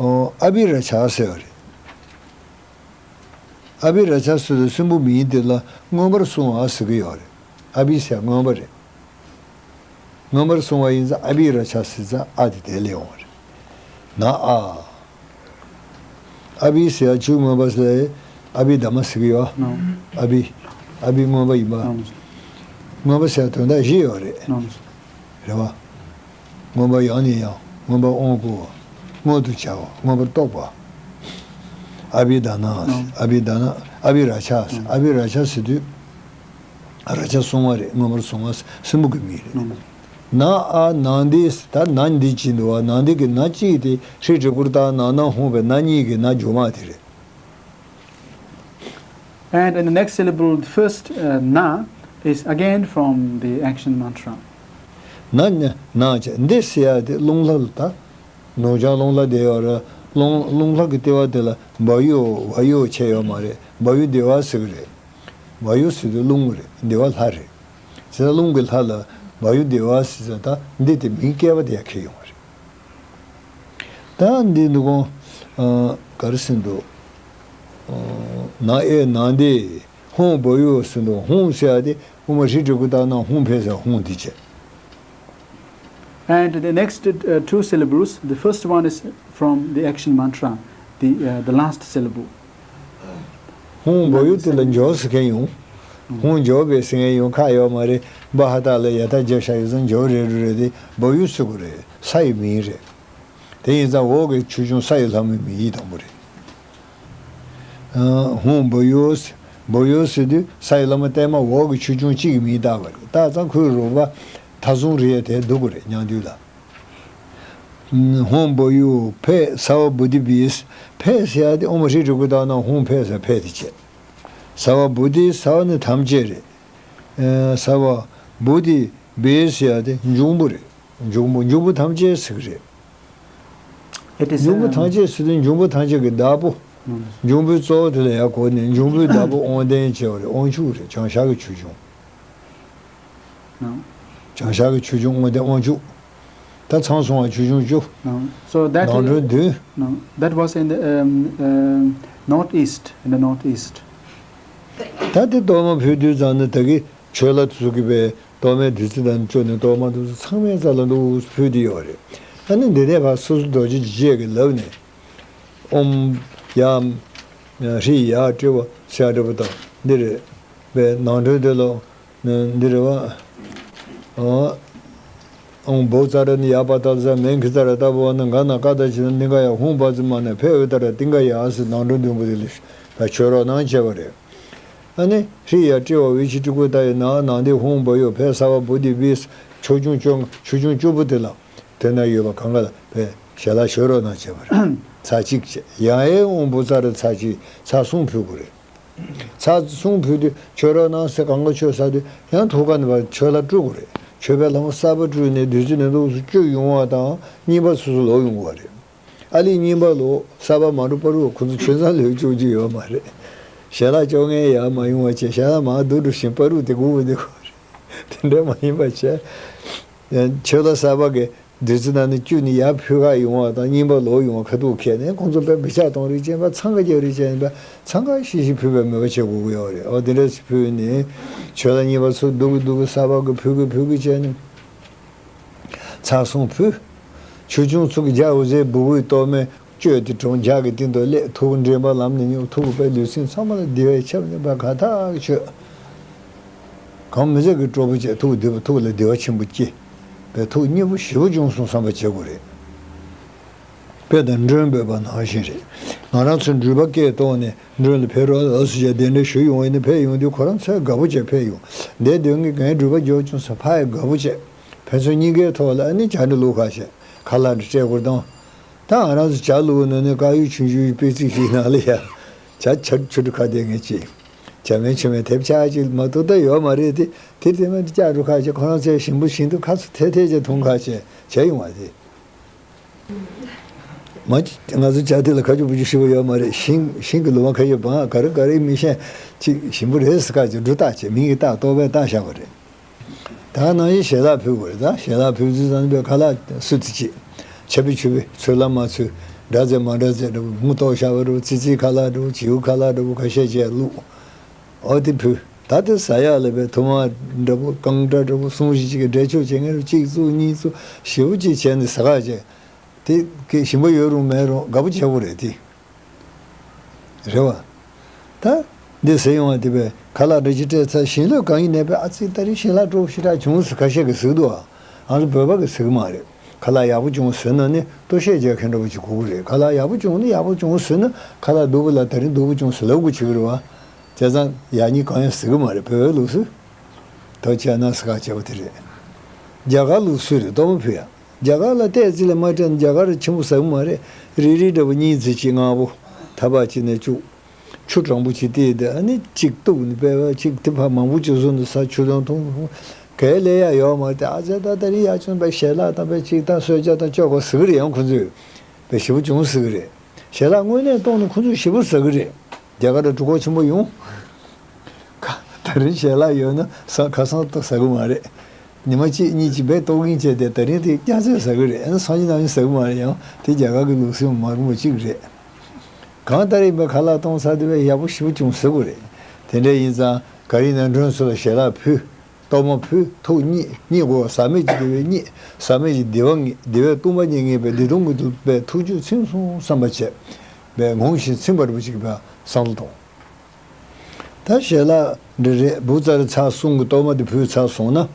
ཨོ། ཨ་བྷི་རཀྵ་ཟེར་བ་རེད། ཨ་བྷི་རཀྵ་ཟེར་དུས་སྲིན་པོ་མིང་དེ་ལ་མངོན་པར་སྲུང་བ་ཟེར་གི་ཡོད་རེད། ཨ་བྷི་ཟེར་མངོན་པ་རེད། མངོན་པར་སྲུང་བ་ཡིན་ཙང་ཨ་བྷི་རཀྵ་ཟེར་ཙང་ཨ་དེ་དེ་ལས་ཡོང་བ་རེད། ན་ཨ། ཨ་བྷི་ཟེར་ཡ་ཆུ་མངོན་པ་ཟེར་ཨ་བྷི་དྷརྨ་ཟེར་གི་ཡོད། ནོ། ཨ་བྷི། ཨ་བྷི་མངོན་པ་ཡིན་པ། ནོ། མངོན་པ་ཟེར་དོན་དག་བཞི་ཡོད་རེད། ནོ། རེད་བ། མངོན་པ་ཡང་ནས་ཡང་མངོན་པར་དབང་བསྐུར་བ། མངོན་དུ་བྱ་བ། མངོན་པར་རྟོགས་པ། ཨ་བྷི་དྷ་ན། ཨ་བྷི་དྷ་ན། ཨ་བྷི་རཀྵ། ཨ་བྷི་རཀྵ་ཟེར་དུས། རཀྵ་སྲུང་བ་རེད། མངོན་པར་སྲུང་བ་སྲིན་པོ་གི་མིང་རེད། ན་ཨ་ནཱ་དའི། ད་ན་འདི་གཅིག་འདུག་བ། ནཱ་འདི་གི་ན་གཅིག་དེ་ཧྲཱིཿབྲི་གུ་རུ་ཏ་ན་ན་ཧཱུྃ་བྷེ་ན་གཉིས་ཀྱི་ན་སྦྱོར་མ་དེ་རེད། And in the next syllable, the first uh, na is again from the action mantra. ན་ན་ཅེ་འདི་ཟེར་ཡ་དེ་རླུང་ལྷ་ལ། ད་ནུབ་བྱང་རླུང་ལྷ་དེ་ཡོད་རེད། རླུང་རླུང་ལྷ་གི་ལྟེ་བ་དེ་ལ་བ་ཡུ་བ་ཡུ་བྱས་ཡོད་མ་རེད། བ་ཡུ་དེ་བ་ཟེར་གི་རེད། བ་ཡུ་ཟེར་དུས་རླུང་རེད། དེ་བ་ལྷ་རེད། ཟེར་ན་རླུང་གི་ལྷ་ལ་བ་ཡུ་དེ་བ་ཟེར་ཙང་ད་འདི་དེ་མིང་སྐྱེས་པ་དེ་ཡང་ཁེལ་ཡོང་བ་རེད། ད་འདི་འདུག་གོ། ག་རེ་ཟེར་འདུག་ན་ཨེ་ནཱ་དའི་ཧཱུྃ་བྷེ་ཡུ་ཟེར་འདུག་ཧཱུྃ་ཟེར་ཡ་དེ་དབུ་མ་ཧྲཱིཿབྲི་གུ་རུ་ཏ་ན་ཧཱུྃ་བྷེ་ཟེར་ཧཱུྃ་འདི་བྱས། And the next uh, two syllables, the first one is from the action mantra, the, uh, the last syllable. ཧཱུྃ་བྷེ་ཡུ་དེ་ལ་སྦྱོར་ཟེར་མཁན་ཡོང་། ཧཱུྃ་སྦྱོར་བས་ཟེར་མཁན་ཡོང་ཁ་ཡོད་མ་རེད། བ་ཧ་ཏ་ལ་ཡ་ད་བརྒྱབ་བཞག་ཡོད་ཙང་སྦྱོར་རེད་རུ་རེད་དེ་བྷེ་ཡུ་ཟེར་དགོས་རེད། ས་ཡི་མིང་རེད། དེ་ཡིན་ཙང་འོག་གི་ཆོས་སྐྱོང་ས་ཡི་ལྷ་མོའི་མིང་ཡིག་དང་པོ་རེད། ཧཱུྃ་བྷེ་ཡུ། བྷེ་ཡུ་ཟེར་དུས་ས་ཡི་ལྷ་མོ་བརྟན་མ་འོག་གི་ཆོས་སྐྱོང་གཅིག་གི་མིང་བཏགས་པ་རེད། བཏགས་ཙང་ཁོའི་རོལ་པ་མཐའ་བཟུང་རེད་དེ་འདུག་གི་རེད་ཉང་བདུད་ལ། ཧཱུྃ་བྷེ་ཡུ་ཕཊ་སརྦ་བོ་དྷི་བྷེ། ཕཊ་ཟེར་ཡ་དེ་ཨོཾ་ཧྲཱིཿབྲི་གུ་རུ་ཏ་ན་ཧཱུྃ་ཕཊ་ཟེར་ཕཊ་དེ་བྱས། སརྦ་བོ་དྷི་སརྦ་ནི་ཐམས་ཅད་རེད། སརྦ་བོ་དྷི་བྷེ་ཟེར་ཡ་དེ་འབྱུང་པོ་རེད། འབྱུང་པོ་འབྱུང་པོ་ཐམས་ཅད་ཟེར་གི་རེད། It is འབྱུང་པོ་ཐམས་ཅད་ཟེར་དུས་འབྱུང་པོ་ཐམས་ཅད་ཀྱི་བདག་པོ། འབྱུང་པོའི་གཙོ་བོ་དེ་ལ་ཡང་གོ་ནས་འབྱུང་པོའི་བདག་པོ་དབང་ལྡན་བྱས་པ་རེད། དབང་ཕྱུག་རེད། བྱང་ཤར་གྱི་ཆོས་སྐྱོང་། བྱང་ཤར་གྱི་ཆོས་སྐྱོང་དབང་ལྡན་དབང་ཕྱུག་ད་ཚང་སོང་བ་ཆོས་སྐྱོང་བཅུ། So that ནང་ཁྲོལ་བདུན། That was in the um, um, northeast, in the northeast. ད་དེ་གཏོར་མ་ཕུལ་དུས་ཙམ་ནས་ད་གི་ཆོས་ལ་ཐུག་གི་པའི་གཏོར་མའི་བདུད་རྩི་དང་བཅུག་ནས་གཏོར་མ་དུ་ཚང་མའི་རྩ་ལ་འདུག་ཕུལ་དུ་ཡོད་རེད། ཨ་ནི་འདི་ནས་ཕར་སོ་སོ་རྡོ་རྗེ་འཇིགས་བྱེད་ཀྱི་ལབ་ནས། ཨོཾ་ཡ་ཧྲཱིཿཡ་ཏྲི་ཝ་ཤ་ཏྲི་ཝ་དང་འདི་རེད། པའི་ནང་དོན་དེ་ལ་འདི་རེད་བ། ཨོཾ་བྷུ་ཙ་ར་ནི་ཡ་པ་ཏ་ཙ་མེ་ཁི་ཙ་ར་ཏ་བུ་ཝ་ན་ག་ན་ཀ་ད་ཅི་ན་ནི་ག་ཡ་ཧཱུྃ་བཛྲ་མ་ན་ཕཊ་ཨུ་ཏ་ར་ཏིང་ག་ཡ་ཟེར་ནང་དོན་བདུན་པོ་དེ་ལ་ད་མཆོད་རོགས་གནང་བྱས་པ་རེད། ཨ་ནི་ཧྲཱིཿཡ་ཏྲི་ཝ་བི་ཤི་ཏྲི་ཀུ་ཏ་ཡི་ནང་ནང་དེ་ཧཱུྃ་བྷེ་ཡུ་ཕཊ་སརྦ་བོ་དྷི་བྷེ་ཆོས་སྐྱོང་བཅོ་ཆོས་སྐྱོང་བཅུ་པོ་དེ་ལ་དེ་ན་ཡོད་པ་གང་ག་ལ་ཕཊ་ཞལ་ལག་མཆོད་རོགས་གནང་བྱས་པ་རེད། ཚར་གཅིག་བྱས། ཡང་ཨེ་ཨོཾ་བྷུ་ཙ་ར་ཚར་གཅིག་ཚར་གསུམ་ཕུལ་དགོས་རེད། ཚར་གསུམ་ཕུལ་དུས་མཆོད་རོགས་གནང་ཟེར་གང་ག་མཆོད་ཚར་དུས་ཡང་ཐུགས་ཀ་ནས་ཕར་མཆོད་ལྷ་སྤྲུལ་དགོས་རེད། མཆོད་པའི་ལྷ་མོ་གསར་པ་སྤྲུལ་ནས་བདུད་རྩི་ནས་འདུག་སུ་བཅུག་ཡོང་བ་དང་རྙིང་པ་སོ་སོ་ལོག་ཡོང་དགོས་པ་རེད། ཨ་ལི་རྙིང་པ་ལོག་གསར་པ་མ་འགྲོ་བར་དུ་ཁོ་ཚོ་ཆོས་ཚང་ལོག་བཅུག་རྒྱུ་ཡོད་མ་རེད། ཞལ་ལག་བཅོ་ལྔའི་ཡར་མ་ཡོང་བ་བྱས་ཞལ་ལག་མར་བསྡུ་འགྲོ་བཞིན་བར་དུ་དེ་སྒུག་དགོས་དེ་ཁོ་རེད། དེ་འདྲ་མ་ཡིན་པ་བྱས། མཆོད་ལྷ་གསར་པ་གི་བདུད་རྩི་ནང་ནས་བཅུག་ནས་ཡར་ཕུལ་ག་ཡོང་བ་དང་རྙིང་པ་ལོག་ཡོང་བ་ཁ་ཐུག་ཁེལ་ནས་ཁོང་ཚོ་དཔེ་འབུ་ཆག་གཏོང་རིགས་ཅན་པ་འཚང་ཁ་རྒྱག་རིགས་ཅན་པ་འཚང་ཁ་ཤིག་ཤིག་ཕུལ་བའི་མོས་པ་བྱེད་དགོས་ཀྱི་ཡོད་རེད། འོ་དེ་འདྲ་ཞིག་ཕུལ་ནས་མཆོད་ལྷ་རྙིང་པ་ཚུར་བསྡུ་གི་བསྡུ་གི་གསར་པ་གི་ཕུལ་གི་ཕུལ་གི་བྱས་ནས། ཚར་གསུམ་ཕུལ། ཆོས་སྐྱོང་ཚུ་གི་ལྗགས་འོད་ཟེར་སྦུ་གུའི་གཏོར་མས་བཅོས་ཏེ་དྲུང་ལྗགས་ཀྱི་སྟེང་དུ་སླེབས། ཐུགས་མགྲིན་པ་ལམ་ནས་མྱོང་། ཐུགས་ཀྱི་དཔལ་ལུས་སེམས་ཚང་མ་ལ་བདེ་བའི་ཆབ་ནས་པ་ག་ཐག་ཆོད། གང་མི་ཟད་ཀྱི་སྤྲོ་པོ་བྱས། ཐུགས་བདེ་པོ་ཐུགས་ལ་བདེ་བ་ཆེན་པོ་སྐྱེ། པའི་ཐུགས་མཉེས་པོ་ཞེ་པོ་བྱུང་སོང་བསམ་པ་བྱེད་དགོས་རེད། དཔེ་དང་མགྲོན་འབོད་པ་ནང་བཞིན་རེད། ང་རང་ཚོ་འགྲུལ་པ་སྐད་གཏོང་ནས་མགྲོན་ལ་ཕེབས་རོགས་ལགས་སུ་བྱས་གདན་འདྲེན་ཞུ་ཡོང་བ་ཡིན་ན་ཕེབས་ཡོང་དུས་ཁོ་རང་ཚོས་དགའ་པོ་བྱས་ཕེབས་ཡོང་། འདིར་སྡོད་མཁན་ངའི་འགྲུལ་པ་མགྱོགས་བྱུང་ས་ཕ་ཡི་དགའ་པོ་བྱས། ཕན་ཚུན་གཉིས་ཀའི་ཐོག་ལ་ཨ་ནི་ཇ་འདྲ་བླུགས་ཁ་བྱས་ཁ་ལག་འདྲ་སྤྲད་སྐོར་དང་། ད་ང་རང་ཚོ་ཇ་བླུགས་ནས་ནི་དཀར་ཡོལ་ཆུང་ཆུང་པེ་ཙི་ཞིག་ནང་ལ་ཡ། ཇ་ཆུ་ཆུ་འདྲ་ཁ་བསྡད་མཁན་ཅིག་ཇ་མིན་ཆུ་མིན་དེབ་ཆག་ཅིག་མ་གཏོགས་ད་ཡོད་མ་རེད་དེ། དེ་དེ་མིན་ལྕགས་འདྲ་ཁ་བྱས་ཁོ་རང་ཚོའི་ཞིམ་པོ་ཞིམ་དུ་ཁ་ཚུར་ཐལ་ཐལ་བྱས་འཐུང་ཁ་བྱས་བྱས་ཡོང་བ་དེ། མ་གཅིག་ང་ཚོ་ཇ་དེ་ལ་ཁ་ཆུ་བུ་ཆུ་ཞིག་ཡོད་མ་རེད། ཤིང་ཤིང་གི་ལུ་མ་ཁ་ཡོད་པ་ག་རེ་ག་རེ་མི་ཤེས། ཅིག་ཞིམ་པོ་རེད་ཟེར་ཁ་ཅིག་འབྲུ་བཏགས་བྱས་མིང་གི་བཏགས་ལྟོ་ཕད་བཏགས་བཞག་པ་རེད། ད་ནང་བཞིན་ཞལ་ལག་ཕུལ་དགོས་རེད། ད་ཞལ་ལག་ཕུལ་དུས་ཙམ་པའི་ཁ་ལག་སུ་ཙི་ཅིག་ཆབ་པི་ཆུབ་པི་ཚོས་ལ་མ་ཚོས་འདྲ་ཚད་མ་འདྲ་ཚད་འདྲ་པོ་མུ་ཏོག་ཤ་བ་འདྲ་པོ་ཙི་ཙིའི་ཁ་ལག་འདྲ་པོ་བྱིའུ་ཁ་ལག་འདྲ་པོ་ཁ་ཤས་བྱས་བླུགས། ཨོ་དེ་ཕུལ། ད་དེ་ཟ་ཡག་ལ་བས་ཐུར་མ་འདྲ་པོ་རྐང་སྒྲ་འདྲ་པོ་སུམ་བཞི་ཅིག་གི་འདྲ་ཆོག་བྱེད་མཁན་རུ་གཅིག་བཙུགས་གཉིས་བཙུགས་ཞེ་པོ་ཅིག་བྱས་ནས་ཟ་ག་བྱས། དེ་གི་ཞིམ་པོ་ཡོད་རུང་མེད་རུང་དགའ་པོ་བྱེད་དགོས་རེད་དེ། རེད་བ། ད་འདི་ཟེར་ཡོང་བ་དེ་བས་ཁ་ལག་འདྲ་ཅིག་སྤྲད་ཚར་ཞིང་ལོས་གང་ཡིན་ནས་བས་ཨ་ཙི་ད་རེས་ཞིང་ལ་འགྲོ་ཞེ་དྲག་བྱུང་ཟེར་ཁ་ཤས་ཀྱིས་ཟེར་གི་འདུག་ཨ། ང་ཚོ་བོད་པ་གིས་ཟེར་གི་མ་རེད། ཁ་ལག་ཡག་པོ་བྱུང་ཟེར་ན་ནི་ལྟོ་ཤས་རྒྱག་མཁན་འདྲ་པོ་ཅིག་དགོས་ཀྱི་རེད། ཁ་ལག་ཡག་པོ་བྱུང་ན་ཡག་པོ་བྱུང་ཟེར་ན་ཁ་ལག་སྡུག་པོ་ལ་ད་རིང་སྡུག་པོ་བྱུང་ཟེར་ལབ་དགོས་བྱེད་ཀྱི་རེད་བ། བྱས་ཙང་ཡག་ཉེས་གང་ཡང་ཟེར་གྱི་མ་རེད། བོད་པའི་ལུགས་སྲོལ། ད་བྱས་ན་ཟེར་ཁ་བྱས་པ་དེ་རེད། རྒྱ་གར་ལུགས་སྲོལ་རེད། གཏོར་མ་ཕུལ་ཡག་རྒྱ་གར་ལ་བལྟས་ཚེ་ལས་མ་སྤྲད་ན་རྒྱ་གར་ར་ཆེན་པོ་ཟ་གི་མ་རེད། རིལ་རིལ་འདྲ་པོ་གཉིས་ཙི་ཅིག་མངར་པོ། ཐ་པ་ཅིག་ནས་བཅུག་ཆུ་གྲང་པོ་ཅིག་བལྟས་ཏེ་ཨ་ནི་གཅིག་གཏུབ་ནས་པས་པ་གཅིག་དེ་ཕར་མང་པོ་ཅིག་བཟོ་ནས་ཟ། ཆུ་དང་འཐུང་འཐུང་། གས་ལས་ཡག་ཡོད་མ་རེད། ཨ་ཙི་ད་ད་རིང་ཡག་བྱུང་པས་ཞལ་ལག་དང་པས་གཅིག་དང་གསོལ་ཇ་དང་བཅོ་ཁ་ཟེར་གི་རེད། ཡང་ཁོ་ཚོས་པས་ཞེ་པོ་བྱུང་ཟེར་གི་རེད། ཞལ་ལག་དངོས་གནས་གཏོང་ན་ཁོ་ཚོས་ཞེ་པོ་ཟ་གི་རེད། རྒྱ་གར་ལ་གྲོད་ཁོག་ཆེན་པོ་ཡོང་། ཁ་ད་རིང་ཞལ་ལག་ཡོད་ན་ས་ཁ་སང་ཏོག་ཟ་གི་མ་རེད། ཉི་མ་གཅིག་གཉིས་ཀྱི་བས་ཏོག་གིན་བྱས་ཏེ་ད་རིང་དེ་སྐྱ་ཚོས་ཟ་གི་རེད། ཨ་ནི་སང་ཉིན་གནངས་ཉིན་ཟ་གི་མ་རེད། ཡང་དེ་རྒྱ་གར་གྱི་ལུགས་སྲོལ་མ་རུང་བ་གཅིག་རེད། གང་ལྟར་ཡིན་པའི་ཁ་ལག་གཏོང་ས་དེ་བས་ཡག་པོ་ཞེ་པོ་བྱུང་ཟེར་དགོས་རེད། དེ་འདྲ་ཡིན་ཙང་ག་རེ་ཡིན་ན་མགྲོན་ཚོ་ལ་ཞལ་ལག་ཕུལ། གཏོར་མ་ཕུལ། ཐུགས་མཉེས། མཉེས་དགོས། ཟག་མེད་ཀྱི་བདེ་བས་མཉེས། ཟག་མེད་ཀྱི་བདེ་བ་མཉེས། བདེ་བས་སྟོང་པ་ཉིད་མཉེས་པའི་བདེ་སྟོང་གི་ཐུགས་པས་ཐུགས་རྒྱུད་ཚིམ་སོང་བསམ་པ་བྱས། པས་ངོམས་ཤིང་ཚིམ་པར་བྱེད་པའི་བསམ་བློ་གཏོང་། ད་ཞལ་ལག་འདི་རེད། བུ་ཚར་ཚར་སོང་གི་གཏོར་མ་དེ་ཕུལ་ཚར་སོང་ན།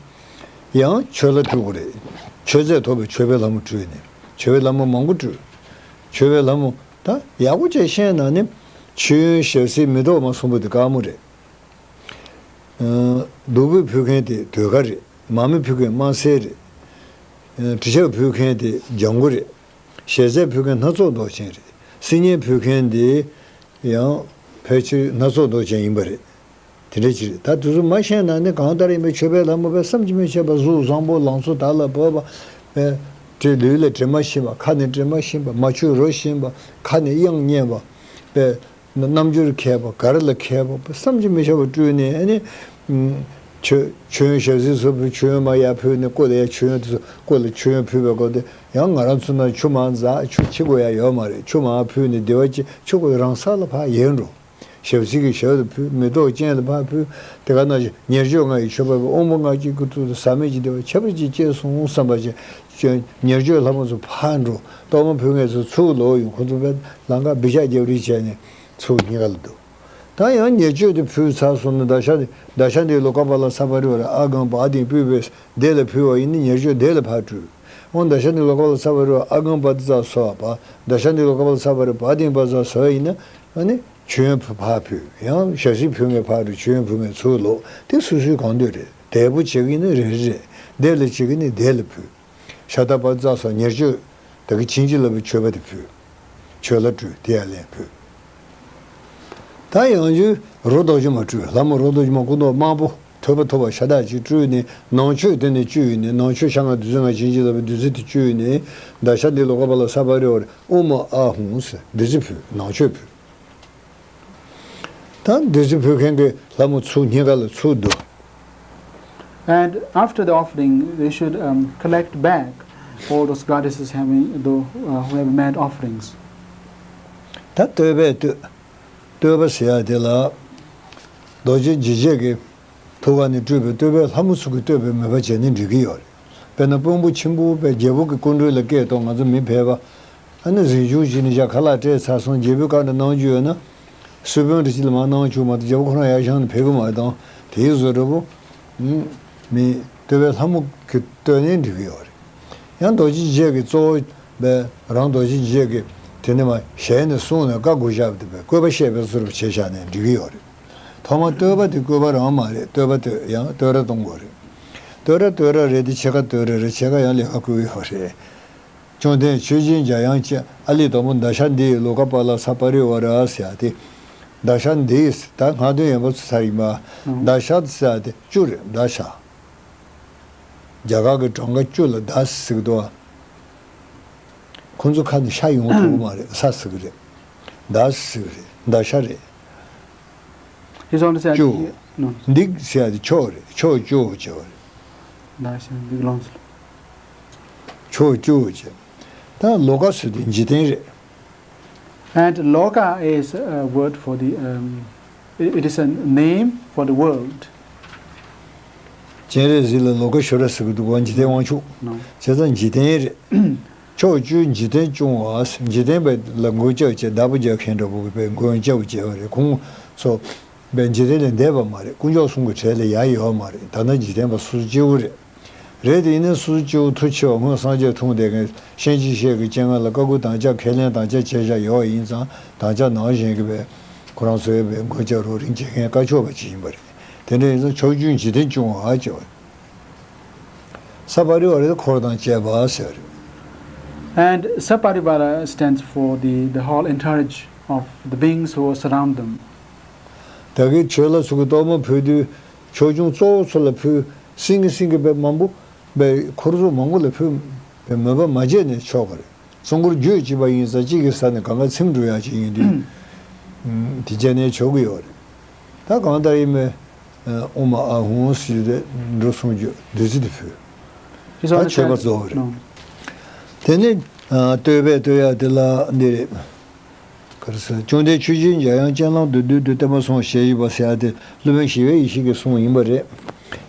ཡང་མཆོད་ལྷ་སྤྲུལ་དགོས་རེད། མཆོད་རྫས་ཐོབ་པའི་མཆོད་པའི་ལྷ་མོ་སྤྲུལ་ནས། མཆོད་པའི་ལྷ་མོ་མང་པོ་སྤྲུལ། མཆོད་པའི་ལྷ་མོ་ད་ཡག་པོ་བྱས་བཤད་ན་ནི། མཆོད་ཡོན་ཞལ་བསིལ་མེ་ཏོག་མ་གསུམ་པོ་དེ་དཀར་མོ་རེད། ཨ་བདུག་སྤོས་ཕུལ་མཁན་དེ་ཟློས་གར་རེད། མར་མེ་ཕུལ་མཁན་དམར་སེར་རེད། ཨ་དྲི་ཆབ་ཕུལ་མཁན་དེ་ལྗང་གུ་རེད། ཞལ་ཟས་ཕུལ་མཁན་སྣ་ཚོགས་མདོག་ཅན་རེད། སིལ་སྙན་ཕུལ་མཁན་དེ་ཡང་ཕལ་ཆེར་སྣ་ཚོགས་མདོག་ཅན་ཡིན་པ་རེད། དེ་འདྲ་ཅིག་རེད། ད་དུས་ཚོད་མ་ཤེས་ན་ནི་གང་ལྟར་ཡིན་པའི་མཆོད་པའི་ལྷ་མོ་པས་བསམ་གྱིས་མི་ཁྱབ་པ་གཟུགས་བཟང་པོ་ལང་ཚོ་དར་ལ་བབས་པ། པས་དེ་ལུས་ལ་དྲི་མ་ཞིམ་པ། ཁ་ནས་དྲི་མ་ཞིམ་པ། མ་ཆུ་རོ་ཞིམ་པ། ཁ་ནས་དབྱངས་སྙན་པ། པས་རྣམ་འགྱུར་མཁས་པ། གར་ལ་མཁས་པ། བསམ་གྱིས་མི་ཁྱབ་པ་སྤྲུལ་ནས་ཨ་ནི། མཆོད་མཆོད་ཡོན་ཞལ་བསིལ་སོགས་ཕུལ། མཆོད་ཡོན་མ་ཡར་ཕུལ་ནས་སྐུ་ལ་ཡར་མཆོད་ཡོན་དེ་ཚོ་སྐུ་ལ་མཆོད་ཡོན་ཕུལ་བའི་སྐབས་དེ་ཡང་ང་རང་ཚོ་ན་ཆུ་མར་འཛག་ཆུ་ཕྱི་དགོས་ཡ་ཡོད་མ་རེད། ཆུ་མར་ཕུལ་ནས་བདེ་བ་ཅིག་ཆུ་ཁོའི་རང་ས་ལ་ཕར་ཡལ་འགྲོ། ཞལ་བསིལ་གྱི་ཞལ་ལ་ཕུལ། མེ་ཏོག་སྤྱན་ལ་ཕར་ཕུལ། དེ་ག་ནང་བཞིན་ཉེར་སྤྱོད་ལྔ་ཡི་མཆོད་པ་པའི་དབང་པོ་ལྔ་གཅིག་གི་ཐུགས་སུ་ཟག་མེད་ཀྱི་བདེ་བ་ཁྱད་པར་ཅན་སྐྱེས་སོང་བསམ་པ་བྱས། ཉེར་སྤྱོད་ལྷ་མོ་ཚོ་ཕར་འགྲོ། གཏོར་མ་ཕུལ་མཁན་ཚོ་ཚུར་ལོག་ཡོང་། ཁོ་ཚོ་དཔེ་ལམ་ཁ་སྦི་ཆག་རྒྱབ་རེས་བྱས་ནས་ཚུར་སྙིང་ག་ལ་འདུག་ད་ཡང་ཉེར་སྤྱོད་དེ་ཕུལ་ཚར་སོང་ན་ད་ཤ་ད་ཤ་འདི་ལོ་ཀ་པ་ལ་ས་པ་རི་བ་ར་ཨ་གང་བ་དིང་སྤོས་པས་སྡེ་ལ་ཕུལ་བ་ཡིན་ན་ཉེར་སྤྱོད་སྡེ་ལ་ཕར་སྤྲུལ། འོ་ད་ཤ་འདི་ལོ་ཀ་པ་ལ་ས་པ་རི་བ་ཨ་གང་བ་དི་ཙ་སོ་བ་ད་ཤ་འདི་ལོ་ཀ་པ་ལ་ས་པ་རི་བ་དིང་བ་ཙ་སོ་བ་ཡིན་ན་ཨ་ནི། མཆོད་ཡོན་ཕར་ཕུལ། ཡང་ཞལ་བསིལ་ཕུལ་མཁན་ཕར་འགྲོ། མཆོད་ཡོན་ཕུལ་མཁན་ཚུར་ལོག་དེ་སོ་སོའི་གང་འདོད་རེད། དལ་པོ་བྱེད་ཀྱི་ནི་རེ་རེ་རེད། སྡེ་ལ་བྱེད་ཀྱི་ནི་སྡེ་ལ་ཕུལ། ཤ་ད་བ་ཙ་སོགས་ཉེར་སྤྱོད་ད་གི་བྱིན་གྱིས་བརླབས་པའི་མཆོད་པ་དེ་ཕུལ། མཆོད་ལྷ་སྤྲུལ་དེ་ཡང་ལན་ཕུལ། ད་ཡང་རྒྱུ་རོ་རྡོ་རྗེ་མ་སྤྲུལ། ལྷ་མོ་རོ་རྡོ་རྗེ་མ་སྐུ་མདོག་དམར་པོ་ཐོད་པ་ཐོགས་པ་ཤ་སྟག་ཅིག་སྤྲུལ་ནས་ནང་མཆོད་དེ་ནས་བཅུག་ཡོད་ནས། ནང་མཆོད་ཤ་ལྔ་བདུད་རྩི་ལྔ་བྱིན་གྱིས་བརླབས་པའི་བདུད་རྩི་དེ་བཅུག་ཡོད་ནས། ད་ཤ་འདི་ལོ་ཀ་པ་ལ་ས་པ་རི་བ་ར་ཨོཾ་ཨཱཿཧཱུྃ་ཟེར་བདུད་རྩི་ཕུལ། ནང་མཆོད་ཕུལ། ད་བདུད་རྩི་ཕུལ་མཁན་གྱི་ལྷ་མོ་ཚུར་སྙིང་ག་ལ་ཚུར་བསྡུ། And after the offering, they should um, collect back all those goddesses having the, uh, who have made offerings. ད་བསྟོད་པས་བསྟོད། བསྟོད་པ་ཟེར་ཡ་དེ་ལ་རྡོ་རྗེ་འཇིགས་བྱེད་ཀྱི་ཐུགས་ཀ་ནས་སྤྲུལ་པའི་བསྟོད་པས་ལྷ་མོ་ཚོ་གི་བསྟོད་པའི་མོས་པ་བྱས་ནས་འགྲིག་གི་ཡོད་རེད། དཔེར་ན་དཔོན་པོ་ཆེན་པོ་པའི་རྒྱལ་པོ་གི་སྐུ་མགྲོན་ལ་སྐད་གཏོང་། ང་ཚོ་མི་ཕལ་པ་ཨ་ནི་གཟིམ་ཆུང་ཞིག་ནས་བཞག་ཁ་ལག་སྤྲད་ཚར་སོང་། རྒྱལ་པོའི་བཀའ་འདྲ་གནང་རྒྱུ་ཡོད་ན་སུ་དཔོན་འདྲ་ཅིག་ལ་མར་གནང་བཅུག་མ་གཏོགས་རྒྱལ་པོ་ཁོ་རང་ཡར་བཞེངས་ནས་ཕེབས་གི་མ་རེད། དང་དེའི་བཟོ་འདྲ་པོ་མི་བསྟོད་པའི་ལྷ་མོ་གི་བསྟོད་ནས་འགྲིག་གི་ཡོད་རེད། ཡང་རྡོ་རྗེ་འཇིགས་བྱེད་ཀྱི་གཙོ་བོ་པས་རང་རྡོ་རྗེ་འཇིགས་བྱེད་ཀྱི་དེ་ནས་མར་ཞལ་ནས་གསུངས་ནས་བཀའ་བསྒོ་བཞག་པ་དེ་པས་བསྐུལ་བ་བཤད་པའི་བཟོ་འདྲ་པོ་བྱས་བཞག་ནས་འགྲིག་གི་ཡོད་རེད། ཐོག་མར་བསྟོད་པ་དེ་བསྐུལ་བ་རང་མ་རེད། བསྟོད་པ་དེ་ཡང་བསྟོད་ར་གཏོང་དགོས་རེད། བསྟོད་ར་བསྟོད་ར་རེད་དེ་ཕྱེད་ཀ་བསྟོད་ར་རེད། ཕྱེད་ཀ་ཡང་ལས་ཀ་བསྐུལ་ཡོད་རེད། བཅོམ་ལྡན་མཆོད་སྦྱིན་འཇམ་དབྱངས་སྤྱན། ཨ་ལི་དང་པོ་མདའ་ཤ་འདི་ཡི་ལོ་ཀ་པ་ལ་ས་པ་རི་བ་ར་ཟེར་ཡ་དེ། མདའ་ཤ་འདི་ཡི་ད་སྔ་དོན་ཡན་པ་ཚོ་ཚར་ཡིན་པ། ཨང་། མདའ་ཤ་ཟེར་ཡ་དེ་བཅུ་རེད། མདའ་ཤ། རྒྱ་གར་གྱི་གྲངས་ཀ་བཅུ་ལ་མདའ་ཟེར་གི་འདུག་ཨ། ཁོང་ཚོ་ཁ་ནས་ཤ་ཡོང་ཐུབ་ཀྱི་མ་རེད། ས་ཟེར་གི་རེད། མདའ་ཟེར་གི་རེད། མདའ་ཤ་རེད། He's only said བཅུ། he- no. འདི་ཟེར་ཡ་དེ་ཕྱོགས་རེད། ཕྱོགས་བཅུ་བྱས་པ་རེད། མདའ་ཤ་འདི་ལོངས། ཕྱོགས་བཅུ་བྱས། ད་ལོ་ཀ་ཟེར་དེ་འཇིག་རྟེན་རེད། And Loka is a word for the, um, it it is a name for the world. སྤྱན་རས་གཟིགས་ལ་ལོ་ཀ་ཤྭ་ར་ཟེར་གི་འདུག་ག་འཇིག་རྟེན་དབང་ཕྱུག No. བྱས་ཙང་འཇིག་རྟེན་རེད། ཕྱོགས་བཅུའི་འཇིག་རྟེན་སྐྱོང་བ། འཇིག་རྟེན་པ་ལ་མགོན་སྐྱབས་བྱེད། བདག་པོ་རྒྱག་མཁན་འདྲ་པོ་གི་པའི་མགོན་སྐྱབས་བྱེད་པ་རེད། ཁོང་ཚོ་པའི་འཇིག་རྟེན་ལས་འདས་པ་མ་རེད། དཀོན་མཆོག་གསུམ་གྱི་གྲས་ལས་ཡར་ཡོད་པ་མ་རེད། ད་ནི་འཇིག་རྟེན་པ་སོ་སོ་སྐྱེ་བོ་རེད། རེད། དེ་ཡིན་ན་སོ་སོ་སྐྱེ་བོ་མཐུ་ཆེ་བ་སྔོན་སངས་རྒྱས་མཐོང་བསྡད་མཁན་གཤིན་རྗེ་གཤེད་ཀྱི་སྤྱན་སྔ་ལ་བཀའ་བསྒོ་དམ་བཅའ་ཁས་ལེན་དམ་བཅའ་བྱས་བཞག་ཡོད་པ་ཡིན་ཙང་དམ་བཅའ་ནང་བཞིན་གྱི་བས་ཁོ་རང་ཚོའི་བས་མགོན་སྐྱབས་རོགས་རིན་བྱེད་མཁན་བཀའ་ཕྱོགས་པ་ཅིག་ཡིན་པ་རེད། དེ་འདྲ་ཡིན་ཙང་ཕྱོགས་སྐྱོང་འཇིག་རྟེན་སྐྱོང་བ་ཅེས་པ། ས་པ་རི་ཝ་ར་འཁོར་དང་བཅས་པ་ཟེར། And Saparivara stands for the, the whole entourage of the beings who surround them. ད་གིན་ཆོས་ལ་ཚུགས་ཀྱི་གཏོར་མ་ཕུལ་དུས་ཕྱོགས་སྐྱོང་གཙོ་བོ་ཚོ་ལ་ཕུལ། སེང་གེ་སེང་གེ་བས་མང་པོ་བས་འཁོར་ཚོགས་མང་པོ་ལ་ཕུལ་བས་མོས་པ་མ་བྱས་ནས་ཆོག་གི་རེད། གཙོ་འཁོར་རྒྱུད་གཅིག་པ་ཡིན་ཙང་གཅིག་གི་ས་ནས་གང་ག་ཚིམ་འགྲོ་ཡག་ཅིག་ཡིན་དུས། ཨུམ། དེ་བྱས་ནས་ཆོག་གི་ཡོད་རེད། ད་གང་ལྟར་ཡིན་མིན། ཨོཾ་ཨཱཿཧཱུྃ་ཟེར་ཏེ་འགྲོ་གསུང་རྒྱུ་བདུད་རྩི་དེ་ཕུལ། He's ད་on the མཆོད་པ་stand. གཙོ་བོ་རེད། No. དེ་ནས་ཨ། བསྟོད་པས་བསྟོད་ཡག་དེ་ལ་འདི་རེད། ག་རེ་ཟེར། བཅོམ་ལྡན་ཆོས་ཀྱི་འཇམ་དབྱངས་སྤྱན་ལམ་དུ་བདུད་འདུལ་བསྟན་པ་སྲུང་བ་ཞལ་བཞི་པ་ཟེར་ཡག་དེ་སློབ་དཔོན་ཞི་བའི་ཡེ་ཤེས་ཀྱི་གསུང་ཡིན་པ་རེད།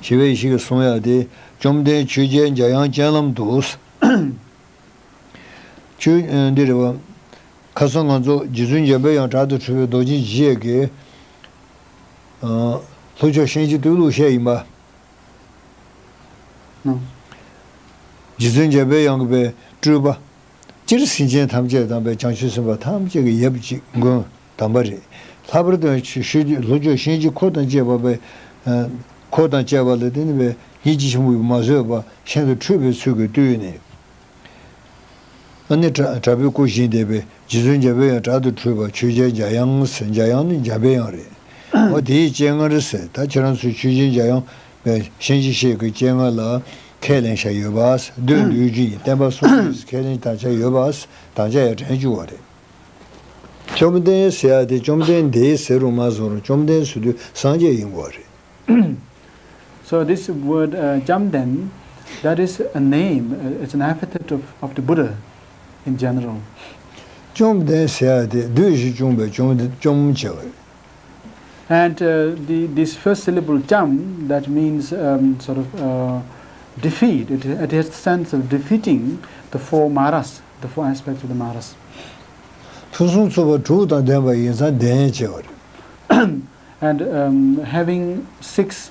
ཞི་བའི་ཡེ་ཤེས་ཀྱི་གསུང་ཡག་དེ་བཅོམ་ལྡན་ཆོས་ཀྱི་འཇམ་དབྱངས་སྤྱན་ལམ་དུ། ཆོས་འདི་རེད་བ། ཁ་སང་ང་ཚོ་རྗེ་བཙུན་འཇམ་པའི་དབྱངས་དྲག་ཏུ་འཁྲུལ་པའི་རྡོ་རྗེ་འཇིགས་བྱེད་ཀྱི་ལྷོ་ཕྱོགས་གཤིན་རྗེ་བཏུལ་ལུགས་བཤད་ཡིན་པ། རྗེ་བཙུན་འཇམ་པའི་དབྱངས་ཀྱི་པའི་སྤྲུལ་པ། སྤྱིར་སེམས་ཅན་ཐམས་ཅད་དང་པའི་བྱང་ཆུབ་སེམས་དཔའ་ཐམས་ཅད་ཀྱི་ཡབ་ཀྱི་མགོན་དམ་པ་རེད། ལྷག་པར་དུ་ཤི་ཤི་ལྷོ་ཕྱོགས་གཤིན་རྗེ་འཁོར་དང་བཅས་པ་པའི་འཁོར་དང་བཅས་པ་ལ་བརྟེན་ནས་པའི་སྙིང་རྗེ་ཆེན་པོས་མ་བཟོད་པ་ཤིན་ཏུ་འཁྲུལ་པའི་ཚུལ་གྱིས་བཏུལ་ནས། ཨ་ནི་དྲག་དྲག་པོའི་སྐུ་བཞེངས་བསྡད་པའི་རྗེ་བཙུན་འཇམ་པའི་དབྱངས་དྲག་ཏུ་འཁྲུལ་པ་ཆོས་རྒྱལ་འཇམ་དབྱངས་ཟེར། འཇམ་དབྱངས་ནི་འཇམ་པའི་དབྱངས་རེད། འོ་དེའི་སྤྱན་སྔར་ཟེར། ད་ཁྱེད་རང་ཚོའི་ཆོས་རྒྱལ་འཇམ་དབྱངས་པའི་གཤིན་རྗེ་གཤེད་ཀྱི་སྤྱན་སྔར་ལ་ཁས་ལེན་བྱས་ཡོད་པ། བདུད་འདུལ་རྒྱུ་ཡིན། བསྟན་པ་སྲུང་རྒྱུ་ཡིན། ཁས་ལེན་དམ་བཅའ་ཡོད་པ། དམ་བཅའ་ཡང་དྲན་བཅུག་པ་རེད། བཅོམ་ལྡན་ཟེར་ཡག་དེ་བཅོམ་ལྡན་འདས་ཟེར་རུང་མ་ཟེར་རུང་བཅོམ་ལྡན་ཟེར་དུས་སངས་རྒྱས་ཡིན་དགོས་པ་རེད། So this word, uh, Jamden, that is a name, uh, it's an epithet of, of the Buddha in general. བཅོམ་ལྡན་ཟེར་ཡག་དེ་བདུད་བཞི་བཅོམ་པའི་བཅོམ་བཅོམ་བྱས་པ་རེད། And uh, the, this first syllable, Jam, that means um, sort of uh, defeat. It, it has the sense of defeating the four Maras, the four aspects of the Maras. ཕུན་སུམ་ཚོགས་པ་དྲུག་དང་ལྡན་པ་ཡིན་ཙང་ལྡན་བྱས་པ་རེད། And um, having six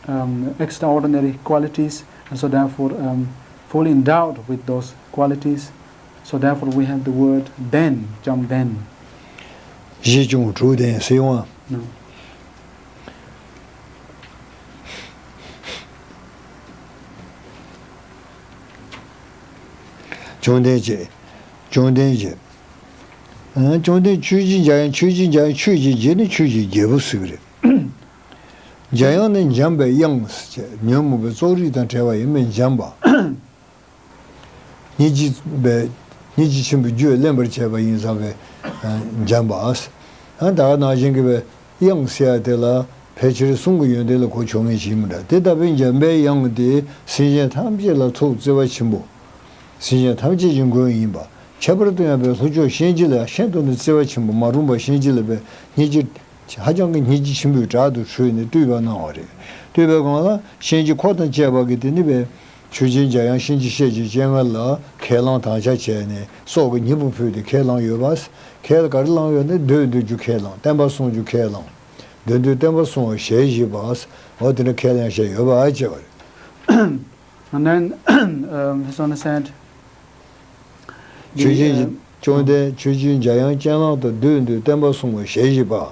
um, extraordinary qualities, and so therefore um, fully endowed with those qualities, so therefore we have the word Den, Jamden. བཞི་བཅོམ་དྲུག་ལྡན་ཟེར་ཡོང་ང་། No. བཅོམ་ལྡན་བྱས། བཅོམ་ལྡན་བྱས། ཨ། བཅོམ་ལྡན་ཆོས་ཀྱི་འཇམ་དབྱངས། ཆོས་ཀྱི་འཇམ་དབྱངས། ཆོས་ཀྱི་རྒྱལ་ནི་ཆོས་ཀྱི་རྒྱལ་པོ་ཟེར་གི་རེད། འཇམ་དབྱངས་ནི་འཇམ་པའི་དབྱངས་ཟེར་བྱས། ཉོན་མོངས་པའི་བཙོག་རིས་དང་བྲལ་བ་ཡིན་པས་འཇམ་པ། སྙིང་རྗེ་པའི་སྙིང་རྗེ་ཆེན་པོའི་རྒྱུད་བརླན་པར་བྱས་པ་ཡིན་ཙང་བས་འཇམ་པ། ཨ། ད་ག་ནང་བཞིན་གྱི་བས་དབྱངས་ཟེར་ཡག་དེ་ལ་ཕལ་ཆེར་གསུང་གི་ཡོན་ཏན་ལ་གོ་ཆོད་མཁན་ཞིག་མི་འདྲ། དེ་ལྟ་བུའི་འཇམ་པའི་དབྱངས་དེ་སེམས་ཅན་ཐམས་ཅད་ལ་ཐུགས་བརྩེ་བ་ཆེན་པོ། སེམས་ཅན་ཐམས་ཅད་ཀྱི་མགོན་ཡིན་པ། ཁྱད་པར་དུ་ཡང་བས་ལྷོ་ཕྱོགས་གཤིན་རྗེ་ལ་ཤིན་ཏུ་ནས་བརྩེ་བ་ཆེན་པོ། མ་རུངས་པ་གཤིན་རྗེ་ལ་བས་སྙིང་རྗེ་ཧ་ཅང་གི་སྙིང་རྗེ་ཆེན་པོས་དྲག་ཏུ་ཁྲོས་ནས་བཏུལ་བ་གནང་བ་རེད། བཏུལ་བའི་སྒང་ལ་གཤིན་རྗེ་འཁོར་དང་བཅས་པ་གིས་དེ་ནི་བས་ཆོས་རྒྱལ་འཇམ་དབྱངས་གཤིན་རྗེ་གཤེད་ཀྱི་སྤྱན་སྔར་ལ་ཁས་བླངས་དམ་བཅའ་བྱས་ནས་སྲོག་གི་སྙིང་པོ་ཕུལ་ཏེ་ཁས་བླངས་ཡོད་པ། ཁས་ག་རེ་བླངས་ཡོད་ན། བདུད་འདུལ་རྒྱུ་ཁས་བླངས། བསྟན་པ་སྲུང་རྒྱུ་ཁས་བླངས། བདུད་འདུལ་བསྟན་པ་སྲུང་བ་ཞལ་བཞི་པ། འོ་དེ་འདྲ་ཁས་ལེན་བྱས་ཡོད་པ་བྱས་པ་རེད། And then um, his Holiness said, ཆོས་རྒྱལ། the, uh, བཅོམ་ལྡན་ཆོས་རྒྱལ་འཇམ་དབྱངས་སྤྱན་སྔར་དུ་བདུད་འདུལ་བསྟན་པ་སྲུང་བ་ཞལ་བཞི་པ།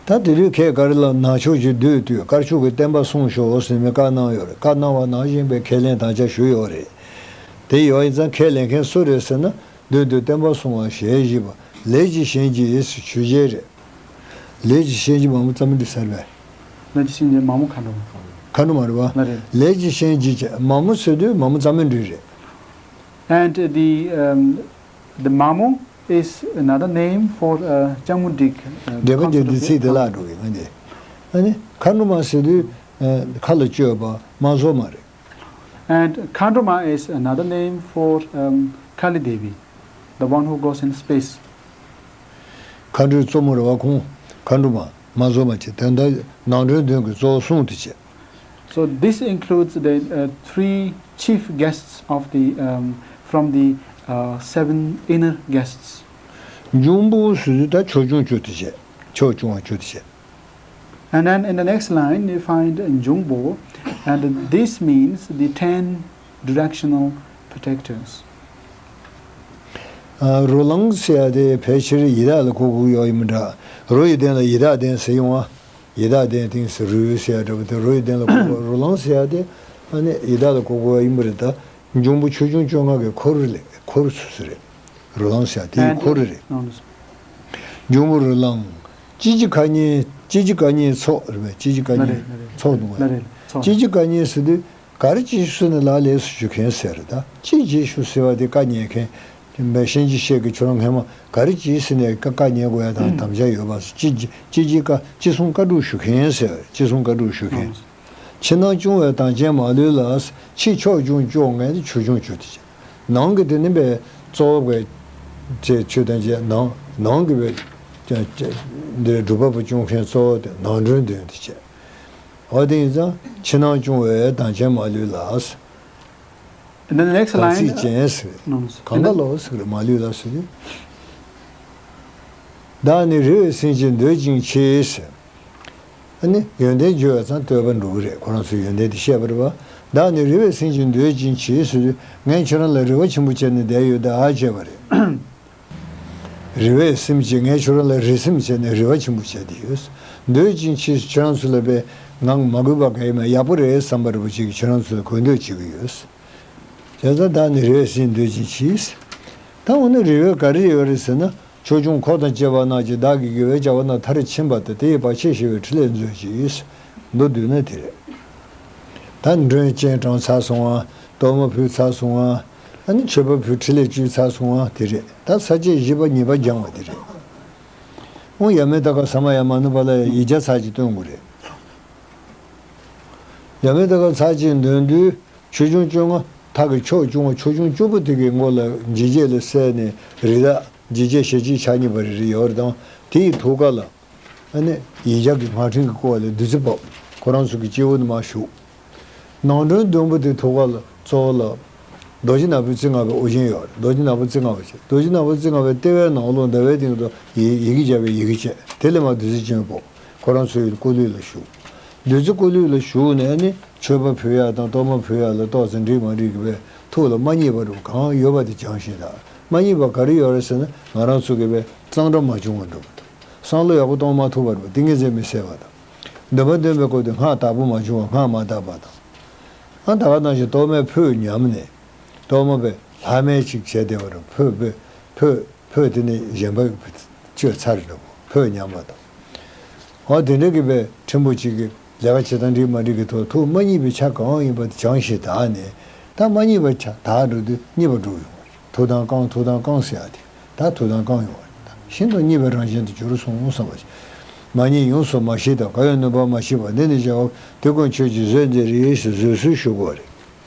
ད་དེ་དུས་ཁས་ག་རེ་ལ། ནག་ཕྱོགས་ཀྱི་བདུད་བཏུལ། དཀར་ཕྱོགས་ཀྱི་བསྟན་པ་སྲུང་ཤོག་ཟེར་ནས་བཀའ་གནང་ཡོད་རེད། བཀའ་གནང་བ་ནང་བཞིན་པའི་ཁས་ལེན་དམ་བཅའ་ཞུས་ཡོད་རེད། དེ་ཡོད་ཡིན་ཙང་ཁས་ལེན་མཁན་སུ་རེད་ཟེར་ན། བདུད་འདུལ་བསྟན་པ་སྲུང་བ་ཞལ་བཞི་པ། ལས་ཀྱི་གཤིན་རྗེ་ཆོས་རྒྱལ་རེད། ལས་ཀྱི་གཤིན་རྗེ་མ་མོ་རྩ་མེད་འབྲི་ས་རེད་པས། ལས་ཀྱི་གཤིན་རྗེ་མ་མོ་མཁའ་འགྲོ་མ། མཁའ་འགྲོ་མ་རེད་པ། ལ་རེད། ལས་ཀྱི་གཤིན་རྗེ་བྱས། མ་མོ་ཟེར་དུས་མ་མོ་རྩ་མེད་འབྲི་རེད། And the um, the Mamo is another name for uh, Jamundrik. Uh, འདྲེན་པ་འདྲེན་དུས་ཚིག་དེ་བརླག་འགྲོ་གི་ང་འདི། ཨ་ནི་མཁའ་འགྲོ་མ་ཟེར་དུས་མཁའ་ལ་སྤྱོད་པ་མ་བཟོ་མ་རེད། And Khandruma is another name for um, Kali Devi, the one who goes in space. མཁའ་འགྲོའི་གཙོ་མོ་རེད་པ་ཁོང་། མཁའ་འགྲོ་མ། མ་བཟོ་མ་བྱེད། དོན་དག་ནང་ཁྲོལ་འདོན་གྱི་གཙོ་བོ་གསུང་དེ་བྱེད། So this includes the uh, three chief guests of the um, from the uh, seven inner guests. འབྱུང་པོ་ཟེར་དུས་ད་ཕྱོགས་སྐྱོང་བཅུ་དེ་བྱེད། ཕྱོགས་སྐྱོང་བ་བཅུ་དེ་བྱེད། And then in the next line, you find Jungbo, And this means the ten directional protectors. ཨ། རོ་ལངས་ཟེར་ཡ་དེ་ཕལ་ཆེར་ཡི་དྭགས་ལ་གོ་དགོས་ཡོད་ཡིན་མི་འདྲ། རོ་ཡི་གདན་ལ་ཡི་དྭགས་གདན་ཟེར་ཡོང་བ། ཡི་དྭགས་གདན་སྟེང་ཟེར་རོལ་ཟེར་ཡ་འདྲ་པོ་དེ་རོ་ཡི་གདན་ལ་གོ་དགོས། རོ་ལངས་ཟེར་ཡ་དེ་ཨ་ནི་ཡི་དྭགས་ལ་གོ་དགོས་ཡ་ཡིན་པ་རེད་ད། འབྱུང་པོ་ཆོས་སྐྱོང་བཅོ་ལྔ་གི་འཁོར་ལས་འཁོར་སོ་སོ་རེད། རོ་ལངས་ཟེར་ཡ་དེའི་འཁོར་རེད། འབྱུང་པོ་རོ་ལངས། ཅི་ཅི་ཀ་ཉེ། ཅི་ཅི་ཀ་ཉེ་ཚོགས་རེད་པས། ཅི་ཅི་ཀ་ཉེ་ལ་རེད་ལ་རེད། ཚོགས་འདུག་པ། ལ་རེད་ཚོགས། ཅི་ཅི་ཀ་ཉེ་ཟེར་དུས་ག་རེ་ཅི་ཞུ་ཟེར་ནས་ལག་ལེགས་སུ་འཇུ་མཁན་ཟེར་རེད་ད། ཅི་ཅི་ཞུ་ཟེར་བ་དེ་བཀའ་ཉན་མཁན་མེད། གཤིན་རྗེ་གཤེད་ཀྱིས་ཁྱོད་རང་སྔན་མ་ག་རེ་ཅི་ཟེར་ནས་བཀའ་བཀའ་ཉན་དགོས་ཡ་དང་དམ་བཅའ་ཡོད་པ། ཅི་ཅི་ཅི་ཅི་བཀའ་ཅི་གསུང་བཀའ་སྒྲུབ་ཞུ་མཁན་ཟེར། ཅི་གསུང་བཀའ་སྒྲུབ་ཞུ་མཁན། ཕྱི་ནང་སྐྱོང་བའི་དམ་ཅན་མ་ལུས་ལ། ཕྱི་ཕྱོགས་སྐྱོང་བཅོ་ལྔ་དེ་ཆོས་སྐྱོང་བཅུ་དེ་བྱས། ནང་གི་དེ་ནི་པའི་གཙོ་བོ་པའི་ཆོས་དང་བཅས། ནང་ནང་གི་པའི་འདིར་སྒྲུབ་པ་པོ་སྐྱོང་མཁན་གཙོ་བོ་དེ་ནང་མགྲོན་དོན་དེ་བྱས། འོ་དེ་ཡིན་ཙང་ཕྱི་ནང་སྐྱོང་བའི་དམ་ཅན་མ་ལུས་ལ། In the next དམ་ཚིག་ཅན་ཟེར། གང་ག་ལོ་ཟེར། མ་ལུས་ལ་ཟེར། བདག་ནི་རི་བའི་སེམས་ཅན་འདོད་ཅིང་མཆི་ཟེར། ཨ་ནི་ཡོན་ཏན་བརྗོད་པ་ཙམ་བསྟོད་པ་འགྲོ་གི་རེད། ཁོ་རང་ཚོའི་ཡོན་ཏན་དེ་བཤད་པ་རེད་པ། བདག་ནི་རི་བའི་སེམས་ཅན་འདོད་ཅིང་མཆི་ཟེར་དུས་ངས་ཁྱོད་རང་ལ་རེ་བ་ཆེན་པོ་བྱས་ནས་བསྡད་ཡོད་ད་བྱས་པ་རེད། རི་བའི་སེམས་ཅན། ངས་ཁྱོད་རང་ལ་རི་སེམས་བྱས་ནས་རེ་བ་ཆེན་པོ་བྱས་ཏེ་ཡོད། འདོད་ཅིང་མཆི། ཁྱོད་རང་ཚོ་ལ་པའི་ངང་མ་གུས་པ་ག་ཡིན་མ་ཡག་པོ་རེད་བསམ་པ་རེ་བ་ཅིག་ཁྱོད་རང་ཚོ་ལ་གུས་འདུད་བྱེད་ཀྱི་ཡོད། བྱས་ཙང་བདག་ནི་རི་བའི་སེམས་འདོད་ཅིང་མཆི། ད་འོ་ན་རི་བའི་ག་རེ་ཡོད་རེད་ཟེར་ན། ཆོས་སྐྱོང་འཁོར་དང་བཅས་པ་རྣམས་ཀྱིས། བདག་གི་དགེ་བའི་བྱ་བ་རྣམས་མཐར་ཕྱིན་པ་དང་། དེ་ཡི་བར་ཆད་ཞི་བའི་ཕྲིན་ལས་མཛོད་ཅིག། མདོར་བསྡུས་ན་དེ་རེད། ད་མགྲོན་སྤྱན་དྲངས་ཚར་སོང་ང་། གཏོར་མ་ཕུལ་ཚར་སོང་ང་། ཨ་ནི་མཆོད་པ་ཕུལ། ཕྲིན་ལས་བཅོལ་ཚར་སོང་ང་། དེ་རེད། ད་ས་བཅད་བཞི་པ་ཉེས་པ་སྦྱང་བ་དེ་རེད། འོ་ཡ་མེད་ད་ག་ས་མ་ཡ་མ་ནུ་པ་ལ་ཡིག་བརྒྱ་ཚར་གཅིག་སྟོན་དགོས་རེད། ཡ་མེད་ད་ག་ཚར་གཅིག་འདོན་དུས། ཆོས་སྐྱོང་བཅོ་ལྔ། ཐག་གི་ཕྱོགས་སྐྱོང་བ་ཆོས་སྐྱོང་བཅུ་པོ་དེ་གི་མགོ་ལ་འཇིགས་བྱེད་ལ་བསྲེས་ནས་རི་དྭགས། འཇིགས་བྱེད་ཞལ་གཅིག་ཕྱག་གཉིས་པ་རེ་རེ་ཡོད་རེད་དང་། དེ་ཡི་ཐུགས་ཀ་ལ་ཨ་ནི་ཡིག་བརྒྱ་གི་སྔགས་ཕྲེང་གི་སྐོར་ལ་བདུད་རྩི་ཕབ། ཁོ་རང་ཚོ་གི་སྤྱི་བོ་ནས་མར་ཞུགས། ནང་མགྲོན་བདུན་པོ་དེ་ཐུགས་ཀ་ལ་གཙོ་བོ་ལ་རྡོ་རྗེ་ནག་པོའི་རྩེ་ལྔ་པའི་དབུ་ཅན་ཡོད་རེད། རྡོ་རྗེ་ནག་པོའི་རྩེ་ལྔ་པ་བྱས། རྡོ་རྗེ་ནག་པོའི་རྩེ་ལྔ་པའི་ལྟེ་བའི་ནང་ལོགས་ཟླ་བའི་སྟེང་དུ་ཡི་ཡི་གེ་བརྒྱ་པའི་ཡི་གེ་བྱས། དེ་ལས་མར་བདུད་རྩི་ལྕིན་པ་ཕབ། ཁོ་རང་ཚོའི་སྐུ་ལུས་ལ་ཞུགས། བདུད་རྩི་སྐུ་ལུས་ལ་ཞུགས་ནས་ནི་མཆོད་པ་ཕུལ་ཡག་དང་གཏོར་མ་ཕུལ་ཡག་ལ་ཏོག་ཙམ་འགྲིག་མ་འགྲིག་གི་བའི་ཐུགས་ལ་མ་མཉེས་པ་རུ་གང་ཡོད་པ་དེ་སྦྱང་ཤིག་དང་། མ་མཉེས་པ་ག་རེ་ཡོད་རེད་ཟེར་ན། ང་རང་ཚོ་གི་བའི་གཙང་སྦྲ་མ་བྱུང་བ་འགྲོ་བ་དང་། བསམ་བློ་ཡག་པོ་གཏོང་མ་ཐུབ་པ་རུ་ཏིང་ངེ་འཛིན་མི་གསལ་བ་དང་། འདོན་པ་འདོན་པའི་སྐབས་དུ་སྔགས་བདག་པོ་མ་བྱུང་བ། སྔགས་མ་བཏབ་པ་དང་། ཨ་ད་ག་ནང་བཞིན་གཏོར་མའི་ཕུད་ཉམས་ནས། གཏོར་མ་བའི་ལྷག་མའི་ཅིག་བྱས་བསྡད་པ་རུ་ཕུད་བའི་ཕུད། ཕུད་དེ་ནི་གཞན་པ་གཅོད་ཚར་འགྲོ་གོ། ཕུད་ཉམས་པ་དང་། འོ་དེ་འདྲ་གི་བའི་ཕྲན་བུ་གཅིག་གི་ལས་ཀ་བྱེད་སྟངས་འགྲིག་མ་འགྲིག་གི་ཐོག་ཐུགས་མ་མཉེས་པའི་ཆ་གང་ཡིན་པ་དེ་སྦྱང་ཞིག་དང་ནས། ད་མ་མཉེས་པའི་ཆ་དག་འགྲོ་དུས་མཉེས་པ་འགྲོ་ཡོང་བ་རེད། ཐུགས་དམ་བསྐང་། ཐུགས་དམ་བསྐང་ཟེར་ཡ་དེ་ད་ཐུགས་དམ་བསྐང་ཡོང་བ་རེད། ད་ཤིན་ཏུ་མཉེས་པའི་རང་བཞིན་དུ་གྱུར་སོང་བསམ་པ་ཞིག། མ་མཉེས་ཡོངས་སུ་མ་ཞིག་དང་། གང་ཡང་ནུས་པ་མ་ཞིག་པ། འདི་ནི་བྱ་བ་དེ་ཀུན་ཁྱོད་ཀྱིས་བཟོད་མཛད་རིགས་ཞེས་བཟོད་གསོལ་ཞུ་དགོས་པ་རེད།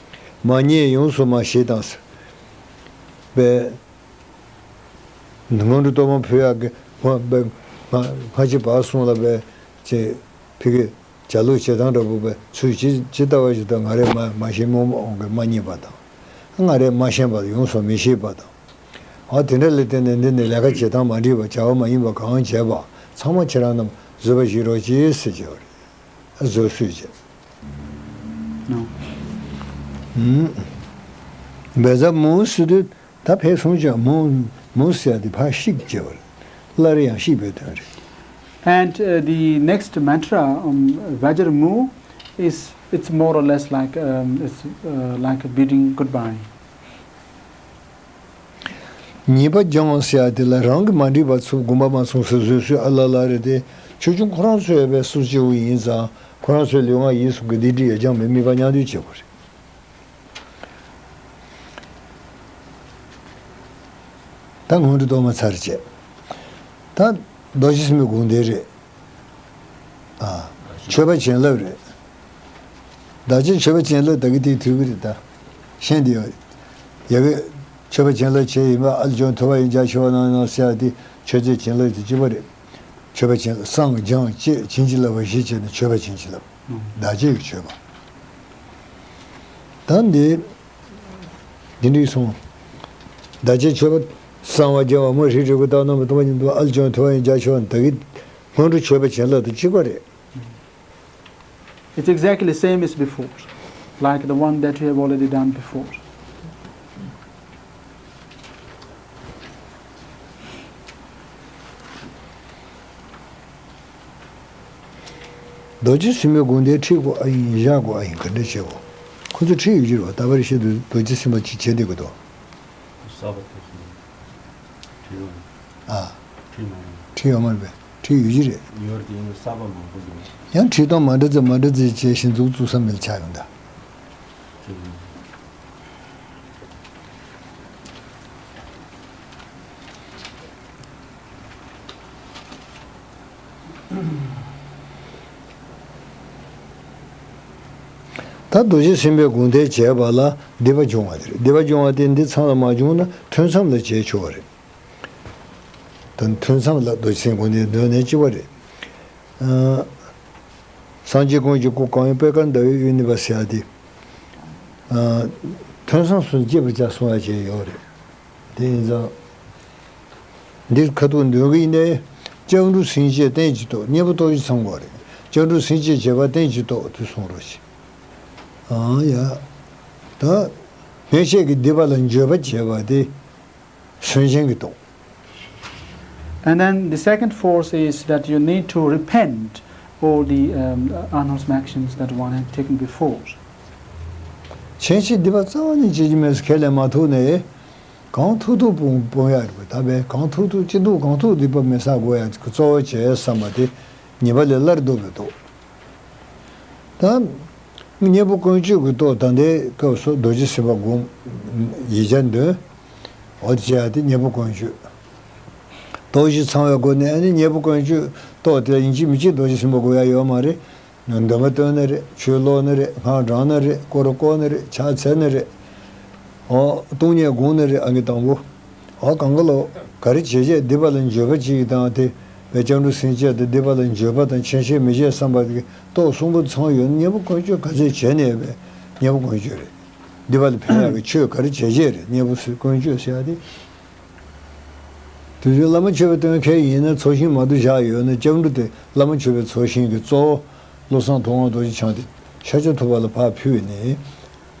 མ་མཉེས་ཡོངས་སུ་མ་ཞིག་དང་ཟེར་བའི། སྔོན་འགྲོ་གཏོར་མ་ཕུལ་ཡག་གི་སྔ་སྔ་ཕྱི་བར་གསུམ་ལ་བས་ཅེས་ཕི་གི་བྱ་ལུགས་བྱེད་སྟངས་འདྲ་པོ་བས་ཚུལ་ཇི་ཇི་ལྟ་བ་ཞིག་དང་། ང་རས་མ་མ་ཤེས་རྨོངས་པ་འོང་གི་མ་མཉེས་པ་དང་། ང་རས་མ་ཤེས་པ་ཡོངས་སུ་མི་ཤེས་པ་དང་། འོ་དེ་འདྲ་ལས་བརྟེན་ནས་འདི་ནི་ལས་ཀ་བྱེད་སྟངས་མ་འགྲིག་པ། བྱ་བ་མ་ཡིན་པ་གང་བྱས་པ་ཚང་མ་ཁྱེད་རང་རྣམས་བཟོད་པ་བཞེས་རོགས་གྱིས་ཟེར་གྱི་ཡོད་རེད། བཟོད་གསོལ་བྱས། ཨུམ། བཛྲ་མུ་ཟེར་དུས། ད་ཕལ་སོང་ཀྱང་མུ་མུ་ཟེར་ཡ་དེ་ཕར་བཤིག་ཅེས་པ་རེད། སླར་ཡང་བཤིག་པའི་དོན་རེད། And uh, the next mantra, um, Vajra Mu, is it's more or less like um, it's uh, like a bidding goodbye. ཉེས་པ་སྦྱང་ཟེར་ཡ་དེ་ལ་རང་གི་མ་འགྲིག་པ་ཚུར་དགོངས་པ་མ་ཚོམས་སུ་བཟོད་གསོལ་ཨ་ལ་ལ་རེད་དེ། ཆོས་སྐྱོང་ཁོ་རང་ཚོའི་བས་སུ་སྐྱེ་བོ་ཡིན་ཙང་ཁོ་རང་ཚོའི་ལུས་ངག་ཡིད་གསུམ་གྱི་སྡིག་སྒྲིབ་ཡ་སྦྱངས་པའི་དམིགས་པ་མཉམ་འདུས་བྱེད་དགོས་རེད། ད་སྔོན་འགྲོ་གཏོར་མ་ཚར་བཅད། ད་རྡོ་རྗེ་སེམས་དཔའི་དགོངས་དོན་རེད། ཨ། མཆོད་པ་བྱིན་རླབས་རེད། བདག་ཅག་མཆོད་པ་བྱིན་རླབས་ད་གི་དེ་ཐུབ་ཀྱི་རེད་ད། ཤེས་འདི་ཡོད། ཡ་གི་མཆོད་པ་བྱིན་རླབས་བྱས་ཡིན་པ་ཨ་ལ་ཅོན་ཐུབ་པ་ཡིན་རྒྱ་ཆེ་བ་གནང་གནང་ཟེར་ཡ་དེ་མཆོད་རྫས་བྱིན་རླབས་དེ་གཅིག་པ་རེད། མཆོད་པ་བྱིན་རླབས་བསང་སྦྱང་བཅས་བྱིན་གྱིས་བརླབ་པ་བཞི་བྱས་ནས་མཆོད་པ་བྱིན་གྱིས་བརླབས། བདག་ཅག་གི་མཆོད་པ། ད་འདི། འདི་འགྲིག་སོང་། བདག་ཅག་མཆོད་པ། གསང་བ་རྒྱལ་བ་མ་རིག་རིག་པ་ལྟར་སྣང་བའི་སྟོང་པ་ཉིད་དུ་ཨ་ལ་ཅོན་ཐུབ་པ་ཡིན་རྒྱ་ཆེ་བ་ད་གི། སྔོན་འགྲོ་མཆོད་པ་བྱིན་རླབས་དང་གཅིག་པ་རེད། It's exactly same as before, like the one that you have already done before. རྡོ་རྗེ་སེམས་དཔའི་དགོངས་དོན་ཁྲིད་དགོས་ཨ་ཡིན། བཞག་དགོས་ཨ་ཡིན། ག་འདྲ་བྱེད་དགོས། ཁོ་ཚོ་ཁྲིད་ཡོད་ཀྱི་རེད་བ། ད་བར་ཤེས་དུ་རྡོ་རྗེ་སེམས་དཔའ་ཅིག་བྱེད་བསྡད་དགོས་དོ། གསར་པ་དེ་ཚོ་ཁྲིད་ཡོང་། ཨ། ཁྲིད་མ་ཡོང་། ཁྲིད་ཡོད་མ་རེད་པས། ཁྲིད་ཡོད་ཀྱི་རེད། ཡོད་རེད་དེ་ཡིན་ན་གསར་པ་མང་པོ་འདུག་ཡང་ཁྲིད་སྟངས་མ་འདྲ་ཙམ་མ་འདྲ་ཙམ་བྱས་ཤིང་འཛུགས་བཙུགས་ས་མེད་ཆགས་ཡོང་ད། ཁྲིད་ཡོང་། ད་རྡོ་རྗེ་སེམས་དཔའི་དགོངས་དོན་བྱས་པ་ལ་སྡིག་པ་སྦྱོང་བ་དེ་རེད། སྡིག་པ་སྦྱོང་བ་དེ་འདི་ཚང་ལ་མ་བྱུང་ན་ཐུན་མཚམས་ལ་བྱས་ཆོག་པ་རེད། ད་ཐུན་མཚམས་ལ་རྡོ་རྗེ་སེམས་དགོངས་དོན་འདོན་ནས་གཅིག་པ་རེད། ཨ། སངས་རྒྱས་ཀུན་གྱི་སྐུ་གང་ཡིན། པད་དཀར་ཟླ་བའི་དབུས་གནས་པ་ཟེར་ཡ་དེ། ཨ། ཐུན་མཚམས་སུ་སྐྱེས་པར་བྱ་གསུང་ཡ་བྱས་ཡོད་རེད། དེ་ཡིན་ཙང་། འདིར་ཁ་ཐུག་འདོན་གྱི་ཡིན་ནའི། སྐྱབས་འགྲོ་སེམས་བསྐྱེད་རྟེན་གྱིས་རྟོགས། གཉེན་པོ་སྟོབས་བཞི་ཚང་དགོས་རེད། སྐྱབས་འགྲོ་སེམས་བསྐྱེད་བྱེད་པ་རྟེན་གྱིས་རྟོགས་དེ་གསུང་རོགས་གྱིས། ཨང་ཡ། ད། སྔོན་ཆད་ཀྱི་སྡིག་པ་ལ་འགྱོད་པ་བྱེད་པ་དེ། སུན་འབྱིན་གྱིས་རྟོགས། And then the second force is that you need to repent all the um, unwholesome actions that one had taken before. ཕྱིན་ཆད་སྡིག་པ་རྩ་བ་ནས་བྱེད་ཀྱི་མེད་ཟེར་ཁས་ལེན་མ་ཐུབ་ནས། གང་ཐུབ་ཐུབ་སྤོང་སྤོང་ཡག་རེད་པ། ད་བས་གང་ཐུབ་ཐུབ་ཅི་ཐུབ་གང་ཐུབ་སྡིག་པ་མི་བསགས་དགོས་ཡག་གི་གཙོ་བོ་བྱས་བསམ་པ་དེ་ཉེས་པ་ལས་སླར་ལྡོག་པའི་རྟོགས། ད་གཉེན་པོ་ཀུན་སྤྱོད་ཀྱི་རྟོགས། ད་ལྟའི་སྐབས་སུ་རྡོ་རྗེ་སེམས་དཔའ་སྒོམ། ཡིག་བརྒྱ་འདོན། འོ་དེ་བྱས་ཏེ་གཉེན་པོ་ཀུན་སྤྱོད། སྟོབས་བཞི་ཚང་བའི་སྒོ་ནས་ཨ་ནི་གཉེན་པོ་ཀུན་སྤྱོད་རྟོགས་དེ་ཡིན་གཅིག་མིན་གཅིག་རྡོ་རྗེ་སེམས་དཔའ་དགོས་ཡ་ཡོད་མ་རེད། འདོན་པ་བཏོན་ནི་རེད། ཆོས་ཀློག་ནི་རེད། སྔགས་བགྲང་ནི་རེད། སྐོར་བསྐོར་ནི་རེད། ཕྱག་འཚལ་ནི་རེད། འོ། སྟོང་ཉིད་སྒོམ་ནི་རེད། ཨང་ཀི་དང་པོ། འོ་གང་ག་ལོ། ག་རེ་བྱས་བྱས་སྡིག་པ་ལ་འགྱོད་པ་ཅིག་དང་དེ། བས་སྐྱབས་འགྲོ་སེམས་བསྐྱེད་དང་སྡིག་པ་ལ་འགྱོད་པ་དང་ཕྱིན་ཆད་མི་བྱེད་བསམ་པ་དེ་གི་རྟོགས་གསུམ་པོ་ཚང་ཡོད་ན་གཉེན་པོ་ཀུན་སྤྱོད་ག་ཚད་བྱས་ནས་བས་གཉེན་པོ་ཀུན་སྤྱོད་རེད། སྡིག་པ་ལ་ཕན་ཡག་གི་ཆོས་ག་རེ་བྱས་བྱས་རེད། གཉེན་པོ་ཀུན་སྤྱོད་ཟེར་ཡ་དེ། དེ་བཞིན་བླ་མ་མཆོད་པའི་སྟོན་ཁའི་ཡིན་ན་ཚོགས་ཞིང་མ་གཏོགས་བཞག་ཡོད་ན་སྐྱབས་འགྲོ་དེ་བླ་མ་མཆོད་པའི་ཚོགས་ཞིང་གི་གཙོ་བོ་བློ་བཟང་མཐོང་བ་རྡོ་རྗེ་འཆང་དེ་ཤཱཀྱ་ཐུབ་པ་ལ་ཕར་ཕུལ་ནས་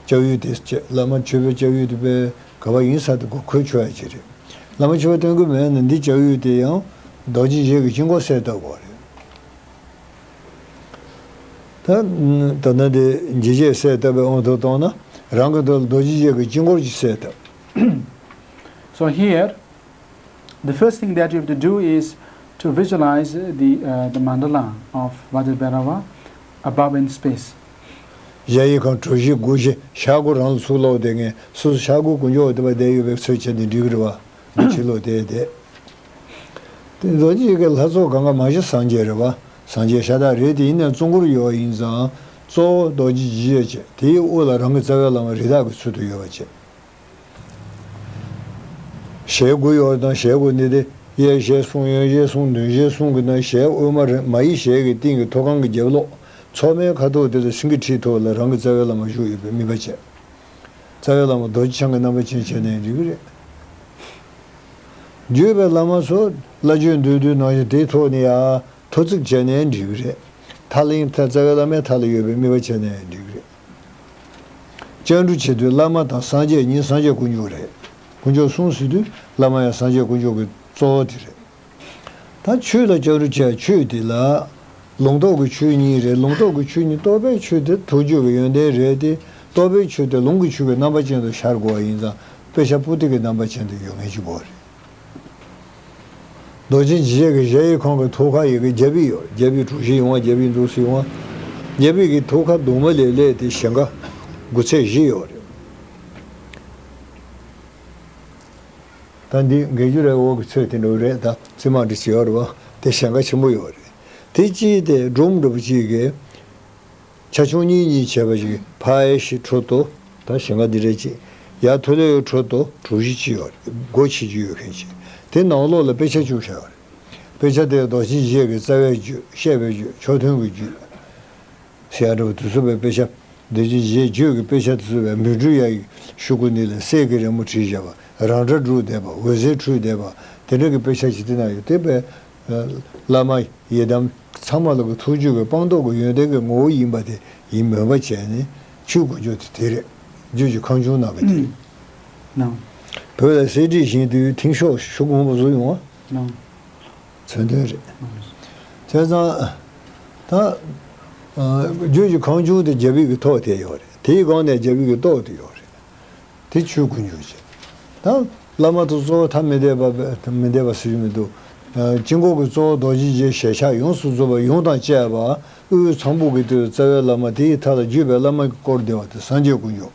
སྐྱབས་ཡུལ་དེ་བཅས་བླ་མ་མཆོད་པའི་སྐྱབས་ཡུལ་དེ་པས་ག་བ་ཡིན་ས་དེ་གོ་འཁོད་ཆོག་ཡ་ཅིག་རེད། བླ་མ་མཆོད་པའི་སྟོན་གི་མེད་ན་འདི་སྐྱབས་ཡུལ་དེ་ཡང་རྡོ་རྗེ་འཇིགས་ཀྱི་དཀྱིལ་འཁོར་གསལ་བཏབ་དགོས་རེད། ད་ད་ནི་དེ་འཇིགས་བྱེད་གསལ་བཏབ་པའི་དབང་དུ་བཏང་ན་རང་གི་དོན་ལ་རྡོ་རྗེ་འཇིགས་ཀྱི་དཀྱིལ་འཁོར་གྱིས་གསལ་བཏབ། So here, the first thing that you have to do is to visualize the, uh, the mandala of Vajrabhairava above in space. གཞལ་ཡས་ཁང་གྲུ་བཞི་སྒོ་བཞི་ཤར་སྒོ་རང་ལ་ཚུར་ལོག་བསྡད་མཁན་སོ་སོ་ཤར་སྒོ་དཀོན་མཆོག་དེ་པ་བསྡད་ཡོད་པའི་ཚོད་བྱས་ནས་འགྲིག་གི་རེད་བ། འདི་ཕྱི་ལོགས་དེ་དེ། དེ་རྡོ་རྗེ་འཇིགས་ཀྱི་ལྷ་ཚོགས་གང་ག་མ་གཞི་སངས་རྒྱས་རེད་བ། སངས་རྒྱས་ཤ་སྟག་རེད་དེ་ཡིན་ནའང་གཙོ་འཁོར་ཡོད་ཡིན་ཙང་གཙོ་བོ་རྡོ་རྗེ་འཇིགས་བྱེད་བྱས་དེའི་དབུ་ལ་རང་གི་རྩ་བའི་བླ་མ་རི་དྭགས་ཀྱི་ཚུལ་དུ་ཡོད་པ་བྱས། ཞལ་དགུ་ཡོད་དང་ཞལ་དགུ་ནི་དེ་གཡས་ཞལ་གསུམ་གཡོན་ཞལ་གསུམ་མདུན་ཞལ་གསུམ་གྱི་ནང་ཞལ་དབུས་མ་རེད། མ་ཡི་ཞལ་གྱི་སྟེང་གི་ཐུགས་ཁང་གི་རྒྱབ་ལོགས་མཚོག་མའི་ཁ་ཐུག་དེ་ལ་སེང་གེ་ཁྲིའི་ཐོག་ལ་རང་གི་རྩ་བའི་བླ་མ་བཞུགས་ཡོད་པའི་དམིགས་པ་བྱས། རྩ་བའི་བླ་མ་རྡོ་རྗེ་འཆང་གི་རྣམ་པ་ཅན་བྱས་ནའི་འགྲིག་གི་རེད། བརྒྱུད་པའི་བླ་མ་ཚོ་བླ་བརྒྱུད་འདུས་འདུས་ནང་བཞིན་དེའི་ཐོག་ནས་ཡ་ཐོ་བརྩེགས་བྱས་ནའི་འགྲིག་གི་རེད། མཐའ་ལ་ཡང་མཐའ་རྩ་བའི་བླ་མའི་མཐའ་ལ་ཡོད་པའི་དམིགས་པ་བྱས་ནའི་འགྲིག་གི་རེད། སྐྱབས་འགྲོ་བྱེད་དུས་བླ་མ་དང་སངས་རྒྱས་གཉིས་སངས་རྒྱས་དཀོན་མཆོག་རེད། དཀོན་མཆོག་གསུམ་ཟེར་དུས་བླ་མ་ཡང་སངས་རྒྱས་དཀོན་མཆོག་གི་གཙོ་བོ་དེ་རེད། ད་ཆོས་ལ་སྐྱབས་འགྲོ་བྱས་ཆོས་དེ་ལ། ལུང་རྟོགས་ཀྱི་ཆོས་གཉིས་རེད། ལུང་རྟོགས་ཀྱི་ཆོས་གཉིས་རྟོགས་པའི་ཆོས་དེ་ཐུགས་རྒྱུད་ཀྱི་ཡོན་ཏན་རེད་དེ། རྟོགས་པའི་ཆོས་དེ་ལུང་གི་ཆོས་ཀྱི་རྣམ་པ་ཅན་དུ་ཤར་དགོས་པ་ཡིན་ཙང་དཔེ་ཆ་པོ་ཏི་གི་རྣམ་པ་ཅན་དུ་ཡོད་མཁན་ཅིག་དགོས་རེད། རྡོ་རྗེ་འཇིགས་བྱེད་ཀྱི་གཞལ་ཡས་ཁང་གི་ཐུགས་ཁ་ཡི་གེ་རྒྱ་བིས་ཡོད་རེད། རྒྱ་བིས་གྲུ་བཞི་ཡོང་བ་རྒྱ་བིས་འདུག་སེ་ཡོང་བ། རྒྱ་བིས་ཀྱི་ཐུགས་ཁ་གདུང་མ་ལས་སླེབས་ཏེ་ཞེང་ཁ་དགུ་ཚད་བཞི་ཡོད་རེད། ད་འདི་འགན་རྒྱུ་རའི་འོག་གི་ཚོད་དེ་འདྲ་རེད། ད་རྩིས་མ་འདྲ་ཅིག་ཡོད་རེད་བ། དེ་ཞེང་ཁ་ཆེན་པོ་ཡོད་རེད། དེ་གཅིག་དེ་སྒྲོམ་འདྲ་པོ་གཅིག་གིས་ཆ་ཆུང་གཉིས་གཉིས་བྱས་པ་ཞིག་ཕར་ཞིག་ཁྲོད་དུ་ད་ཞེང་ཁ་འདི་འདྲ་ཅིག་ཡར་ཐོད་ལོའི་ཁྲོད་དུ་གྲུ་བཞི་ཅིག་ཡོད་རེད། སྒོ་ཕྱེ་རྒྱུ་ཡོད་མཁན་ཅིག་དེ་ནང་ལོགས་ལ་དཔེ་ཆ་བཅུག་བཞག་ཡོད་རེད། དཔེ་ཆ་དེ་རྡོ་རྗེ་འཇིགས་བྱེད་ཀྱི་རྩ་བའི་རྒྱུད། བཤད་པའི་རྒྱུད། ཕྱོགས་མཐུན་གྱི་རྒྱུད། ཟེར་ཡ་འདྲ་བོ་དེ་ཚོ་བའི་དཔེ་ཆ། རྡོ་རྗེ་འཇིགས་བྱེད་རྒྱུད་ཀྱི་དཔེ་ཆ་དེ་ཚོ་བའི་མུན་སྤྲུལ་ཡ་ཡི་ཤུ་གུ་ནི་ལ་གསེར་གྱི་རི་མོ་བྲིས་བཞག་པ། རང་སྒྲ་སྒྲོག་བསྡད་པ། འོད་ཟེར་འཕྲོས་བསྡད་པ། དེ་འདྲ་གི་དཔེ་ཆ་ཞིག་དེ་ན་ཡོད། དེ་བས་ བླ་མ་ཡི་དམ་ཚང་མ་ལ་གི་ཐུགས་རྒྱུད་ཀྱི་སྤངས་རྟོགས་ཀྱི་ཡོན་ཏན་གྱི་ངོ་བོ་ཡིན་པ་དེ་ཡིན་མོས་པ་བྱས་ནས་ཆོས་དཀོན་མཆོག་དེ་དེ་རེད། རྒྱུད་ཀྱི་ཁང་ཆུང་ནང་གི་དེ་རེད། ནང་། བོད་ལ་གསེར་བྲིས་བཞེངས་དུས་མཐིང་ཤོག་ཤོག་གུ་སྔོན་པོ་བཟོ་ཡོང་བ། ནང་། མཚོན་དོན་རེད། ནང་། བྱས་ཙང་། ད། ཨ། རྒྱུད་ཀྱི་ཁང་ཆུང་དེ་རྒྱ་བོད་ཀྱི་ཐོག་དེ་ཡོད་རེད། དེའི་སྒང་ནས་རྒྱ་བོད་ཀྱི་ཐོག་དེ་ཡོད་རེད། དེ་ཆོས་དཀོན་མཆོག་བྱས། ད་བླ་མ་དང་གཙོ་བོ་ཐ་མི་དད་པ་མི་དད་པ་ཟེར་རྒྱུ་མི་འདུག་དཀྱིལ་འཁོར་གྱི་གཙོ་བོ་རྡོ་རྗེ་འཆང་ཞལ་ཕྱག་ཡོངས་སུ་རྫོགས་པ་ཡུམ་དང་བཅས་པ་དབུས་ཚངས་བུག་གི་སྟེང་དུ་རྩ་བའི་བླ་མ། དེའི་མཐའ་ལ་བརྒྱུད་པའི་བླ་མ་གིས་བསྐོར་བསྡད་པ་དེ་སངས་རྒྱས་དཀོན་མཆོག་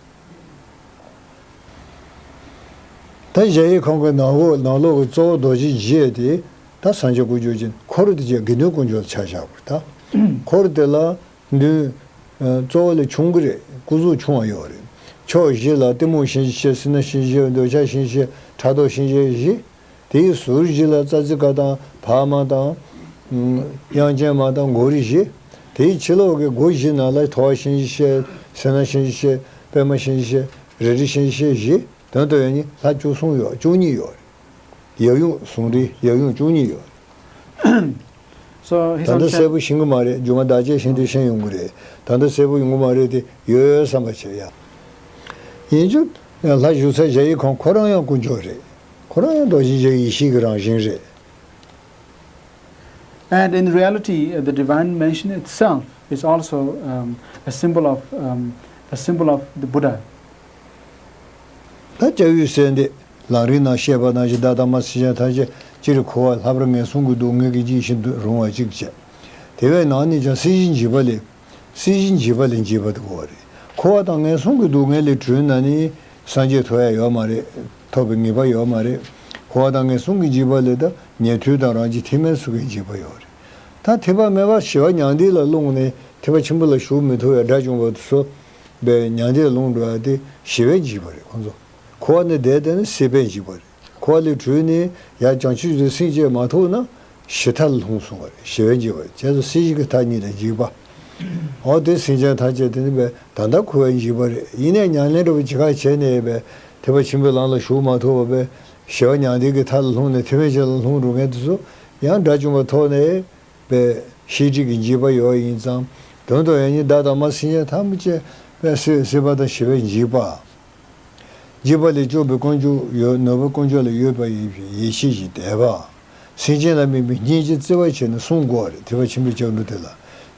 ད་གཞལ་ཡས་ཁང་གི་ནང་ལོགས་ནང་ལོགས་ཀྱི་གཙོ་བོ་རྡོ་རྗེ་འཆང་དེ་ད་སངས་རྒྱས་དཀོན་མཆོག་ཅན། འཁོར་དེ་ཅན་དགེ་འདུན་དཀོན་མཆོག་ལ་ཆ་བཞག་དགོས། ད་འཁོར་དེ་ལ། མདུན། ཨ། གཙོ་བོ་ལས་ཆུང་གི་རེད། སྐུ་གཟུགས་ཆུང་བ་ཡོད་རེད། ཕྱོགས་བཞི་ལ་གཏི་མུག་གཤིན་རྗེ་བཞི། སེར་སྣ་གཤིན་རྗེ་བཞི། འདོད་ཆགས་གཤིན་རྗེ་བཞི། ཕྲག་དོག་གཤིན་རྗེ་བཞི། དེའི་ཟུར་བཞི་ལ་ཙཱ་ཙི་ཀ་དང་བག་མ་དང་། ཨུམ། དབྱངས་ཅན་མ་དང་མགོ་རིལ་བཞི། དེའི་ཕྱི་ལོགས་ཀྱི་སྒོ་བཞི་ནང་ལ་ཐོ་བ་གཤིན་རྗེ་བཞི། སེར་སྣ་གཤིན་རྗེ་བཞི། པད་མ་གཤིན་རྗེ་བཞི། རལ་གྲི་གཤིན་རྗེ་བཞི། དོན་དུ་ཡང་ནི་ལྷ་བཅུ་གསུམ་ཡོད། བཅུ་གཉིས་ཡོད་རེད། ཡབ་ཡུམ་ཟུང་འབྲེལ་ཡབ་ཡུམ་བཅུ་གཉིས་ཡོད་རེད། So his ད་ལྟ་own གསལ་པོ་ཤེས་ཀྱི་མ་རེད། མཇུག་མ་བདག་བསྐྱེད་ཤེས་དུས་ཤེས་ཡོང་གི་རེད། ད་ལྟ་གསལ་པོ་ཡོང་གི་མ་རེད་དེ། ཡོད་ཡོད་བསམ་པ་བྱེད་ཡ། ཡིན་རྒྱུ། ལྷ་བཞུགས་སའི་གཞལ་ཡས་ཁང་ཁོ་རང་ཡང་དཀོན་མཆོག་རེད། ཁོ་རང་ཡང་རྡོ་རྗེ་འཆང་ཡེ་ཤེས་ཀྱི་རང་བཞིན་རེད། And in reality, uh, the divine mansion itself is also, um, a symbol of, um, a symbol of the Buddha. ད་སྐྱབས་ཡུལ་གསལ་འདེབས་ལམ་རིམ་ནང་བཤད་པ་ནང་བཞིན། བདག་དང་མ་སེམས་ཅན་ཐམས་ཅད་སྤྱིར་འཁོར་བ་ལྷག་པར་ངན་སོང་གི་སྡུག་བསྔལ་གྱིས་འཇིགས་ཤིང་རུང་བ་གཅིག་བྱས། དེ་བས་ནང་ནས་ཀྱང་སྲིད་ཞིའི་འཇིགས་པ་ལས། སྲིད་ཞིའི་འཇིགས་པ་ལས་འཇིགས་པ་དེ་གོ་བ་རེད། འཁོར་བ་དང་ངན་སོང་གི་སྡུག་བསྔལ་ལས་གྲོལ་ན་ནི་སངས་རྒྱས་ཐོབ་ཡ་ཡོད་མ་རེད། ཐོབ་པའི་ངེས་པ་ཡོད་མ་རེད། འཁོར་བ་དང་ངན་སོང་གི་འཇིགས་པ་ལས་ད་ཉན་ཐོས་དང་རང་རྒྱལ་ཐེག་དམན་སོགས་ཀྱི་འཇིགས་པ་ཡོད་རེད། ད་ཐེག་པ་དམན་པ་ཞི་བ་མྱང་འདས་ལ་ལྷུང་ནས་ཐེག་པ་ཆེན་པོ་ལ་ཞུགས་མི་ཐུབ་པའི་དགྲ་བཅོམ་པ་དེ་ཚོ་བས་མྱང་འདས་ལ་ལྷུང་འགྲོ་ཡ་དེ་ཞི་བའི་འཇིགས་པ་རེད། ཁོང་ཚོ་འཁོར་བ་ནས་འདས་ཏེ་ནི་སྲིད་པའི་འཇིགས་པ་རེད། འཁོར་བ་ལས་གྲོལ་ནས་ཡང་བྱང་ཆུབ་ཏུ་སེམས་བསྐྱེད་མ་ཐུབ་ན་ཞི་མཐའ་ལ་ལྷུང་སོང་བ་རེད། ཞི་བའི་འཇིགས་པ་རེད། བྱས་ཙང་སྲིད་ཞི་གི་མཐའ་གཉིས་ལ་འཇིགས་པ། འོ་དེ་སེམས་ཅན་ཐམས་ཅད་དེ་ནི་བས་ད་ལྟ་འཁོར་བའི་འཇིགས་པ་རེད། ཡིན་ནའི་ཉམས་ལེན་འདྲ་པོ་ཅི་ག་བྱས་ནས་བས་ཐེག་པ་ཆེན་པོའི་ལམ་ལ་ཞུགས་མ་ཐུབ་པ་བས་ཞི་བ་མྱང་འདས་ཀྱི་མཐའ་ལ་ལྷུང་ནས་ཐེག་དམན་ཅན་ལ་ལྷུང་འགྲོ་མཁན་དེ་ཚོ་ཡང་དགྲ་བཅོམ་པ་ཐོབ་ནས་བས་ཤེས་སྒྲིབ་ཀྱི་འཇིགས་པ་ཡོད་ཡིན་ཙང་། དོན་དུ་ཡང་ནི་བདག་དང་མ་སེམས་ཅན་ཐམས་ཅད་བས་སྲིད་སྲིད་པ་དང་ཞི་བའི་འཇིགས་པ། འཇིགས་པ་ལས་སྐྱོབ་པའི་དཀོན་མཆོག་ཡོད། ནུས་པ་དཀོན་མཆོག་ལ་ཡོད་པ་ཡིན་ཞེས་ཡེ་ཤེས་ཀྱི་དད་པ། སེམས་ཅན་ལ་དམིགས་པའི་སྙིང་རྗེ་བརྩེ་བ་བྱས་ནས་གསུང་དགོས་པ་རེད། ཐེག་པ་ཆེན་པོའི་སྐྱབས་འགྲོ་དེ་ལ།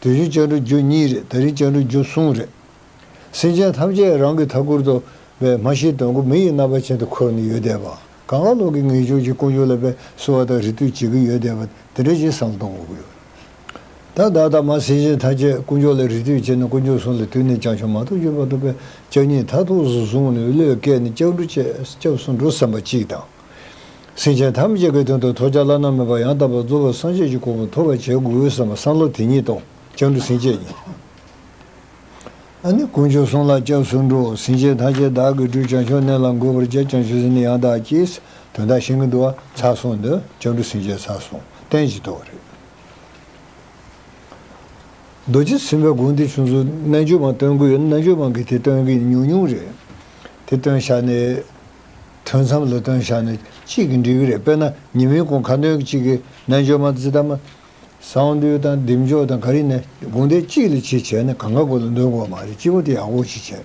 དུས་རྒྱུན་སྐྱབས་འགྲོ་རྒྱུ་གཉིས་རེད། ད་རིང་སྐྱབས་འགྲོ་རྒྱུ་གསུམ་རེད། སེམས་ཅན་ཐམས་ཅད་རང་གི་མཐའ་འཁོར་དུ་བས་སྨྲ་ཤེས་དོན་གོ་མི་ཡི་རྣམ་པ་ཅན་དུ་འཁོར་ནས་ཡོད་བསྡད་པ། གང་ག་ལོག་གི་ངེས་འབྱུང་གི་དཀོན་མཆོག་ལ་བས་གསོལ་བ་དང་རེ་ལྟོས་བྱེད་ཀྱི་ཡོད་བསྡད་པ་དེ་འདྲ་ཞིག་བསམ་གཏོང་དགོས་ཀྱི་ཡོད། ད་བདག་དང་མ་སེམས་ཅན་ཐམས་ཅད་དཀོན་མཆོག་ལ་རེ་ལྟོས་བྱས་ནས་དཀོན་མཆོག་གསུམ་ལ་དུས་ནས་བྱང་ཆུབ་མ་ཐོབ་གྱུར་བར་དུ་བས་སྐྱབས་གཉིས་མཐར་ཐུག་ཏུ་བཟུང་ནས་བློས་བཀལ་ནས་སྐྱབས་འགྲོ་བྱས། སྐྱབས་སུ་འགྲོ་བསམ་པ་གཅིག་དང་། སེམས་ཅན་ཐམས་ཅད་ཀྱི་དོན་དུ་ཐོབ་བྱ་བླ་ན་མེད་པ་ཡང་དག་པར་རྫོགས་པའི་སངས་རྒྱས་ཀྱི་གོ་འཕང་ཐོབ་པར་བྱེད་དགོས་བསམ་པ་བསམ་བློ་དེ་ཉིད་དང་སྐྱབས་འགྲོ་སེམས་བསྐྱེད་གཉིས། ཨ་ནི་དཀོན་མཆོག་གསུམ་ལ་སྐྱབས་སུ་འགྲོ། སེམས་ཅན་ཐམས་ཅད་བདག་གིས་སྒྲོལ། བྱང་ཆུབ་གནས་ལ་འགོད་པར་བྱ། བྱང་ཆུབ་སེམས་ནི་ཡང་དག་བསྐྱེད། དོན་དག་ཤེས་ཀྱི་འདུག་བ། ཚར་སོང་འདི་སྐྱབས་འགྲོ་སེམས་བསྐྱེད་ཚར་སོང་། བསྟན་ཅིག་ཐོག་རེད། རྡོ་རྗེ་སེམས་དཔའི་དགོངས་འདི་ཆུང་ཚུལ་རྣལ་འབྱོར་མ་སྟོན་གྱི་ཡོད། རྣལ་འབྱོར་མ་གིས་དེ་སྟོན་གྱི་ཉུང་ཉུང་རེད། དེ་སྟོན་བཞག་ནས་ཐུན་མཚམས་ལ་སྟོན་བཞག་ནས་གཅིག་གིས་འགྲིག་གི་རེད། དཔེར་ན་ཉི་མའི་གུང་ཁ་འདོན་གཅིག་གིས་རྣལ་འབྱོར་མ་ཙི་ད་མ། གསང་འདུས་དང་བདེ་མཆོག་དང་ག་རེ་ནས་དགོངས་འདི་གཅིག་ལ་གཅིག་བྱས་ནས་གང་ག་གོ་ལ་འདོན་དགོས་མ་རེད། སྐྱེ་བོ་དེ་ཡག་པོ་ཞིག་བྱས།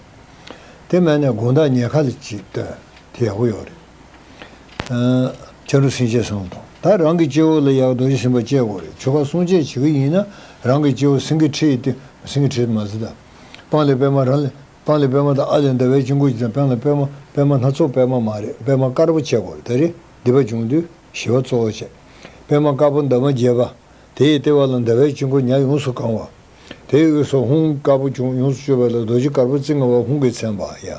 དེ་མེད་ནས་དགོང་དག་ཉལ་ཁ་ལ་གཅིག་བཏོན་དེ་ཡག་པོ་ཡོད་རེད། ཨ། སྐྱབས་འགྲོ་སེམས་བསྐྱེད་གསུམ་དང་། ད་རང་གི་སྐྱེ་བོ་ལ་ཡག་རྡོ་རྗེ་སེམས་དཔའ་སྐྱེ་དགོས་རེད། ཆོ་ག་སྲུང་བཅད་བྱེད་ཀྱི་ཡིན་ན་རང་གི་སྐྱེ་བོ་སེང་གེ་ཁྲི་ཡི་སྟེང་། སེང་གེ་ཁྲི་མ་ཟེར་ད། སྤང་ལེབ་པད་མ་རང་ལ། སྤང་ལེབ་པད་མ་དང་ཨ་ལས་ཟླ་བའི་དཀྱིལ་འཁོར་གྱི་དང་། སྤང་ལེབ་པད་མ། པད་མ་སྣ་ཚོགས་པད་མ་མ་རེད། པད་མ་དཀར་པོ་བྱེད་དགོས་རེད། ད་རེས་སྡིག་པ་བྱུང་དུས་ཞི་བ་གཙོ་བོ་བྱས། པད་མ་དཀར་པོ་འདབ་མ་བརྒྱད་པ། དེ་ཡི་ལྟེ་བ་ལ་ཟླ་བའི་དཀྱིལ་འཁོར་ཉ་ཡོངས་སུ་གང་བ། དེའི་དབུས་སུ་ཧཱུྃ་དཀར་པོ་བྱུང་། ཡོངས་སུ་གྱུར་པ་ལ་རྡོ་རྗེ་དཀར་པོ་རྩེ་ལྔ་པ་ཧཱུྃ་གིས་མཚན་པ་ཡ།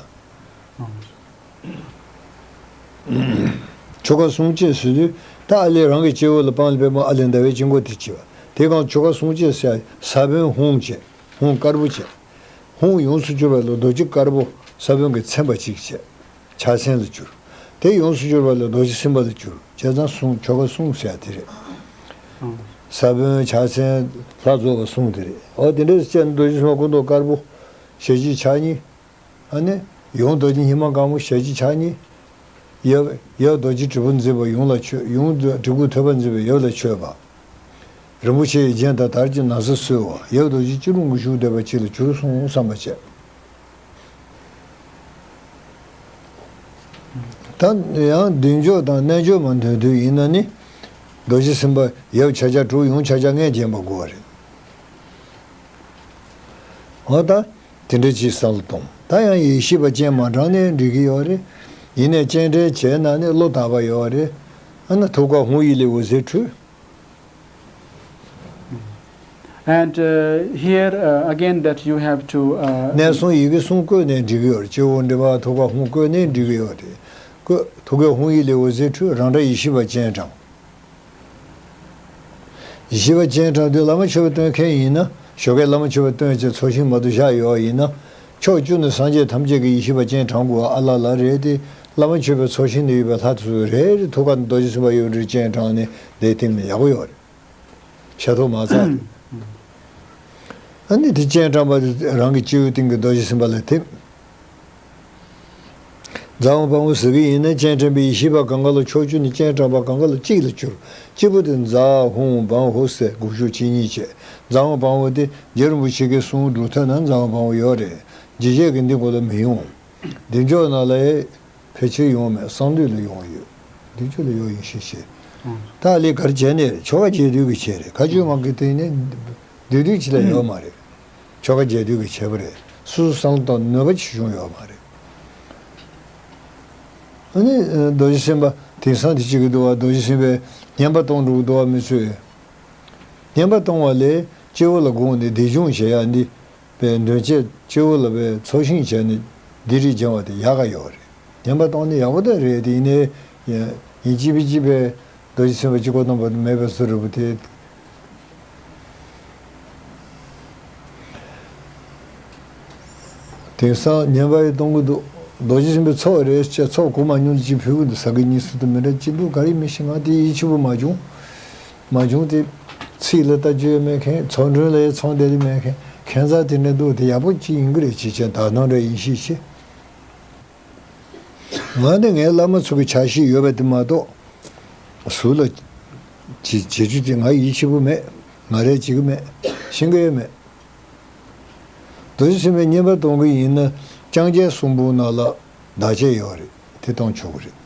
ཆོ་ག་སྲུང་བཅད་ཟེར་དུས་ད་ཨ་ལས་རང་གི་སྐྱེ་བོ་ལ་སྤང་ལེབ་པད་མ་ཨ་ལས་ཟླ་བའི་དཀྱིལ་འཁོར་དེ་བྱེད་པ། དེ་གང་ཆོ་ག་སྲུང་བཅད་ཟེར་ས་བོན་ཧཱུྃ་བྱས། ཧཱུྃ་དཀར་པོ་བྱས། ཧཱུྃ་ཡོངས་སུ་གྱུར་པ་ལ་རྡོ་རྗེ་དཀར་པོ་ས་བོན་གྱིས་མཚན་པ་གཅིག་བྱས། ཕྱག་མཚན་ལ་གྱུར། དེ་ཡོངས་སུ་གྱུར་པ་ལ་རྡོ་རྗེ་སེམས་དཔའ་ལ་གྱུར། བྱས་ཙང་གསུང་ཆོ་ག་གསུང་ཟེར་ཡ་དེ་རེད། ཨང་། ས་བོན་ཕྱག་མཚན་ལྷ་རྫོགས་པ་གསུང་དེ་རེད། འོ་དེ་འདྲ་བྱས་ན་རྡོ་རྗེ་སེམས་དཔའ་སྐུ་མདོག་དཀར་པོ། ཞལ་གཅིག་ཕྱག་གཉིས། ཨ་ནི། ཡུམ་རྡོ་རྗེ་སྙིང་པོ་གང་པོ་ཞལ་གཅིག་ཕྱག་གཉིས། ཡབ་ཡབ་རྡོ་རྗེ་དྲིལ་བུ་མཛེས་པ་ཡུམ་ལ་མཆོད། ཡུམ་དྲིལ་བུ་ཐོད་པ་མཛེས་པ་ཡབ་ལ་མཆོད་པ། རིན་པོ་ཆེ་ཡི་རྒྱན་དང་དར་གྱི་ན་བཟའ་གསོལ་བ། ཡབ་རྡོ་རྗེ་སྐྱིད་གྲོང་དུ་བཞུགས་བསྡད་པ་ཅིག་ལ་གྱུར་སོང་བསམ་པ་བྱས། ད་ཡང་བདེ་མཆོག་དང་རྣལ་འབྱོར་མ་འདོན་དུས་ཡིན་ན་ནི། རྡོ་རྗེ་སེམས་དཔའ་ཡབ་ཕྱག་རྒྱ་དྲུག་ཡུམ་ཕྱག་རྒྱ་ལྔས་བརྒྱན་པ་དགོས་པ་རེད། འོ་ད། དེ་འདྲ་ཅིག་བསམ་བློ་གཏོང་། ད་ཡང་ཡེ་ཤེས་པ་སྤྱན་མ་དྲངས་ནས་འགྲིག་གི་ཡོད་རེད། ཡིན་ནའི་སྤྱན་འདྲེན་བྱས་ན་ནི་བློ་དག་པ་ཡོད་རེད། ཨ་ནི་ཐུགས་ཀར་ཧཱུྃ་ཡིག་ལས་འོད་ཟེར་འཕྲོས། And uh, here uh, again that you have to uh, གནས་གསུམ་ཡི་གེ་གསུམ་བཀོད་ནས་འགྲིག་གི་ཡོད་རེད། སྤྱི་བོ་མགྲིན་པ་ཐུགས་ཀར་ཧཱུྃ་བཀོད་ནས་འགྲིག་གི་ཡོད་རེད། བཀོད། ཐུགས་ཀར་ཧཱུྃ་ཡིག་ལས་འོད་ཟེར་འཕྲོས། རང་འདྲ་ཡེ་ཤེས་པ་སྤྱན་དྲངས། ཡེ་ཤེས་པ་སྤྱན་དྲངས་དུས་བླ་མ་མཆོད་པ་སྟོན་མཁན་ཡིན་ན། ཞོགས་ཀས་བླ་མ་མཆོད་པ་སྟོན་བྱས་ཚོགས་ཞིང་མ་གཏོགས་བཞག་ཡོད་ཡིན་ན། ཕྱོགས་བཅུ་ནས་སངས་རྒྱས་ཐམས་ཅད་ཀྱིས་ཡེ་ཤེས་པ་སྤྱན་དྲངས་དགོས་པ་ཨ་ལ་ལ་རེད་དེ། བླ་མ་མཆོད་པའི་ཚོགས་ཞིང་དུ་ཡོད་པའི་ལྷ་དེ་ཚོས་རེ་རེ་ཐུགས་ཀར་རྡོ་རྗེ་སེམས་དཔའ་ཡོད་རེད་སྤྱན་དྲངས་ནས་བསྡད་ཐིམ་ནས་ཡག་པོ་ཡོད་རེད། ཞབས་ཏོག་མ་ཚར་དུས། ཨ་ནི་དེ་སྤྱན་དྲངས་པ་དེ་རང་གི་སྤྱི་བོའི་སྟེང་གི་རྡོ་རྗེ་སེམས་དཔའ་ལ་ཐིམ། རྫ་དབང་བམ་པོ་ཟེར་གྱི་ཡིན་ན་སྤྱན་དྲངས་པའི་ཡེ་ཤེས་པ་གང་ག་ལ་ཕྱོགས་བཅུ་ནས་སྤྱན་དྲངས་པ་གང་ག་ལ་གཅིག་ལ་གྱུར། གཅིག་པུ་དེ་རྫ་ཧཱུྃ་བམ་ཧཱུྃ་ཟེར་དགུག་གཞུག་གཅིག་གཉིས་བྱས། རྫ་དབང་བམ་པོ་དེ་རྗེ་རིན་པོ་ཆེ་གིས་གསུང་སྒྲུབ་ཐབས་ན་རྫ་དབང་བམ་པོ་ཡོད་རེད། རྗེ་བྱེད་ཀྱི་འདི་གོ་ལ་མི་ཡོང་། བདེ་མཆོག་ནང་ལ་ཕལ་ཆེར་ཡོང་མེད། གསང་འདུས་ལ་ཡོང་ཡོད། བདེ་མཆོག་ལ་ཡོད་ཡིན་ཤེས་ཤེས། ད་ལས་གར་བྱས་ནས་ཆོ་ག་རྒྱས་བསྡུས་ཀྱི་བྱས་རེད། བཀའ་བརྒྱུད་མང་གི་སྟེང་ནས་བསྡུས་བསྡུས་ཅིག་ལས་ཡོད་མ་རེད། ཆོ་ག་རྒྱས་བསྡུས་ཀྱི་བྱས་པ་རེད། སོ་སོ་བསམ་བློ་གཏོང་ནུས་པ་ཅིག་བྱུང་ཡོད་མ་རེད། ཨ་ནི་རྡོ་རྗེ་སེམས་དཔའ་དེང་སང་དེ་གཅིག་གི་འདུག་བ། རྡོ་རྗེ་སེམས་དཔའི་བསྙེན་པ་གཏོང་འགྲོ་གི་འདུག་བ། མི་ཚོས་བསྙེན་པ་གཏོང་བ་ལས་སྤྱི་བོ་ལ་དགོངས་ནས་བཟླས་སྦྱོང་བྱེད་ཡ་འདི་པའི་འདོན་ཆས་སྤྱི་བོ་ལ་པའི་ཚོགས་ཞིང་བྱས་ནས་བཟླས་རིས་སྦྱང་བ་དེ་ཡག་ག་ཡོད་རེད། བསྙེན་པ་གཏོང་ནི་ཡག་པོ་ད་རེད་དེ། ཡིན་ནའི་ཡིན་གཅིག་པའི་གཅིག་པའི་རྡོ་རྗེ་སེམས་དཔའ་གཅིག་པོ་གཏོང་བ་མེད་པའི་བཟོ་འདྲ་པོ་དེ། དེང་སང་ཉན་པ་ཡི་གཏོང་གི་འདུག་རྡོ་རྗེ་སེམས་དཔའི་ཚོགས་རེད་ཅེས་ཚོགས་གོ་མ་མྱོང་ཅིག་ཕུལ་གི་འདུག་ས་གི་གཉིས་སུ་དུ་མི་འདྲ་གཅིག་འདུག་ག་རེ་མི་ཤེས། ང་དེ་ཡིད་ཆེས་པོ་མ་བྱུང་། མ་བྱུང་སྟེ། ཚིག་ལ་ལྟ་རྒྱུ་ཡང་མེད་མཁན། ཚོགས་མགྲོན་ལ་ཡང་ཚོང་དེ་ལས་མེད་མཁན། ཁྱད་མཚར་དེ་འདྲ་འདུག་དེ་ཡག་པོ་ཅིག་ཡིན་གི་རེད་ཅེས་བྱས་ད་ནང་འདྲ་ཡིན་ཤེས་ཤེས། ང་ནི་ངའི་བླ་མ་ཚོ་གི་ཆ་ཤས་ཡོད་པ་དེ་མ་གཏོགས། ཟུར་ལ་བྱེད་བྱེད་རྒྱུ་དེ་ང་ཡིད་ཆེས་པོ་མེད། ང་རས་བྱེད་གི་མེད། ཤེས་གི་ཡོད་མེད། རྡོ་རྗེ་སེམས་དཔའི་བསྙེན་པ་གཏོང་གི་ཡིན་ན་ལྕང་སྐྱའི་གསུང་འབུམ་ནང་ལ་བདག་བསྐྱེད་ཡོད་རེད། དེ་གཏོང་ཆོག་གི་རེད།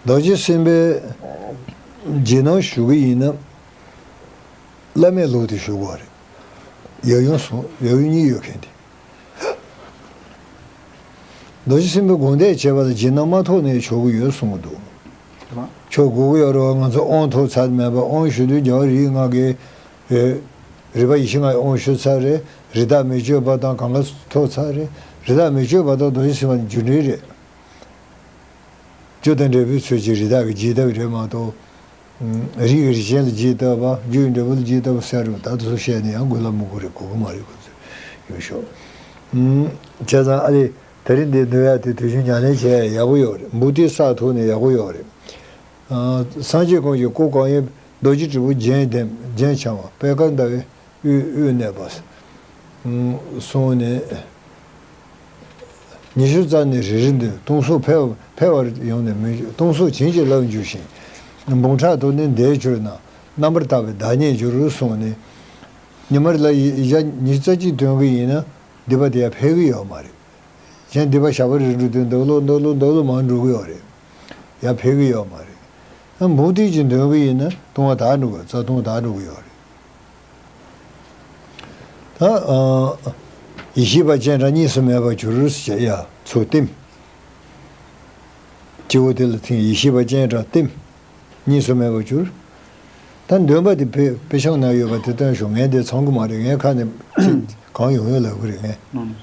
རྡོ་རྗེ་སེམས་དཔའི་རྗེས་གནང་ཞུ་གི་ཡིན་ན་བླ་མའི་ལུགས་དེ་ཞུ་དགོས་རེད། ཡབ་ཡུམ་གསུམ། ཡབ་ཡུམ་གཉིས་ཡོད་མཁན་དེ། རྡོ་རྗེ་སེམས་དཔའི་དགོངས་དད་བྱས་པ་ལ་རྗེས་གནང་མ་ཐོབ་ནའི་ཆོག་གི་ཡོད་གསུང་གི་འདུག་ཆོག་དགོས་ཀྱི་ཡོད་རེད་བ། ང་ཚོ་དབང་ཐོབ་ཚར་མེད་པ། དབང་ཞུ་དུས་རྒྱལ་བ་རིགས་ལྔ་གི་རེད། རིག་པ་ཡེ་ཤེས་ལྔ་ཡི་དབང་ཞུ་ཚར་རེད། རི་དྭགས་མི་བསྐྱོད་པ་དང་གང་ག་ཐོབ་ཚར་རེད། རི་དྭགས་མི་བསྐྱོད་པ་དང་རྡོ་རྗེ་སེམས་དཔའ་ནི་རྒྱུ་འབྲས་རེད། རྒྱུ་དང་འབྲས་བུའི་ཚུལ་གྱིས་རི་དྭགས་ཀྱི་རྗེས་བསྟབས་རེད་མ་གཏོགས། རིགས་ཀྱི་རིགས་ཅན་ལ་རྗེས་བསྟབས་པ། རྒྱུ་ཡི་འབྲས་བུ་ལ་རྗེས་བསྟབས་པ་ཟེར་རུང་ད་དུ་བཤད་ནས་ཡང་དགོས་ལ་མི་དགོས་རེད། གོ་གི་མ་རེད། ཁོ་ཚོས་ཡོད་ཤོག་བྱས་ཙང་ཨ་ལེ། དེ་རིང་འདི་འདོན་ཡག་དེ་དུས་ཆེན་ཉམས་ལེན་བྱས་ཡག་པོ་ཡོད་རེད། འབུ་ཏི་ས་ཐོག་ནས་ཡག་པོ་ཡོད་རེད། སངས་རྒྱས་ཀུན་གྱི་སྐུ་གང་ཡིན། རྡོ་རྗེ་དྲིལ་བུ་རྒྱན་ལྡན་རྒྱན་འཆང་བ། པད་དཀར་ཟླ་བའི་དབུས་དབུས་གནས་པ། གསུངས་ནས། ཉི་ཤུ་རྩ་ནས་རེ་རེ་འདོན། སྟོང་གཟུགས་འཕེལ་འཕེལ་བར་ཡོང་ནས་མི་སྟོང་གཟུགས་བྱིན་གྱིས་བརླབ་འགྱུར་ཞིང་། འབུམ་ཕྲག་དུ་ནི་འདས་གྱུར་ན། རྣམ་པར་དག་པའི་བདག་ཉིད་འགྱུར་གསུངས་ནས། ཉི་མ་རེ་ལ་ཡི་ཡིག་ཆ་ཉི་ཤུ་རྩ་གཅིག་འདོན་གྱི་ཡིན་ན་སྡིག་པ་དེ་ཡང་འཕེལ་གྱི་ཡོད་མ་རེད། གཞན་སྡིག་པ་ཞག་པོ་རེ་འགྲོ་དུས་འདུག་ལོ་འདུག་ལོ་འདུག་ལོ་མང་འགྲོ་གི་ཡོད་རེད། ཡང་འཕེལ་གི་ཡོད་མ་རེད། ཨ་འབུམ་ཏིག་ཅིག་འདོན་གི་ཡིན་ན་ལྟུང་བ་དག་འགྲོ་གི། རྩ་ལྟུང་བ་དག་འགྲོ་གི་ཡོད་རེད། ད་ཨ་ཡེ་ཤེས་པ་སྤྱན་དྲངས་གཉིས་སུ་མེད་པར་གྱུར་ཞེས་ཡ་ཚུར་བསྟིམ། སྤྱི་བོ་དེ་ལ་ཐིམ། ཡེ་ཤེས་པ་སྤྱན་དྲངས་བསྟིམ། གཉིས་སུ་མེད་པར་གྱུར། ད་འདོན་པ་དེ་དཔེ་དཔེ་ཆ་ནང་ཡོད་པ་དེ་སྟོན་ཤོག་ངས་འདི་ཚང་གི་མ་རེད། ངས་ཁ་ནས་ཅིག་གང་ཡོང་ཡོད་ལབ་གི་རེད་ངས།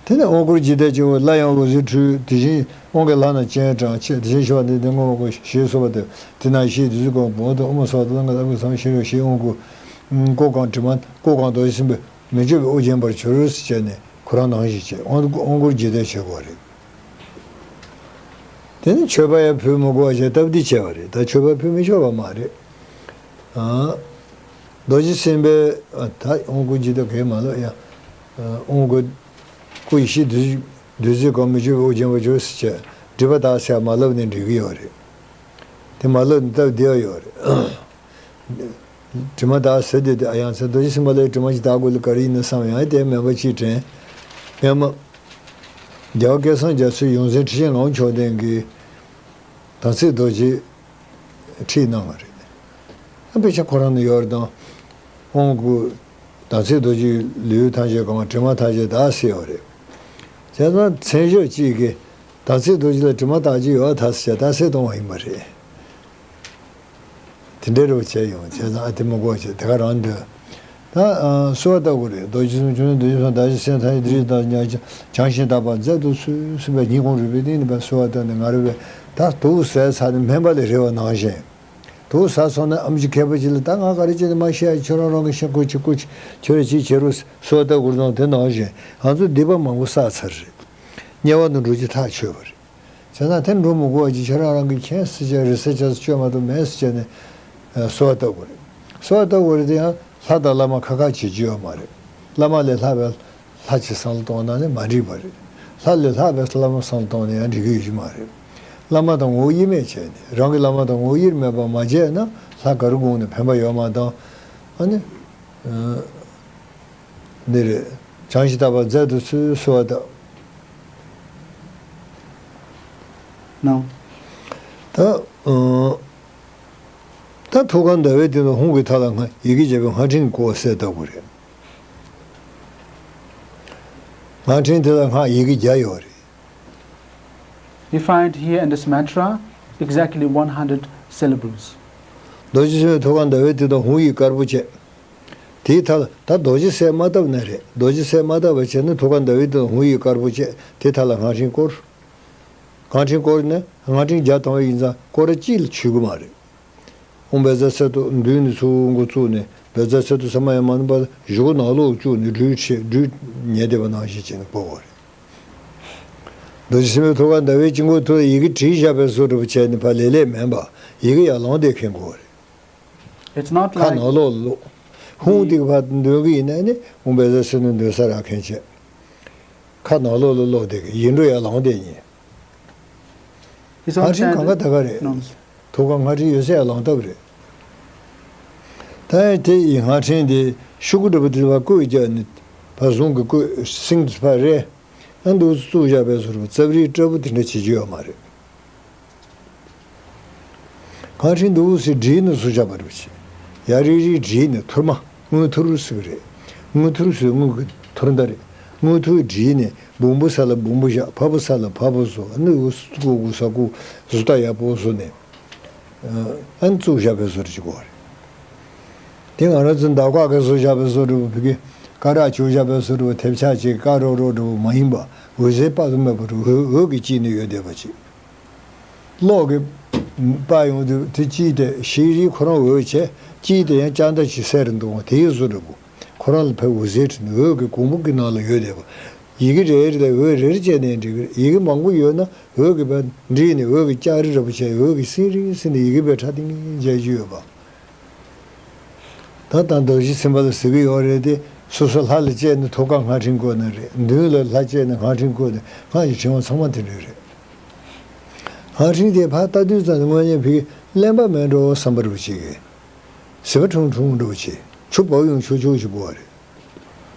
དེ་ནས་དབང་བསྐུར་ཇི་ལྟར་བྱེད་པ། སླར་ཡང་འོད་ཟེར་འཕྲོས། དེ་བཞིན་དབང་གི་ལྷ་རྣམས་སྤྱན་དྲངས་ཕྱིར། དེ་བཞིན་གཤེགས་པ་འདི་ནི་བསྔོ་བ་ཞེས་གསོལ་བ་འདེབས། དེ་ན་ཡེ་ཤེས་བདུད་རྩིས་བཀང་བ། བུམ་དང་དབུ་མ་སོགས་དང་ལྔ་དང་དགུ་ཚང་ཕྱིར་རོ་ཞེས་དབང་བསྐུར། སྐུ་གང་དྲི་མ་སྐུ་གང་རྡོ་རྗེ་སེམས་དཔའི་མི་བསྐྱོད་པའི་དབུ་བརྒྱན་པར་གྱུར་ཅེས་ནས་ཁོ་རང་ནང་བཞིན་བྱས། དབང་དབང་བསྐུར་ཇི་ལྟར་བྱེད་དགོས་རེད། དེ་ནི་མཆོད་པ་ཡང་ཕུལ་མི་དགོས་པ་བྱས་སྟབས་བདེ་བྱས་པ་རེད། ད་མཆོད་པ་ཕུལ་མི་ཆོག་པ་མ་རེད། ཨ། རྡོ་རྗེ་སེམས་དཔའི་ཨ་ད་དབང་བསྐུར་ཇི་ལྟར་གས་མ་ལབ་ཡ། ཨ་དབང་བསྐུར། སྐུ་ཡེ་ཤེས་བདུད་བདུད་རྩིས་བཀང་། མི་བསྐྱོད་པའི་དབུ་བརྒྱན་པར་གྱུར་ཟེར་བྱས་སྒྲིབ་པ་དག་ཟེར་མ་ལབ་ནས་འགྲིག་གི་ཡོད་རེད། དེ་མ་ལབ་ནས་སྟབས་བདེ་བ་ཡོད་རེད། དྲི་མ་དག་ཟེར་དུས་དེ་ཨ་ཡང་ཚེ་རྡོ་རྗེ་སེམས་དཔའ་ལ་དྲི་མ་ཞིག་དག་དགོས་ལ་ག་རེ་ཡིན་ན་བསམ་ཡང་དེ་སྨན་པ་གཅིག་དྲན། སྔོན་མ་རྒྱལ་བ་སྐལ་བཟང་རྒྱ་མཚོའི་ཡོངས་འཛིན་ཁྲི་ཆེན་ངག་དབང་མཆོག་ལྡན་གྱིས་དམ་ཚིག་རྡོ་རྗེ་ཁྲིད་གནང་བ་རེད། ཨ་དཔེ་ཆ་ཁོ་རང་ནང་ཡོད་རེད་དང་། དབང་བསྐུར་དམ་ཚིག་རྡོ་རྗེའི་ལེའུ་ཐམས་ཅད་གང་དྲི་མ་ཐམས་ཅད་དག་ཟེར་ཡོད་རེད། བྱས་ཙང་མཚན་ཞབས་གཅིག་གིས་དམ་ཚིག་རྡོ་རྗེ་ལ་དྲི་མ་དག་རྒྱུ་ཡོད་ད་ཟེར་བྱས་དག་ཟེར་གཏོང་བ་ཡིན་པ་རེད། དེ་འདྲའི་རོ་བྱས་ཡོང་བྱས་ཙང་ཨ་དེ་མི་དགོས་བྱས་དེ་ག་རང་འདོད། ད་ཨ་གསོལ་བ་བཏབ་དགོས་རེད། རྡོ་རྗེ་སེམས་བྱུང་ན་རྡོ་རྗེ་སེམས་བདག་གཞན་སེམས་ཐམས་ཅད་འདི་རིགས་དང་ཉག་བྱང་ཞིང་དག་པར་མཛད་དུ་གསོལ་ཟེར་བའི་སྙིང་ཁོང་རུས་པའི་གཏིང་ནས་ཕར་གསོལ་བ་བཏབ་ནས་ང་རེ་བས་ད་དུག་ཟས་ཚར་ནས་སྨན་པ་ལས་རེ་བ་ནང་བཞིན། དུག་ཟ་སོང་ན་ཨམ་ཆི་མཁས་པ་ཅིག་ལ་ད་ང་ག་རེ་བྱས་ནས་མ་ཤི་ཡ་ཁྱོད་རང་རང་གི་ཤ་ཁུ་ཆི་ཁུ་ཆི་ཁྱོད་རེ་ཅིག་བྱེད་རོགས་གསོལ་བ་བཏབ་དགོས་དང་དེ་ནང་བཞིན་ང་ཚོ་སྡིག་པ་མང་པོ་བསགས་ཚར་རེད། དམྱལ་བ་ནང་འགྲོ་རྒྱུ་ཐག་ཆོད་པ་རེད། བྱས་ཙང་དེ་འགྲོ་མི་དགོས་པ་ཅིག་ཁྱོད་རང་རང་གི་མཁྱེན་སྲིད་ཅག་རི་སྲིད་ཅག་སུ་བཅོས་མ་གཏོགས་མེད་ཟེར་བྱས་ནས་གསོལ་བ་བཏབ་དགོས་རེད། གསོལ་བ་བཏབ་དགོས་རེད་དེ་ཡང་ལྷ་དང་བླ་མ་ཁ་ཁ་བྱེད་རྒྱུ་ཡོད་མ་རེད། བླ་མ་ལས་ལྷག་པའི་ལྷ་ཅིག་བསམ་བློ་གཏོང་ན་ནི་མ་འགྲིག་པ་རེད། ལྷ་ལས་ལྷག་པའི་བླ་མ་བསམ་བློ་གཏོང་ན་ཡང་འགྲིག་གི་ཡོད་ཀྱི་མ་རེད། བླ་མ་དང་ངོ་བོ་དབྱེར་མེད་བྱས་ནས་རང་གི་བླ་མ་དང་ངོ་བོ་དབྱེར་མེད་པར་མ་བྱས་ན་ལྷ་ག་རེ་དགོངས་ནས་ཕན་པ་ཡོད་མ་དང་། ཨ་ནི། འདི་རེད། བྱང་ཞིང་དག་པར་མཛད་དུ་གསོལ་ཟེར་བ་དང་། ནའོ། ད་ཨང་། ད་ཐུགས་ཀར་ཟླ་བའི་སྟེང་དུ་ཧཱུྃ་གི་མཐའ་ལ་སྔགས་ཡི་གེ་བརྒྱ་པའི་སྔགས་ཕྲེང་བསྐོར་གསལ་བཏབ་དགོས་རེད། སྔགས་ཕྲེང་དེ་ལ་སྔགས་ཡི་གེ་བརྒྱ་ཡོད་རེད། We find here in this mantra exactly one hundred syllables. རྡོ་རྗེ་སེམས་དཔའི་ཐུགས་ཀར་ཟླ་བའི་སྟེང་དུ་ཧཱུྃ་ཡིག་དཀར་པོ་བྱས། དེའི་མཐའ་ལ་ད་རྡོ་རྗེ་གསལ་མ་བཏབ་ན་རེད། རྡོ་རྗེ་གསལ་མ་བཏབ་པ་བྱས་ན་ཐུགས་ཀར་ཟླ་བའི་སྟེང་དུ་ཧཱུྃ་ཡིག་དཀར་པོ་བྱས་དེའི་མཐའ་ལ་སྔགས་ཕྲེང་བསྐོར། སྔགས་ཕྲེང་བསྐོར་ནས་སྔགས་ཕྲེང་བརྒྱ་བཏང་བ་ཡིན་ཙང་སྐོར་ར་གཅིག་ལ་ཆུད་ཀྱི་མ་རེད། ཨོཾ་བཛྲ་སཏྭ་མདུན་ནས་ཚུར་འགོ་བཙུགས་ནས་བཛྲ་སཏྭ་ས་མ་ཡ་མ་ནུ་པ་བཞུགས་ནང་ལོགས་བཅུག་ནས་སྦྲུལ་ཆེ་སྦྲུལ་ཉལ་བསྡད་པ་ནང་བཞིན་བྱས་ནས་བསྐོར་བ་རེད། རྡོ་རྗེ་སེམས་དཔའི་ཐུགས་ཀར་ཟླ་བའི་དཀྱིལ་འཁོར་ཐོག་ཡི་གེ་བྲིས་བཞག་པའི་བཟོ་འདྲ་པོ་བྱས་ནས་ཕར་ལེ་ལེ་མིན་པ་ཡི་གེ་ཡར་ལངས་བསྡད་མཁན་དགོས་པ་རེད། It's not ཁ་like ནང་ལོགས་ལ་ལོག་ཧཱུྃ་དེ་ག་ཕར་འདོན་གི་ཡིན་ན་ནི་ཨོཾ་བཛྲ་སཏྭ་འདོན་ས་རག་མཁན་བྱས། ཁ་ནང་ལོགས་ལ་ལོག་བསྡད་མཁན་ཡིག་འབྲུ་ཡར་ལངས་བསྡད་མཁན། His སྔགས་ཕྲེང་གང་ག་ད་ག་རེད། No. ཐུགས་ཀར་སྔགས་ཕྲེང་ཡོད་ཚད་ཡར་ལངས་ཐབས་རེད། ད་ཡང་དེ་ཡི་སྔགས་ཕྲེང་དེ་ཤོག་གུ་འདྲ་པོ་དེ་ཕར་བརྐོས་བརྒྱབ་ནས་ཕར་ཟུང་གི་བརྐོས་སིང་དུ་ཕར་རེད། ཨ་འདུག་བཙུགས་བཞག་པའི་བཟོ་འདྲ་པོ་རྩབ་རིལ་སྐྲ་བོ་དེ་འདྲ་བྱེད་རྒྱུ་ཡོད་མ་རེད། སྔགས་ཕྲེང་འདུག་སེ་བསྒྲིལ་ནས་བཟོ་བཞག་པ་རེད་པ་ཅིག་ཡ་རིལ་རིལ་བསྒྲིལ་ནས་ཐུར་མ་དངུལ་ཐུར་ཟེར་གི་རེད། དངུལ་ཐུར་ཟེར་དངུལ་གི་ཐུར་མདའ་རེད། དངུལ་ཐུར་བསྒྲིལ་ནས་སྦོམ་པོ་ས་ལ་སྦོམ་པོ་བཞག་ཕ་བུ་ས་ལ་ཕ་བུ་བཟོ་ཨ་ནི་འུ་སུ་ཀུ་གུ་ས་ཀུ་བཟོ་ལྟ་ཡག་པོ་བཟོ་ནས། ཨན་བཙུགས་བཞག་པའི་བཟོ་འདྲ་ཅིག་དགོས་རེད། དེ་ང་རང་ཚོ་འདབ་ཁ་གི་བཟོ་བཞག་པའི་བཟོ་འདྲ་བོ་བི་གི་ཀ་རག་བྱུག་བཞག་པའི་བཟོ་འདྲ་བོ་དེབ་ཆག་ཅིག་ཀ་རོ་རོ་འདྲ་བོ་མ་ཡིན་པ་འོད་ཟེར་དཔག་ཏུ་མེད་པ་འདྲ་བོ་འོད་འོད་ཀྱིས་བསྐྱིས་ནས་ཡོད་བསྡད་པ་ཅིག་གློག་གིས་སྤར་ཡོང་དུས་དེ་བསྐྱིས་ཏེ་ཤེལ་རིལ་ཁོ་རང་འོད་བྱས་བསྐྱིས་ཏེ་ཡང་ལྕགས་མདའ་ཅིག་གསལ་རུ་འདུག་དེའི་བཟོ་འདྲ་བོ་ཁོ་རང་ལ་ཕར་འོད་ཟེར་འཕྲོས་ནས་འོད་ཀྱི་གོང་བུ་གི་ནང་ལ་ཡོད་བསྡད་པ། ཡི་གེ་རེ་རེ་ལ་འོད་རེ་རེ་བྱས་ནས་འབྲི་གི་རེད། ཡི་གེ་མང་པོ་ཡོད་ན་འོད་ཀྱི་བར་འདྲེས་ནས་འོད་ཀྱི་ལྕགས་རི་འདྲ་པོ་བྱས་འོད་ཀྱི་སིང་རིང་སིང་ནས་ཡི་གེ་བའི་ཕྲ་ཏིང་ཏིང་མཇལ་རྒྱུ་ཡོད་པ། ད་ལྟ་རྡོ་རྗེ་སེམས་དཔའ་ལ་ཟེར་གི་ཡོད་རེད་དེ། སོ་སོ་ལྷ་ལ་སྤྱད་ནས་ཐུགས་ཀར་སྔགས་ཕྲེང་བཀོད་ནི་རེད། མདུན་ལ་ལྷ་སྤྱད་ནས་སྔགས་ཕྲེང་བཀོད་ནས་སྔགས་ཀྱི་ཕྲེང་བ་ཚང་མ་དེ་འདྲ་རེད། སྔགས་ཕྲེང་དེ་ཕར་ལྟ་དུས་ཙམ་ནས་དངོས་གནས་ཕ་གི་གླེན་པ་མེད་འགྲོ་བསམ་པ་འདྲ་པོ་ཅིག་གིས། ཟིལ་པ་ཁྲུང་ཁྲུང་འདྲ་པོ་ཅིག་ཆུ་བབས་ཡོང་ཆོག་ཆོག་ཅིག་དགོས་པ་རེད།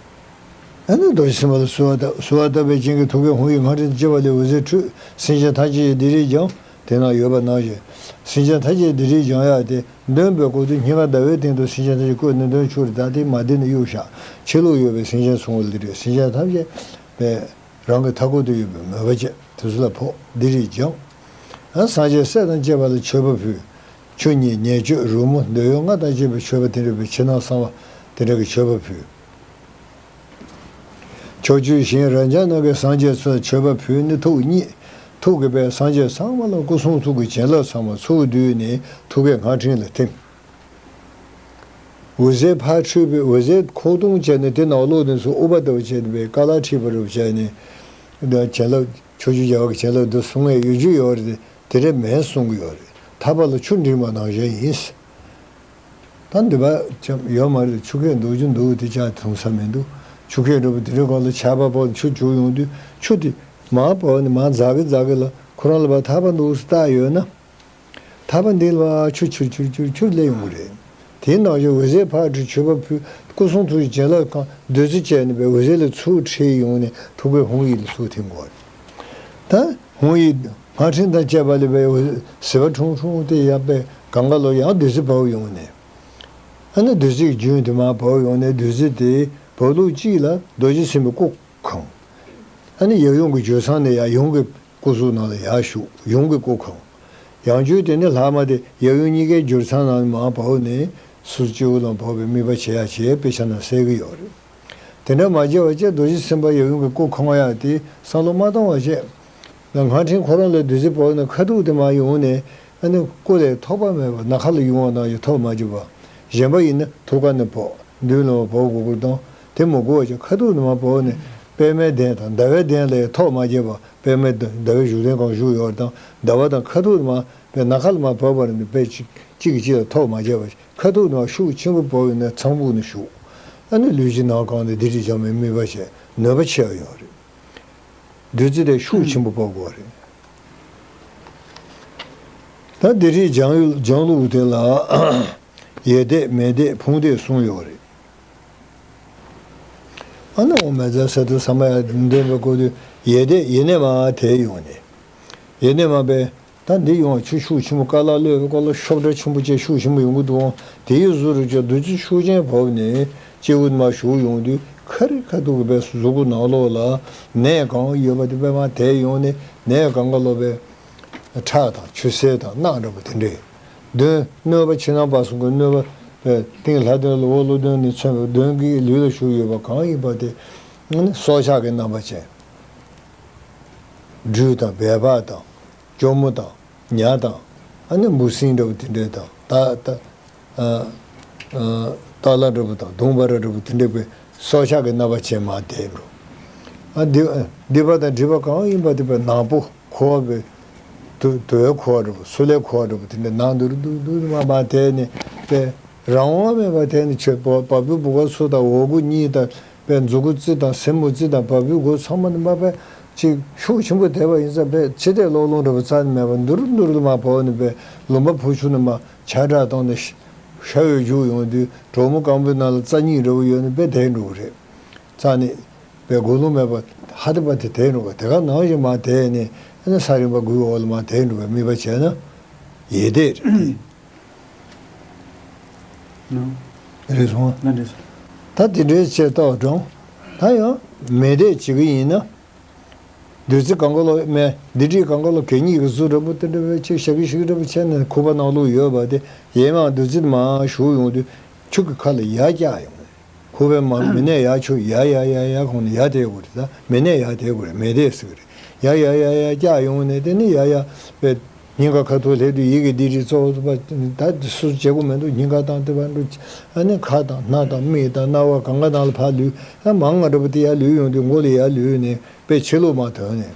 ཨ་ནི་རྡོ་རྗེ་སེམས་དཔའ་ལ་གསོལ་བ་བཏབ། གསོལ་བ་བཏབ་པའི་རྐྱེན་གྱིས་ཐུགས་ཀའི་ཧཱུྃ་ཡིག་སྔགས་ཕྲེང་དུ་བཅིངས་པ་ལས་འོད་ཟེར་འཕྲོས། སེམས་ཅན་ཐམས་ཅད་ཀྱི་སྡིག་སྒྲིབ་སྦྱངས། དེ་ན་ཡོད་པ་ནང་བཞིན། སེམས་ཅན་ཐམས་ཅད་ཀྱི་སྡིག་སྒྲིབ་སྦྱང་ཡག་དེ་འདོན་པའི་སྐབས་སུ་སྙིང་ག་ཟླ་བའི་སྟེང་དུ་སེམས་ཅན་ཐམས་ཅད་བཀོད་ནས་འདོན་ཆོག་རེད། ད་དེ་མ་བདེ་ན་གཡུག་བཞག་ཕྱི་ལོགས་ཡོད་པའི་སེམས་ཅན་ཚང་མ་ལ་རེད། སེམས་ཅན་ཐམས་ཅད་པའི་རང་གི་མཐའ་འཁོར་དུ་ཡོད་པའི་མོས་པ་བྱས་དེ་ཚོ་ལ་ཕོག་སྡིག་སྒྲིབ་སྦྱངས། ཡང་སངས་རྒྱས་སྲས་དང་བཅས་པ་ལ་མཆོད་པ་ཕུལ། ཆུ་གཉིས་ཉེར་སྤྱོད་རོལ་མོ་འདོད་ཡོན་ལྔ་དང་བཅས་པའི་མཆོད་པ་དེ་འདྲ་བའི་ཕྱི་ནང་གསང་བ་དེ་འདྲ་གི་མཆོད་པ་ཕུལ། ཕྱོགས་བཅུའི་ཞིང་རབ་འབྱམས་རྣམས་ཀྱི་སངས་རྒྱས་ཚོར་མཆོད་པ་ཕུལ་ནས་ཐུགས་མཉེས། ཐུགས་ཀྱི་དཔལ་སངས་རྒྱས་ཚང་མ་ལ་སྐུ་གསུང་ཐུགས་ཀྱི་བྱིན་རླབས་ཚང་མ་ཚུར་བསྡུས་ནས་ཐུགས་ཀའི་སྔགས་ཕྲེང་ལ་ཐིམ། འོད་ཟེར་ཕར་འཕྲོས་པའི་འོད་ཟེར་ཁོག་སྟོང་བྱས་ནས་དེ་ནང་ལོགས་ནས་སུ་ཨུ་པ་ཏ་བ་བྱས་ནས་པའི་ཀ་ལ་ཁྲིད་པ་རུ་བྱས་ནས། འདི་བྱིན་རླབས་ཕྱོགས་བཅུའི་རྒྱལ་བ་གི་བྱིན་རླབས་འདི་གསུང་ངེས་ཡོད་རྒྱུ་ཡོད་རེད། དེ་འདྲ་མིན་གསུང་གི་ཡོད་རེད། ཐར་པ་ལ་ཆུ་འདྲེན་པ་ནང་བཞིན་ཡིན། ད་འདི་པ་ཡོད་མ་རེད། ཆུ་ཁད་འདུག་རྒྱུ་འདུག་དེ་ཅང་ཐུང་ས་མི་འདུག་ཆུ་ཁད་འདྲ་པོ་དེ་འདྲའི་སྒང་ལ་ཆར་པ་བབས་ཆུ་རྒྱུག་ཡོང་དུས་ཆུ་དེ་མར་བབས་ནས་མར་འཛག་གི་འཛག་གི་ལ་ཁོ་རང་ལ་བ་ཐར་པ་འདུག་སུ་བཏགས་ཡོད་ན། ཐར་པ་འདི་ལ་ཆུ་ཆུར་ཆུར་ཆུར་ཆུར་སླེབས་ཡོང་གི་རེད། དེའི་ནང་བཞིན་འོད་ཟེར་ཕར་འཁྲིད། མཆོད་པ་ཕུལ། སྐུ་གསུང་ཐུགས་ཀྱི་བྱིན་རླབས་གང་བདུད་རྩི་བྱས་ནས་པའི་འོད་ཟེར་ལ་ཚུར་འཁྲིད་ཡོང་ནས་ཐུགས་ཀའི་ཧཱུྃ་ཡིག་ལ་ཚུར་ཐིམ་དགོས་རེད། ད་ཧཱུྃ་ཡིག་སྔགས་ཕྲེང་དང་བཅས་པ་ལས་པའི་འོད་ཟེར་བ་ཁྲུང་ཁྲུང་དེ་ཡང་པའི་གང་ག་ལོ་ཡང་བདུད་རྩི་བབས་ཡོང་ནས། ཨ་ནི་བདུད་རྩིའི་རྒྱུན་དུ་མར་བབས་ཡོང་ནས་བདུད་རྩི་དེ་བབས་ལུགས་གཅིག་ལ་རྡོ་རྗེ་སེམས་དཔའི་སྐུ་གང་། ཨ་ནི་ཡབ་ཡུམ་གྱི་སྦྱོར་ཚང་ནས་ཡང་ཡུམ་གྱི་སྐུ་གཟུགས་ནང་ལ་ཡར་ཞུགས། ཡུམ་གྱི་སྐུ་གང་། ཡང་བསྐྱར་དེ་ནི་ལྷག་མ་དེ་ཡབ་ཡུམ་གཉིས་ཀའི་སྦྱོར་ཚང་ནང་མར་བབས་ནས་སོ་སོ་སྤྱི་བོ་ལ་བབས་པའི་དམིགས་པ་བྱེད་ཡ་བྱེད་དཔེ་ཆ་ནང་གསལ་གྱི་ཡོད་རེད། དེ་འདྲ་མ་བྱས་པ་བྱས་རྡོ་རྗེ་སེམས་དཔའ་ཡབ་ཡུམ་གྱི་སྐུ་གང་ཡ་དེ་བསམ་བློ་མ་གཏོང་བ་བྱས། ང་སྔགས་ཕྲེང་ཁོ་རང་ལ་བདུད་རྩི་བབས་ནས་ཁ་ཐུག་དེ་མར་ཡོང་ནས། ཨ་ནི་སྐུ་ལས་ཐོགས་པ་མེད་པ་ནམ་མཁའ་ལ་ཡོང་བ་ནང་བཞིན་ཐོགས་མ་བྱས་པ། གཞན་པ་ཡིན་ན་ཐུགས་ཀ་ནས་བབས། མདུན་ལ་མར་བབས་དགོས་ཀྱི་དང་། དེ་མི་དགོས་པ་བྱས་ཁ་ཐུག་ནས་མར་བབས་ནས་པདྨའི་གདན་དང་ཟླ་བའི་གདན་ལ་ཐོགས་མ་བྱས་པ། པདྨའི་ཟླ་བའི་བཞུགས་གདན་གང་བཞུགས་ཡོད་དང་ཟླ་བ་དང་ཁ་ཐུག་ནས་མར་པའི་ནམ་མཁའ་ལ་མར་བབས་པ་ནི་པའི་གཅིག་གཅིག་གིས་གཅིག་ལ་ཐོགས་མ་བྱས་པ། ཁ་ཐུག་ནས་མར་ཤུགས་ཆེན་པོ་བབས་ཡོང་ནས་ཚངས་བུག་ནས་ཞུགས། ཨ་ནི་ལུས་ཀྱི་ནང་གང་ནས་སྡིག་སྒྲིབ་སྦྱང་བའི་དམིགས་པ་བྱས་ནུས་པ་ཆེ་བ་ཡོད་རེད། བདུད་རྩི་དེ་ཤུགས་ཆེན་པོ་ཕོག་དགོས་རེད། ད་འདི་རིགས་སྦྱང་ཡུལ་སྦྱང་ལུགས་དེ་ལ་ཡེ་བཟླས་མེ་བཟླས་ཕུང་བཟླས་གསུམ་ཡོད་རེད། ཨ་ནི་འོ་མ་ཟ་ས་དུ་ས་མ་ཡ་འདོན་པའི་སྐོར་དུ་ཡེ་བཟླས་ཡེ་ནས་མར་དེ་ཡོང་ནས། ཡེ་ནས་མར་པས་ད་འདི་ཡོང་བ་ཆུ་ཤུགས་ཆེན་པོ་ཀ་ལ་གློད་པའི་སྐོར་ལ་ཤོབ་སྒྲ་ཆེན་པོ་བཅས་ཤུགས་ཆེན་པོ་ཡོང་གི་འདུག་དེ་ཡི་གཟུགས་རུ་ཅོག་བདུད་རྩི་ཤུགས་ཅན་བབས་ནས་སྤྱི་བོ་མར་ཞུགས་ཡོང་དུས་ཁ་རི་ཁ་ཐུག་གི་བས་གཟུགས་པོ་ནང་ལོགས་ལ་ནད་གང་ཡོད་པ་དེ་བས་མར་དེ་ཡོང་ནས་ནད་གང་ག་ལོག་པའི་ཁྲག་དང་ཆུ་སེར་དང་རྣག་འདྲ་པོ་དེ་འདྲས། གདོན་གནོད་པ་ཕྱི་ནང་བར་གསུམ་གྱི་གནོད་པ་བས་སྟེང་ལྷ་གདོན་ལ་འོག་ཀླུ་གདོན་ནས་མཚོན་པའི་གདོན་གྱི་ལུས་ལ་ཞུགས་ཡོད་པ་གང་ཡིན་པ་དེ་ནི་སྲོག་ཆགས་ཀྱི་རྣམ་པ་ཅན། སྦྲུལ་དང་སྦལ་པ་དང་། གཅུང་མོ་དང་། ཉ་དང་། ཨ་ནི་འབུ་སྲིན་འདྲ་པོ་དེ་འདྲས་དང་། ཏ་ཏ་ཨ་ཨ་ཏ་ལ་འདྲ་པོ་དང་། དུང་བ་ར་འདྲ་པོ་དེ་འདྲས་པའི་སྲོག་ཆགས་ཀྱི་རྣམ་པ་ཅན་མར་དེ་འགྲོ། ཨ་སྡིག་སྡིག་པ་དང་སྒྲིབ་པ་གང་ཡིན་པ་དེ་པའི་ནག་པོ་འཁོར་བ་པའི་དུ་དུ་བའི་འཁོར་བ་འདྲ་པོ། སུ་ལའི་འཁོར་བ་འདྲ་པོ་དེ་འདྲས་ནང་དུ་རུ་དུ་དུ་དུ་མར་མར་དེ་ནི་པའི་རང་དབང་མེད་པར་དེ་ནི་ཆོས་པ་བ་སྤུའི་བུ་ག་ཚོ་དང་འོ་སྐོལ་གཉིས་དང་། པའི་མཛུ་གུ་རྩེ་དང་སེན་མོ་རྩེ་དང་བ་སྤུའི་སྒོ་ཚང་མ་ནི་མ་པའི་ཅིག་ཤུགས་ཆེན་པོ་དེ་བ་ཡིན་ཙང་པའི་ཕྱི་བལྟས་ལོག་ལོང་འདྲ་པོ་རྩ་ནས་མེད་པར་འདུར་འདུར་དུ་མར་བབས་ནས་པའི་ལུང་པ་ཕུ་ཆུ་ནས་མར་ཆར་དྲག་བཏང་ནས་ཤ་འོད་རྒྱུག་ཡོང་དུས་གྲོག་མོ་སྐམ་པོའི་ནང་ལ་རྩ་གཉིས་འདྲ་པོ་ཡོད་ནས་པའི་དེ་འགྲོ་གི་རེད། རྩ་ནས་པའི་སྒོ་ལུང་མེད་པར་ཧ་ཏི་པ་དེ་དེ་འགྲོ་གི། དེ་ག་ནང་བཞིན་མར་དེ་ནས་ཨ་ནི་ས་རིམ་པ་དགུའི་འོག་ལ་མར་དེ་འགྲོ་བའི་དམིགས་པ་བྱས་ན་ཡེ་དེ་རེད། ནོ། རེད་སོང་ཨ། ལ་འདྲེས་སོང་། ད་དེ་འདྲའི་ཆེ་ཏོག་འགྲོང་། ད་ཡང་མེ་བཟླས་བྱེད་ཀྱི་ཡིན་ན། བདུད་རྩི་གང་ག་ལོ་མེ་བདུད་རྩི་གང་ག་ལོ་གད་སྙིགས་ཀྱི་གཟུགས་འདྲ་པོ་དེ་འདྲ་བའི་ཆེ་ཞག་གི་ཞིག་འདྲ་པོ་བྱས་ནས་ཁུ་བ་ནང་ལོགས་ཡོད་པ་དེ་ཡེ་མར་བདུད་རྩི་མར་ཞུགས་ཡོང་དུས་ཆུ་གི་ཁ་ལ་ཡར་བཀྱག་ཡོང་། ཁུ་བའི་མ་མི་ནས་ཡར་ཆུ་ཡར་ཡར་ཡར་ཡར་གོང་ནས་ཡར་དེད་དགོས་རེད། ད་མི་ནས་ཡར་དེད་དགོས་རེད། མེ་བཟླས་ཟེར་གི་རེད། ཡར་ཡར་ཡར་ཡར་བཀྱག་ཡོང་ནས་དེ་ནི་ཡར་ཡར་པའི་སྙིང་ག་ཁ་ཐུག་སླེབས་དུས་ཡི་གེ་འདི་རིགས་གཙོ་བོ་པ་ད་སུ་བྱེད་དགོས་མི་འདུག་སྙིང་ག་དང་དེ་བར་འགྲོ། ཨ་ནི་ཁ་དང་སྣ་དང་མིག་དང་རྣ་བ་གང་ག་ནང་ལ་ཕར་ལུས། ཨ་མང་ང་འདྲ་པོ་དེ་ཡར་ལུས་ཡོང་དུས་མགོ་ལ་ཡར་ལུས་ནས་པའི་ཕྱི་ལོགས་མར་ཐོན་ནས།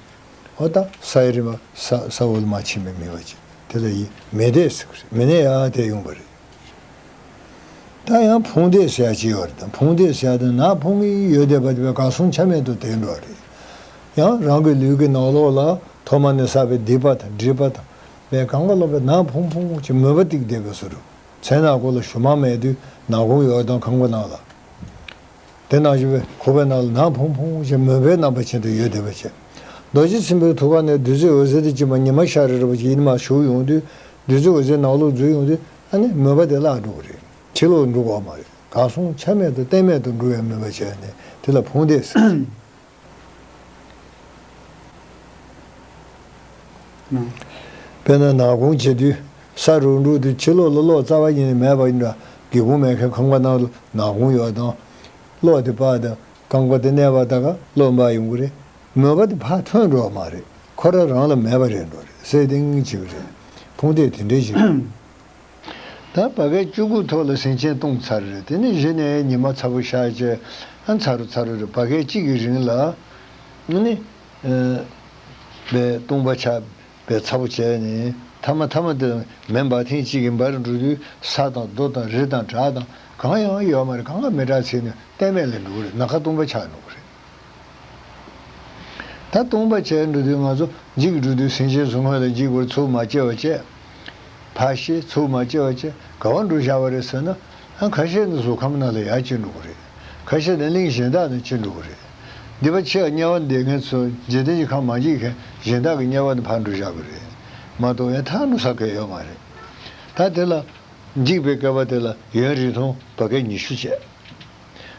འོ་ད་ས་ཡི་རིམ་པ་ས་ས་འོག་ལ་མར་ཕྱིན་པའི་མི་བ་ཅིག་དེ་ལ་ཡི་མེ་བཟླས་ཟེར་གི་རེད། མེ་ནས་ཡར་དེད་ཡོང་བ་རེད། ད་ཡང་ཕུང་བཟླས་ཟེར་ཡ་ཅིག་ཡོད་རེད། ད་ཕུང་བཟླས་ཟེར་ཡ་དེ་ནག་ཕུང་གི་ཡོད་བསྡད་པ་དེ་བས་གར་སོང་ཆ་མེད་དུ་དེད་འགྲོ་བ་རེད། ཡང་རང་གི་ལུས་ཀྱི་ནང་ལོགས་ལ་ཐོག་མ་ནས་བསགས་པའི་སྡིག་པ་དང་སྒྲིབ་པ་དང་བས་གང་ག་ལོག་པའི་ནག་ཕུང་ཕུང་ཅིག་མོས་པ་གཏིང་བསྡད་པའི་བཟོ་འདྲ། མཚན་ནག་པོ་ལ་ཞུ་མ་མེད་དུས་ནག་ཁུང་ཡོད་དང་ཁང་པ་ནང་ལ། དེ་ནང་བཞིན་པའི་ཁོག་པའི་ནང་ལ་ནག་ཕུང་ཕུང་ཞིག་མོས་པའི་རྣམ་པ་ཅན་དུ་ཡོད་བསྡད་པ་བྱས། རྡོ་རྗེ་སེམས་དཔའི་ཐུགས་ཀ་ནས་བདུད་རྩི་འོད་ཟེར་དེ་སྐྱེས་མ་ཉི་མ་ཤར་རེ་རེ་བ་ཞིག་ཡིན་མ་ཞུགས་ཡོང་དུས་བདུད་རྩི་འོད་ཟེར་ནང་ལོགས་འཛུལ་ཡོང་དུས་ཨ་ནི་མོས་པ་དེ་བརླག་འགྲོ་གི་རེད། ཕྱི་ལོགས་འགྲོ་གི་མ་རེད། གར་སོང་ཆ་མེད་དུ་གཏན་མེད་དུ་འགྲོ་བའི་མོས་པ་བྱས་ནས་དེ་ལ་ཕུང་བཟླས་ཟེར། དཔེར་ན་ནག་ཁུང་བྱེད་དུས་ས་རུབ་འགྲོ་དུས་ཕྱི་ལོགས་ལ་གློག་རྩ་བ་ཉིད་ནས་མེད་པ་ཡིན་འདྲ། སྒེའུ་ཁུང་མེད་མཁན་ཁང་པ་ནང་ལ་ནག་ཁུང་ཡོད་དང་། གློག་དེ་སྤར་དང་རྐང་པ་དེ་མནན་པ་དང་ག་གློག་འབར་ཡོང་གི་རེད། མོས་པ་དེ་ཕར་ཐོན་འགྲོ་བ་མ་རེད། ཁོ་རང་རང་ལ་མེད་པ་རེད་འགྲོ་རེད། སེ་ཏིང་བྱེད་ཀྱི་རེད། ཕུང་བཟླས་དེ་འདྲའི་ཞིག་རེད། ད་བ་གའི་ལྕུག་གུ་ཐོག་ལ་སེམས་ཅན་བཏུང་ཚར་རེད། དེ་ནས་གཞི་ནས་ཉི་མ་ཚ་པོ་ཤར་རྗེས་ཨ་ཚ་རུ་ཚ་རུ་རེད། བ་གའི་གཅིག་གི་རིང་ལ་ཨ་ནི་ཨ་བའི་བཏུང་བ་ཆགས་པའི་ཚ་པོ་བྱས་ནས་ཐ་མ་ཐ་མ་དེ་མེ་འབར་ཐེངས་གཅིག་གིས་འབར་འགྲོ་དུས་ས་དང་རྡོ་དང་རི་དང་བྲག་དང་གང་ཡང་ཡོད་མ་རེད། གང་ག་མེ་སྲེག་བྱས་ནས་གཏན་མེད་ལ་འགྲོ་གི་རེད། ནམ་མཁའ་སྟོང་པ་ཆགས་འགྲོ་གི་རེད། ད་སྟོང་པ་བྱས་འགྲོ་དུས་ང་ཚོ་འཇིག་འགྲོ་དུས་སེམས་ཅན་གཟུགས་སྔོན་ལ་འཇིག་པར་ཚུར་མ་སྐྱེ་བ་བྱས། ཁ་ཤས་ཚུགས་མ་བཅད་པ་བྱས་ག་བ་འགྲོ་བཞག་པ་རེད་ཟེར་ན། ཨ་ཁ་ཤས་ནི་གཟུགས་ཁམས་ནང་ལ་ཡར་སྐྱེ་འགྲོ་གི་རེད། ཁ་ཤས་ནི་གླིང་གཞན་དག་ནང་སྐྱེ་འགྲོ་གི་རེད། འདི་པ་ཕྱི་ཡ་དམྱལ་བ་འདོད་མཁན་ཚོ་འཇིག་རྟེན་གྱི་ཁམས་མ་འཇིག་མཁན་གཞན་དག་གི་དམྱལ་བ་ནང་ཕར་འགྲོ་བཞག་གི་རེད། མ་གཏོགས་ཡང་ཐར་འགྲོ་ས་གང་ཡོད་མ་རེད། ད་དེ་ལ་འཇིག་པའི་བསྐལ་པ་དེ་ལ་ཡུན་རིང་ཐུང་བར་བསྐལ་ཉི་ཤུ་བྱས།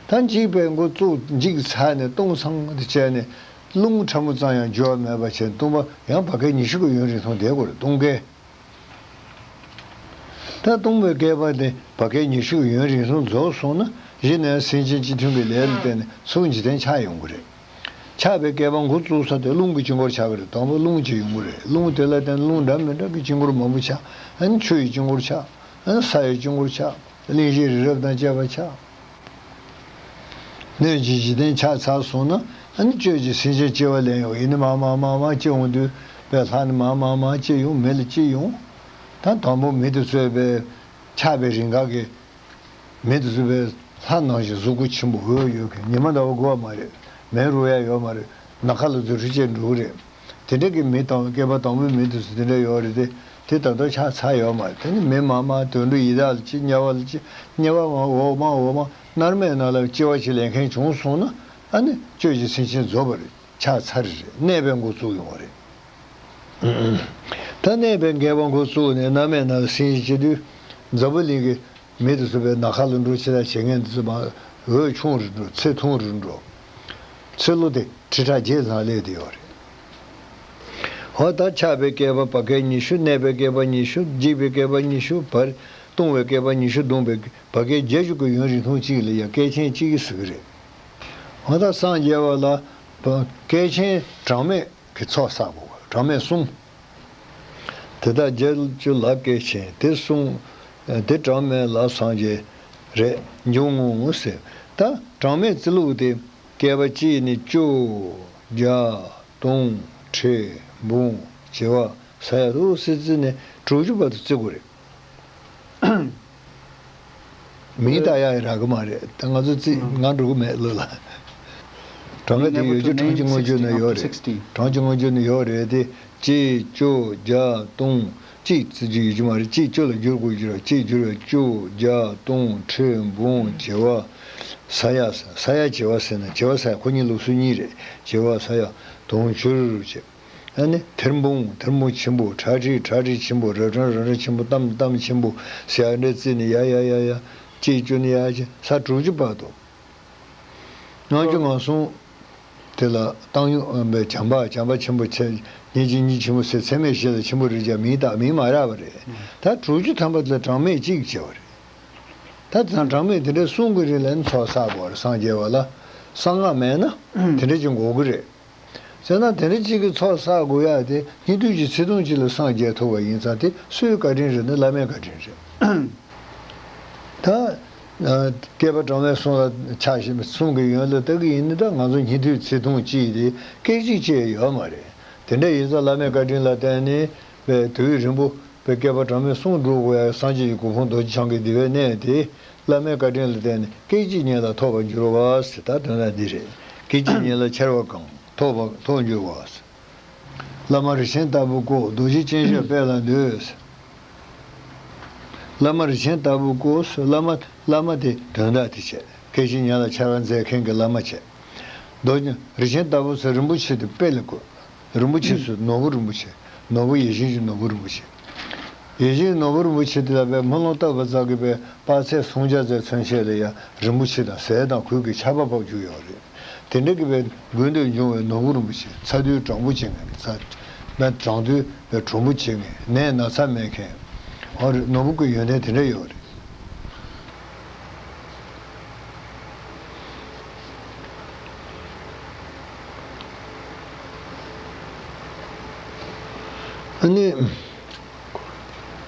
ད་འཇིག་པའི་འགོ་བཙུགས་འཇིག་ཚར་ནས་སྟོང་སང་དེ་བྱས་ནས་རླུང་ཕྲ་མོ་ཙམ་ཡང་རྒྱུ་བ་མེད་པ་བྱས་སྟོང་པ་ཡང་བར་བསྐལ་ཉི་ཤུ་གི་ཡུན་རིང་ཐུང་བསྡད་དགོས་རེད། སྟོང་བསྐལ། ད་སྟོང་པའི་བསྐལ་པ་དེ་བར་བསྐལ་ཉི་ཤུ་གི་ཡུན་རིང་སོང་རྫོགས་སོང་ན་གཞི་ནས་སེམས་ཅན་སྤྱི་མཐུན་གྱི་ལས་ལ་བརྟེན་ནས་ཚུར་འཇིག་རྟེན་ཆགས་ཡོང་གི་རེད། ཆགས་པའི་བསྐལ་པ་འགོ་བཙུགས་ས་དེ་རླུང་གི་དཀྱིལ་འཁོར་ཆགས་ཀྱི་རེད། དང་པོ་རླུང་གཅིག་ཡོང་གི་རེད། རླུང་དེ་ལ་བརྟེན་ནས་རླུང་འདྲ་མི་འདྲ་གི་དཀྱིལ་འཁོར་མང་པོ་ཆགས། ཨ་ནི་ཆུ་ཡི་དཀྱིལ་འཁོར་ཆགས། ཨ་ནི་ས་ཡི་དཀྱིལ་འཁོར་ཆགས། གླིང་བཞི་རི་རབ་དང་བཅས་པ་ཆགས། སྣོད་ཀྱི་འཇིག་རྟེན་ཆགས་ཚར་སོང་ན་ཨ་ནི་སྤྱོད་ཀྱི་སེམས་ཅན་སྐྱེ་བ་ལེན་ཡོང་། ཡིན་ནི་མར་མར་མར་མར་སྐྱེ་འོང་དུས་པའི་ལྷ་ནི་མར་མར་མར་སྐྱེ་ཡོང་། མི་ལ་སྐྱེ་ཡོང་། ད་དང་པོ་མི་དེ་ཚོས་པའི་ཆགས་པའི་རིང་ག་གི་མི་དེ་ཚོས་པའི་ལྷ་ནང་བཞིན་གཟུགས་པོ་ཆེན་པོ་འོད་ཡོད་མཁན་ཉི་མ་ཟླ་བ་དགོས་པ་མ་རེད། མེ་རུ་ཡ་ཡོད་མ་རེད། ནམ་མཁའ་ལ་རྫུ་འཕྲུལ་ཅན་འགྲོ་གི་རེད། དེ་འདྲ་གི་མི་དང་བསྐལ་པ་དང་པོའི་མི་དེ་ཚོ་དེ་འདྲ་ཡོད་རེད་དེ། དེ་ད་ལྟ་ཆགས་ཚར་ཡོད་མ་རེད། དེ་ནི་མི་མ་མ་དུད་འགྲོ་ཡི་དྭགས་ལ་ཅི་དམྱལ་བ་ལ་ཅི་དམྱལ་བ་མ་འོག་མ་འོག་མ་མནར་མེད་ནང་ལ་སྐྱེ་བ་ཅིག་ལེན་མཁན་བྱུང་སོང་ན་ཨ་ནི་སྤྱོད་ཀྱི་སེམས་ཅན་རྫོགས་པ་རེད། ཆགས་ཚར་རེད། གནས་པའི་འགོ་བཙུགས་ཡོང་བ་རེད། ད་གནས་པའི་བསྐལ་པ་འགོ་བཙུགས་ནས་མནར་མེད་ནང་ལ་སེམས་ཅན་སྐྱེ་དུས་འཛམ་བུ་གླིང་གི་མི་དེ་ཚོ་བས་ནམ་མཁའ་ལ་འགྲོ་ཆེ་ད་བྱེད་མཁན་དེ་ཚོ་མ་འོད་ཆུང་རུ་འགྲོ། ཚེ་ཐུང་རུ་འགྲོ། ཚེ་ལོ་དེ་ཁྲི་ཕྲག་བརྒྱད་ཙམ་སླེབས་བསྡད་ཡོད་རེད། འོ་ད་ཆགས་པའི་བསྐལ་པ་བར་བསྐལ་ཉི་ཤུ། གནས་པའི་བསྐལ་པ་ཉི་ཤུ། འཇིག་པའི་བསྐལ་པ་ཉི་ཤུ། བར་སྟོང་བའི་བསྐལ་པ་ཉི་ཤུ་བསྡོམས་པའི་བར་བསྐལ་བརྒྱད་ཅུ་གི་ཡུན་རིང་ཐུང་གཅིག་ལ་ཡང་བསྐལ་ཆེན་གཅིག་ཟེར་གི་རེད། འོ་ད་སངས་རྒྱས་པ་ལ་བསྐལ་ཆེན་གྲངས་མེད་གི་ཚོགས་བསགས་དགོས། གྲངས་མེད་གསུམ། དེ་དག་བརྒྱད་ཅུ་ལ་བསྐལ་ཆེན་དེ་གསུམ། དེ་གྲངས་མེད་ལ་སངས་རྒྱས་རེད་འབྱུང་ངོ་ཟེར། ད་གྲངས་མེད་རྩིས་ལུགས་དེ་བསྐལ་པ་གཅིག་ནས་བཅུ། བརྒྱ། སྟོང་། ཁྲི། འབུམ། བྱེ་བ། ས་ཡ་དུ་སྲིད་རྩིས་ནས་དྲུག་ཅུ་བར་དུ་བརྩི་དགོས་རེད། མིང་བཏགས་ཡག་ཡི་རག་གི་མ་རེད། ད་ང་ཚོ་རྩིས་ང་འགྲོ་གི་མེད་ལོ་ལ། གྲངས་ཀ་དེ་ཡོད་རྒྱུ་གྲངས་ཀྱི་མངོན་བརྗོད་ན་ཡོད་རེད། གྲངས་ཀྱི་མངོན་བརྗོད་ན་ཡོད་རེད་དེ། གཅིག། བཅུ། བརྒྱ། སྟོང་། གཅིག་རྩི་རྒྱུ་ཡོད་རྒྱུ་མ་རེད། གཅིག་བཅུ་ལ་བསྒྱུར་དགོས་རྒྱུ་རེད། གཅིག་བསྒྱུར་བས་བཅུ། བརྒྱ། སྟོང་། ཁྲི། འབུམ། བྱེ་བ། ས་ཡ། ས་ཡ་བྱེ་བ་ཟེར་ན་བྱེ་བ་ས་ཡ་ཁོ་གཉིས་ལུགས་སྲོལ་གཉིས་རེད། བྱེ་བ་ས་ཡ། དུང་ཕྱུར་བྱེད། ཨ་ནི་ཐེར་འབུམ། ཐེར་འབུམ་ཆེན་པོ། ཁྲག་ཁྲིག། ཁྲག་ཁྲིག་ཆེན་པོ། རབ་གྲངས། རབ་གྲངས་ཆེན་པོ། གཏམ། གཏམ་ཆེན་པོ་ཟེར་ཡ་འདྲ་བརྩིས་ནས་ཡ་ཡ་ཡ་ཡ། གཅིག་བཅུ་ནས་ཡ་ཡ་ས་དྲུག་ཅུ་བར་དུ། ལྔ་བཅུ་ང་གསུམ་དེ་ལ་བཏང་ཡོང་བའི་བྱམས་པ། བྱམས་པ་ཆེན་པོ་ཆེ། སྙིང་རྗེ། སྙིང་ཆེན་པོ་ཟེར། ཚད་མེད་བཞི་ལ་ཆེན་པོ་རེད་ཀྱང་མིང་བཏགས། མིང་མ་རག་པ་རེད། ད་དྲུག་ཅུ་ཐམ་པ་དེ་ལ་གྲངས་མེད་གཅིག་བྱས་པ་རེད། ད་དེ་གྲངས་མེད་དེ་འདྲ་གསུང་གི་རེད་ལབ་ནས་ཚོགས་བསགས་དགོས་རེད། སངས་རྒྱས་པ་ལ་གསང་སྔགས་མེད་ན་དེ་འདྲ་ཅིག་དགོས་ཀྱི་རེད། བྱས་ན་དེ་འདྲ་གཅིག་གི་ཚོགས་བསགས་དགོས་ཡ་དེ་སྙིགས་དུས་ཀྱི་ཚེ་ཐུང་གཅིག་ལ་སངས་རྒྱས་ཐུབ་པ་ཡིན་ཙང་དེ་སུའི་བཀའ་དྲིན་རེད་ན་བླ་མའི་བཀའ་དྲིན་རེད། ད་བསྐལ་པ་གྲངས་མེད་གསུམ་ལ་ཆགས་བཞིན་པའི་གསུང་གི་ཡོན་ལ་ལྟ་གི་ཡིན་ན། ད་ང་ཚོ་སྙིགས་དུས་ཚེ་ཐུང་གཅིག་དེ་སྐད་ཅིག་ཅེས་ཡོད་མ་རེད། དེ་འདྲ་ཡིན་ཙང་བླ་མའི་བཀའ་དྲིན་ལ་བརྟེན་ནས་པའི་དུས་རིང་པོ་པའི་བསྐལ་པ་གྲངས་མེད་གསུམ་སྒྲུབ་དགོས་ཡ་སངས་རྒྱས་ཀྱི་གོ་འཕང་རྡོ་རྗེ་འཆང་གི་དེ་བའི་གནས་དེ། བླ་མའི་བཀའ་དྲིན་ལ་བརྟེན་ནས་སྐད་ཅིག་ཉིད་ལ་ཐོབ་པར་འགྱུར་བ་ཟེར། ད་དོན་དག་འདི་རེད། སྐད་ཅིག་ཉིད་ལ་འཆར་བ་གང་། ཐོབ་པ་ཐོབ་འགྱུར་བ་ཟེར། བླ་མ་རིན་ཆེན་ལྟ་བུ་བཀོད། རྡོ་རྗེ་སྤྱན་ཤོག་དཔལ་ལ་འདུད་ཟེར། བླ་མ་རིན་ཆེན་ལྟ་བུ་བཀོད་ཟེར། བླ་མ་བླ་མ་དེ་དོན་དག་དེ་བྱས། སྐད་ཅིག་ཉིད་ལ་འཆར་བ་མཛད་མཁན་གྱི་བླ་མ་བྱས། རྡོ་རྗེ་རིན་ཆེན་ལྟ་བུ་ཟེར། རིན་པོ་ཆེ་དེ་དཔལ་ལ་བཀོད། རིན་པོ་ཆེ་ཟེར། ནོར་བུ་རིན་པོ་ཆེ། ནོར་བུ་ཡིད་བཞིན་གྱི་ནོར་བུ་རིན་པོ་ཆེ། ཡིད་བཞིན་ནོར་བུ་རིན་པོ་ཆེ་དེ་ལ་བའི་སྨོན་ལམ་བཏབ་པ་ཙམ་གྱིས་བའི་དཔག་ཚད་སུམ་བརྒྱ་ཙམ་མཚོན་བྱེད་ལ་ཡང་རིན་པོ་ཆེ་དང་ཟས་དང་གོས་ཀྱི་ཆར་པ་ཕབ་བཅུག་ཡོད་རེད། དེ་འདྲ་གི་བའི་དགུན་དུ་འབྱུང་བའི་ནོར་བུ་རིན་པོ་ཆེ། ཚ་དུས་གྲང་པོ་བྱེད་མཁན། ཚ་བའི་གྲང་དུས་བའི་གྲུང་པོ་བྱེད་མཁན། ནད་ན་ཚ་མེད་མཁན། འོ་རེད། ནོར་བུ་གི་ཡོན་ཏན་དེ་འདྲ་ཡོད་རེད། ཨ་ནི།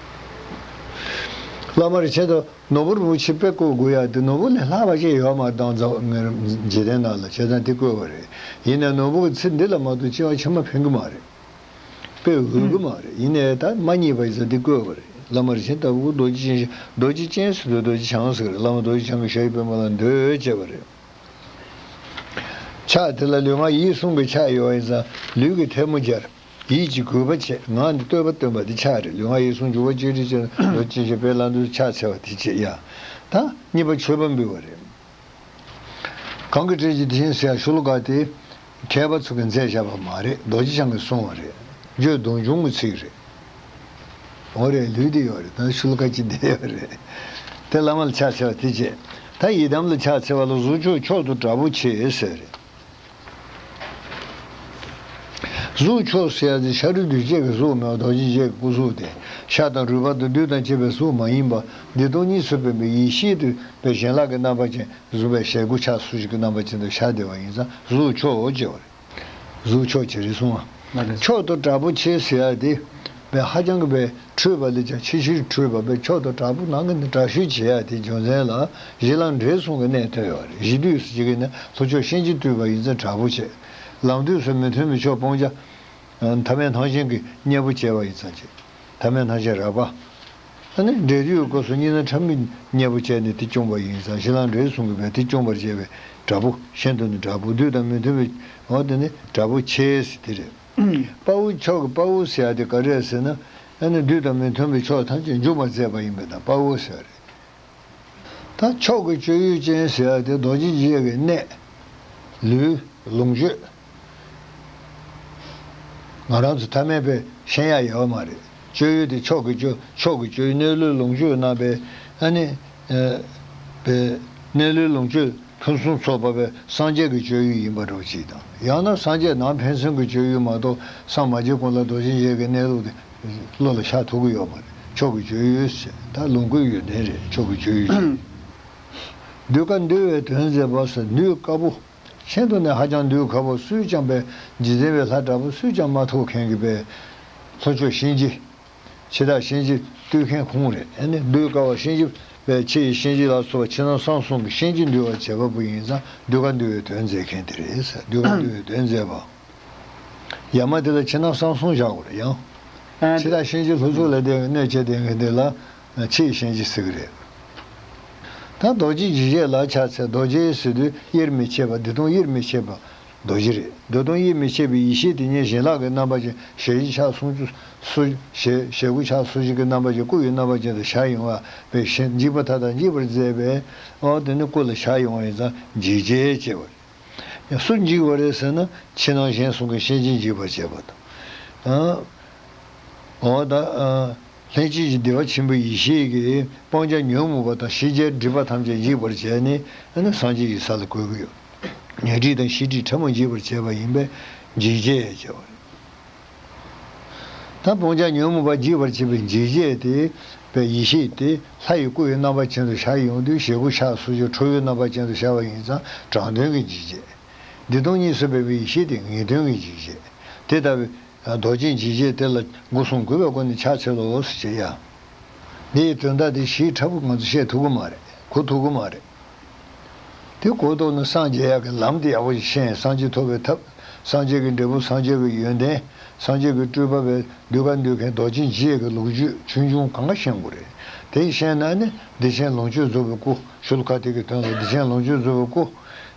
བླ་མ་རིན་ཆེན་དུ་ནོར་བུ་རིན་པོ་ཆེ་དཔེ་བཀོད་དགོས་ཡ་དེ། ནོར་བུ་ལས་ལྷག་པ་ཅིག་ཡོད་མ་རེད། ད་འཇིག་རྟེན་ནང་ལ་བྱས་ཙང་དེ་བཀོད་པ་རེད། ཡིན་ནའི་ནོར་བུ་གི་ཚིག་འདི་ལ་མ་གཏོགས་སྐྱེ་བ་ཕྱི་མ་ཕན་གི་མ་རེད། དཔེ་འོས་གི་མ་རེད། ཡིན་ནའི་ད་མ་རྙེད་པ་ཡིན་ཙང་འདི་བཀོད་པ་རེད། བླ་མ་རིན་ཆེན་ལྟ་བུ་རྡོ་རྗེ་ཅན་ཞེས། རྡོ་རྗེ་ཅན་ཟེར་དུས་རྡོ་རྗེ་འཆང་ཟེར་གི་རེད། བླ་མ་རྡོ་རྗེ་འཆང་གིས་ཞབས་ཀྱི་པདྨ་ལ་འདུད་བྱས་པ་རེད། ཕྱག་དེ་ལ་ལུས་ངག་ཡིད་གསུམ་གྱི་ཕྱག་ཡོད་པ་ཡིན་ཙང་ལུས་ཀྱི་ཐལ་མོ་སྦྱར། ཡིད་ཀྱི་གུས་པ་བྱེད། ངག་ནི་བསྟོད་པ་བཏོན་པ་འདི་ཕྱག་རེད། ལུས་ངག་ཡིད་གསུམ་འཇུག་པ་གཅིག་སྒྲིལ་བྱས་ནས་ལོ་གཅིག་ཞེས་པའི་ལམ་དུ་ཕྱག་འཚལ་བ་དེ་བྱེད་ཡ། ད་གཉིས་པ་མཆོད་པ་འབུལ་བ་རེད། གང་གི་གྲས་ཀྱི་དེ་བཞིན་ཟེར་ཡ་ཤུ་ལོ་ཀ་དེ་མཁས་པ་ཚོ་གིས་མཛད་བཞག་པ་མ་རེད། རྡོ་རྗེ་འཆང་གིས་གསུངས་པ་རེད། རྗོད་གདུང་འབྱུང་གི་ཚིག་རེད། འོ་རེད། ལུས་དེ་ཡོད་རེད། ད་ཤུ་ལོ་ཀ་གཅིག་བསྡད་ཡོད་རེད། དེ་བླ་མ་ལ་ཕྱག་འཚལ་བ་དེ་བྱས། ད་ཡི་དམ་ལ་ཕྱག་འཚལ་བ་ལ་གཟུགས་མཆོག་མཆོག་ཏུ་དྲག་པོ་བྱེད་ཟེར་རེད། གཟུགས་མཆོག་ཟེར་ཡ་དེ་ཤ་རུས་གདོས་བཅས་ཀྱི་གཟུགས་མེད་པ་རྡོ་རྗེ་འཆང་གི་སྐུ་གཟུགས་དེ། ཤ་དང་རུས་པ་དང་རྡུལ་དང་བཅས་པའི་གཟུགས་མ་ཡིན་པ་འདི་དང་གཉིས་སུ་མེད་པའི་ཡེ་ཤེས་དེ་བའི་ཞལ་ལག་གི་རྣམ་པ་ཅན་བཟུང་བའི་ཞལ་དགུ་ཕྱག་སོ་བཞི་གི་རྣམ་པ་ཅན་དུ་བཞག་བསྡད་པ་ཡིན་ཙང་གཟུགས་མཆོག་ཅེས་པ་རེད། གཟུགས་མཆོག་ཅེས་རེད་གསུངས་པ། མཆོག་ཏུ་དྲག་པོ་བྱེད་ཟེར་ཡ་དེ་བའི་ཧ་ཅང་གི་བའི་འཁྲུལ་པ་ལས་ཀྱང་ཆེས་ཆེར་འཁྲུལ་པ་བའི་མཆོག་ཏུ་དྲག་པོ་ནང་གི་ནི་དྲག་ཤོས་བྱེད་ཡ་དེ་རྒྱུ་མཚན་ལ་གཞི་ལམ་འབྲས་གསུམ་གྱི་གནད་ཐོན་ཡོད་རེད། གཞི་དུས་སུ་ཅིག་གི་ནི་ལྷོ་ཕྱོགས་གཤིན་རྗེ་བཏུལ་བ་ཡིན་ཙང་དྲག་པོ་བྱེད། ལམ་དུས་སུ་མི་མཐུན་པའི་ཕྱོགས་སྤང་བྱ་ཐ་མལ་སྣང་ཞེན་གྱི་གཉེན་པོ་བྱས་པ་ཡིན་ཙང་བྱེད། ཐ་མལ་སྣང་ཞེན་རགས་པ། ཨ་ནི་འབྲས་དུས་སྐབས་སུ་གཉིས་སྣང་ཕྲ་མོའི་གཉེན་པོ་བྱས་ནས་དེ་བསྐྱུངས་པ་ཡིན་ཙང་གཞི་ལམ་འབྲས་གསུམ་གྱི་བས་དེ་བསྐྱུངས་པར་བྱས་པའི་དྲག་པོ་གཞན་དུ་ནི་དྲག་པོ་བདུད་དང་མི་མཐུན་པའི་འོ་དེ་ནི་དྲག་པོ་ཆེ་ཟེར་དེ་རེད། དཔའ་བོའི་ཕྱོགས་ཀྱི་དཔའ་བོ་ཟེར་ཡ་དེ་ག་རེ་རེད་ཟེར་ན། ཨ་ནི་བདུད་དང་མི་མཐུན་པའི་ཕྱོགས་ཐམས་ཅད་འཇོམས་པར་མཛད་པ་ཡིན་པས་ན་དཔའ་བོ་ཟེར་བ་རེད། ད་མཆོག་གི་སྤྱོད་ཡུལ་ཅན་ཟེར་ཡ་དེ་རྡོ་རྗེ་འཇིགས་བྱེད་ཀྱི་གནས། ལུས། ལོངས་སྤྱོད། ང་རང་ཚོ་ཐ་མལ་པས་ཤེས་ཡ་ཡོད་མ་རེད། སྤྱོད་ཡུལ་དེ་མཆོག་གི་སྤྱོད། མཆོག་གི་སྤྱོད་ཡུལ་གནས་ལུས་ལོངས་སྤྱོད་རྣམ་པའི་ཨ་ནི། ཨ། པའི་གནས་ལུས་ལོངས་སྤྱོད་ཕུན་སུམ་ཚོགས་པ་བའི་སངས་རྒྱས་ཀྱི་སྤྱོད་ཡུལ་ཡིན་པ་འདྲ་བོ་ཅིག་དང་། ཡང་ན་སངས་རྒྱས་ནང་ཕན་སེམས་ཀྱི་སྤྱོད་ཡུལ་མ་གཏོགས་སངས་མ་རྒྱས་གོང་ལ་རྡོ་རྗེ་འཇིགས་བྱེད་ཀྱི་གནས་ལུགས་དེ་བློ་ལ་ཤར་ཐུབ་ཀྱི་ཡོད་མ་རེད། མཆོག་གི་སྤྱོད་ཡུལ་ཟེར་ད་ལོངས་སྐུའི་ཡོན་ཏན་རེད། མཆོག་གི་སྤྱོད་ཡུལ་ཅན། གདུལ་དཀའ་འདུལ་བའི་དོན་མཛད་པ་ཟེར། གདུལ་དཀའ་པོ། ཤིན་ཏུ་ནས་ཧ་ཅང་གདུལ་དཀའ་པོ། སུས་ཀྱང་པའི་རྗེས་འཛིན་པའི་ལྷ་དྲག་པོ་སུས་ཀྱང་མ་ཐུབ་མཁན་གྱི་པའི་ལྷོ་ཕྱོགས་གཤིན་རྗེ། འཆི་བདག་གཤིན་རྗེ་བཏུལ་མཁན་ཁོང་རེད། ཨ་ནི་གདུལ་དཀའ་བ་གཤིན་རྗེ་པའི་ཕྱི་ཡི་གཤིན་རྗེ་ལ་སོགས་པ་ཕྱི་ནང་གསང་གསུམ་གྱི་གཤིན་རྗེ་འདུལ་བར་བྱེད་པ་པོ་ཡིན་ཙང་གདུལ་དཀའ་འདུལ་བའི་དོན་མཛད་མཁན་དེ་རེད་ཟེར། གདུལ་དཀའ་འདུལ་བའི་དོན་མཛད་པ། ཡ་མ་དེ་ལ་ཕྱི་ནང་གསང་གསུམ་བཞག་དགོས་རེད་ཡང་། ཨ། འཆི་བདག་གཤིན་རྗེ་ལྷོ་ཕྱོགས་ལ་བསྡད་པའི་གནོད་བྱེད་ལྡན་མཁན་དེ་ལ་ཕྱི་ཡི་གཤིན་རྗེ་ཟེར་གི་རེད། ད་རྡོ་རྗེ་འཇིགས་བྱེད་ལ་ཕྱག་འཚལ། རྡོ་རྗེ་ཟེར་དུས་དབྱེར་མི་ཕྱེད་པ། འདི་དང་དབྱེར་མི་ཕྱེད་པ་རྡོ་རྗེ་རེད། འདི་དང་དབྱེར་མི་ཕྱེད་པའི་ཡེ་ཤེས་དེ་ཉིད་བྱིན་རླབས་ཀྱི་རྣམ་པ་ཅན་ཞལ་བཞི་ཕྱག་སུམ་ཅུ་སོ། ཞལ་ཞལ་དགུ་ཕྱག་སོ་བཞི་གི་རྣམ་པ་ཅན་སྐུ་ཡི་རྣམ་པ་ཅན་དུ་བཞག་ཡོང་བ་བའི་ཞིང་འཇིགས་པ་མཐའ་དག་འཇིག་པར་མཛད་པས། འོ་དེ་ནི་སྐུ་ལ་བཞག་ཡོང་བ་ཡིན་ཙང་འཇིགས་བྱེད་ཅེས་པ་རེད། ཡང་སུ་འཇིགས་པ་རེད་ཟེར་ན་ཕྱི་ནང་གཞན་གསུམ་གྱི་གཤིན་རྗེ་འཇིགས་པར་བྱེད་པ་དང་། ཨ། འོ་ད། ཨ། ལྷན་སྐྱེས་ཀྱི་བདེ་བ་ཆེན་པོའི་ཡེ་ཤེས་ཀྱིས་སྤང་བྱ་ཉོན་མོངས་པ་དང་ཤེས་བྱའི་སྒྲིབ་པ་ཐམས་ཅད་འཇིག་པར་བྱས་ནས་ཨ་ནི་སངས་རྒྱས་ཀྱི་ས་ལ་འགོད་ཀྱི་ཡོད། ཉོན་སྒྲིབ་དང་ཤེས་སྒྲིབ་ཕྲ་མོ་འཇིག་པར་བྱེད་པ་ཡིན་པས་འཇིགས་བྱེད་ཅེས་པ་རེད། ད་སྤང་བྱ་ཉོན་མོངས་པ་འཇིག་པར་བྱེད་པའི་འཇིགས་བྱེད་དེ་པའི་ཡེ་ཤེས་དེ་ལྷ་ཡི་སྐུ་ཡི་རྣམ་པ་ཅན་དུ་བཞག་ཡོང་དུས་ཞལ་དགུ་ཕྱག་སོ་བཞི་ཁྲོ་བོའི་རྣམ་པ་ཅན་དུ་བཞག་པ་ཡིན་ཙང་དྲང་དོན་གྱི་འཇིགས་བྱེད། འདི་དང་གཉིས་སུ་མེད་པའི་ཡེ་ཤེས་དེ་ངེས་དོན་གྱི་འཇིགས་བྱེད། དེ་ལྟ་བུའི་རྡོ་རྗེ་འཇིགས་བྱེད་དེ་ལ་སྒོ་གསུམ་གུས་པའི་སྒོ་ནས་ཕྱག་འཚལ་ལོ་ཟེར་བྱེད་ཡ། འདིའི་དོན་དག་དེ་ཞིབ་ཕྲ་པོ་ང་ཚོ་བཤད་ཐུབ་ཀྱི་མ་རེད། གོ་ཐུབ་ཀྱི་མ་རེད། དེ་གོ་ཐུབ་ན་སངས་རྒྱས་ཡག་གི་ལམ་དེ་ཡག་པོ་ཞིག་ཤེས། སངས་རྒྱས་ཐོབ་པའི་ཐབས། སངས་རྒྱས་ཀྱི་འབྲས་བུ། སངས་རྒྱས་ཀྱི་ཡོན་ཏན། སངས་རྒྱས་ཀྱི་སྤྲུལ་པ་བས་གདུལ་དཀའ་འདུལ་མཁན་རྡོ་རྗེ་འཇིགས་བྱེད་ཀྱི་ལོ་རྒྱུས་ཆུང་ཆུང་གང་ག་ཤེས་དགོས་རེད། དེ་ཤེས་ན་ནི་བདེ་ཆེན་ལོངས་སྤྱོད་རྫོགས་པའི་སྐུ། ཤུ་ལོ་ཀ་དེ་གི་དོན་ལ་བདེ་ཆེན་ལོངས་སྤྱོད་རྫོགས་པའི་སྐུ།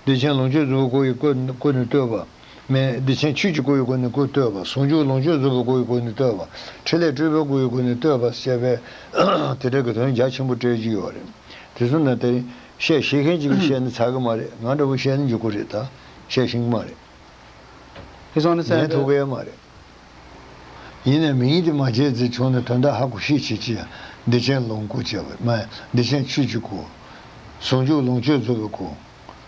བདེ་ཆེན་ལོངས་སྤྱོད་རྫོགས་པའི་སྐུ་ཡི་སྐུ་སྐུ་ནི་བསྟོད་པ། མེད། བདེ་ཆེན་ཆོས་ཀྱི་སྐུ་ཡི་སྐུ་ནི་སྐུ་བསྟོད་པ། ཟུང་འཇུག་ལོངས་སྤྱོད་རྫོགས་པའི་སྐུ་ཡི་སྐུ་ནི་བསྟོད་པ། ཕྲིན་ལས་སྤྲུལ་པའི་སྐུ་ཡི་སྐུ་ནི་བསྟོད་པ་ཞེས་པའི་དེ་འདྲ་གི་དོན་རྒྱ་ཆེན་པོ་སྤྲད་ཀྱི་ཡོད་རེད། དེ་ཚོ་ན་དེ་བཤད་ཤེས་མཁན་ཅིག་གིས་བཤད་ན་ཚར་གི་མ་རེད། ང་འདྲ་བོ་བཤད་ན་འཇུག་གི་རེད། ད་བཤད་ཤེས་ཀྱི་མ་རེད། ཁྱེད་ཚོ་ནི་ལན་ཐུབ་ཀྱི་ཡོད་མ་རེད། ཡིན་ནའི་མིང་དེ་མ་བརྗེད་ཚེ་བྱུང་ན་དོན་དག་ཧ་གོ་ཤེས་བྱེད་ཀྱི། བདེ་ཆེན་ལོངས་སྐུ་བྱས་པ་མ། བདེ་ཆེན་ཆོས་ཀྱི་སྐུ། ཟུང་འཇུག་ལོངས་སྤྱོད་རྫོགས་པའི་སྐུ།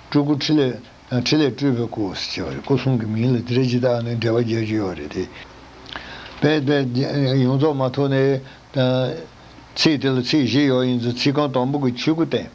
སྤྲུལ་སྐུ་ཕྲིན་ལས། ཕྲིན་ལས་སྤྲུལ་པའི་སྐུ་ཟེར་བ་རེད། སྐུ་གསུམ་གྱི་མིང་ལ་དེ་འདྲ་ཇི་ལྟར་ནས་འགྲེལ་པ་རྒྱག་རྒྱུ་ཡོད་རེད་དེ། དཔེ་དཔེ་ཡོངས་རྫོགས་མ་ཐོབ་ནས། ཚིག་དེ་ལ་ཚིག་བཞི་ཡོད་ཡིན་ཙང་ཚིག་རྐང་དང་པོ་གི་ཆོས་སྐུ་བསྟན།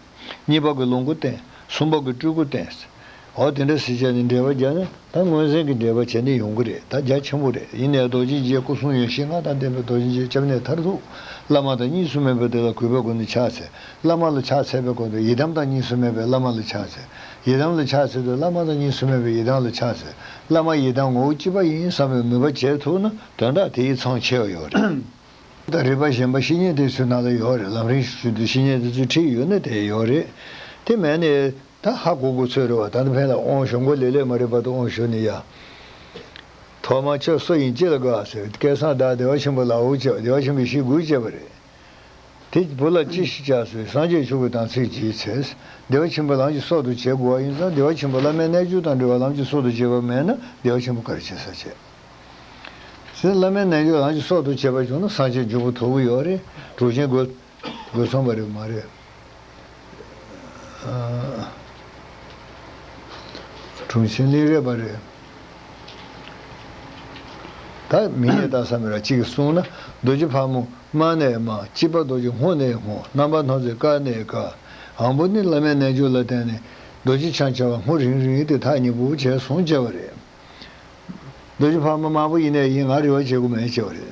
གཉིས་པ་གི་ལོངས་སྐུ་བསྟན། གསུམ་པ་གི་སྤྲུལ་སྐུ་བསྟན། འོ་དེ་འདྲ་ཟེར་བྱས་ནས་འགྲེལ་པ་རྒྱག་ན་ད་མངོན་གསལ་གྱི་འགྲེལ་པ་བྱས་ནས་ཡོང་གི་རེད། ད་རྒྱ་ཆེན་པོ་རེད། ཡིན་ནའི་རྡོ་རྗེ་འཇིགས་བྱེད་སྐུ་གསུམ་ཡོད་ཤེས་ལྔ་དང་ལྡན་པའི་རྡོ་རྗེ་འཇིགས་བྱེད་སྐྱབས་གནས་མཐར་ཐུག་བླ་མ་དང་གཉིས་སུ་མེད་པ་དེ་ལ་གུས་པའི་སྒོ་ནས་ཕྱག་འཚལ། བླ་མ་ལ་ཕྱག་འཚལ་བའི་སྒོ་ནས་ཡི་དམ་དང་གཉིས་སུ་མེད་པའི་བླ་མ་ལ་ཕྱག་འཚལ། ཡི་དམ་ལ་ཕྱག་འཚལ་དུས་བླ་མ་དང་གཉིས་སུ་མེད་པའི་ཡི་དམ་ལ་ཕྱག་འཚལ། བླ་མ་ཡི་དམ་ངོ་བོ་གཅིག་པ་ཡིན་བསམ་པའི་མོས་པ་བྱེད་ཐུབ་ན་དོན་དག་དེའི་མཚང་ཆེ་བ་ཡོད་རེད། ད་རིག་པ་གཞན་པ་བཤེས་གཉེན་དེ་ཚོའི་ནང་ལ་ཡོད་རེད། ལམ་རིམ་ཞུ་དུས་བཤེས་གཉེན་དེ་ཚོས་ཁྲིད་ཡོད་ན་དེ་ཡོད་རེད། དེ་མེད་ནས་ད་ཧ་གོ་དགོས་ཚོད་རེད་བ། ད་ནི་ཕན་ལ་དབང་ཞུ་མགོ་ལེ་ལེ་མ་རེད་པ། ད་དབང་ཞུ་ནི་ཡ། ཐོག་མར་ཁྱོད་སུ་ཡིན་ཅི་ལ་དགའ་ཟེར། སྐལ་བཟང་བདག་བདེ་བ་ཆེན་པོ་ལ་འོ་ཅེས་བདེ་བ་ཆེན་པོའི་ཞིག་དགོས་ཅེས་པ་རེད། དེ་བུ་ལ་ཅི་ཞིག་བྱ་ཟེར། སངས་རྒྱས་ཆོས་ཀྱི་དམ་ཚིག་ཅིག་འཚལ། བདེ་བ་ཆེན་པོ་ལམ་གྱི་སྲོག་ཏུ་བྱེད་དགོས་པ་ཡིན་ཙང་། བདེ་བ་ཆེན་པོ་བླ་མའི་རྣལ་འབྱོར་དང་འབྲེལ་བ་ལམ་གྱི་སྲོག་ཏུ་བྱེད་པ་མེད་ན་བདེ་བ་ཆེན་པོ་ག་རེ་བྱེད་ས་བྱེད། ཟེར། བླ་མའི་རྣལ་འབྱོར་ལམ་གྱི་སྲོག་ཏུ་བྱེད་པ་བྱུང་ན་སངས་རྒྱས་འབྱུང་པོ་ཐོབ་ཀྱི་ཡོད་རེད། གྲུབ་ཆེན་སྒོས་སྒོས་སོང་བ་རེད་མ་རེད། ཨ། གྲུབ་ཆེན་གླིང་རས་པ་རེད། ད་མི་ཡས་ད་ས་མི་ར་གཅིག་གིས་གསུངས་ན། རྡོ་རྗེ་ཕག་མོ་མ་ནས་མ། སྐྱེས་པ་རྡོ་རྗེ་སྔོ་ནས་སྔོ། རྣམ་པར་སྣང་མཛད་དཀར་ནས་དཀར། འམ་བུ་ནི་བླ་མའི་རྣལ་འབྱོར་ལ་བརྟེན་ནས་རྡོ་རྗེ་འཆང་བྱ་བ་སྔོ་རིང་རིང་དེ་ཐག་ཉེ་པོ་བྱས་སོང་ཅེས་པ་རེད། རྡོ་རྗེ་ཕག་མོ་དམར་པོ་ཡིན་ནའི་ཡིན། ང་རེ་བ་བྱེད་དགོས་མེད་ཅེས་པ་རེད།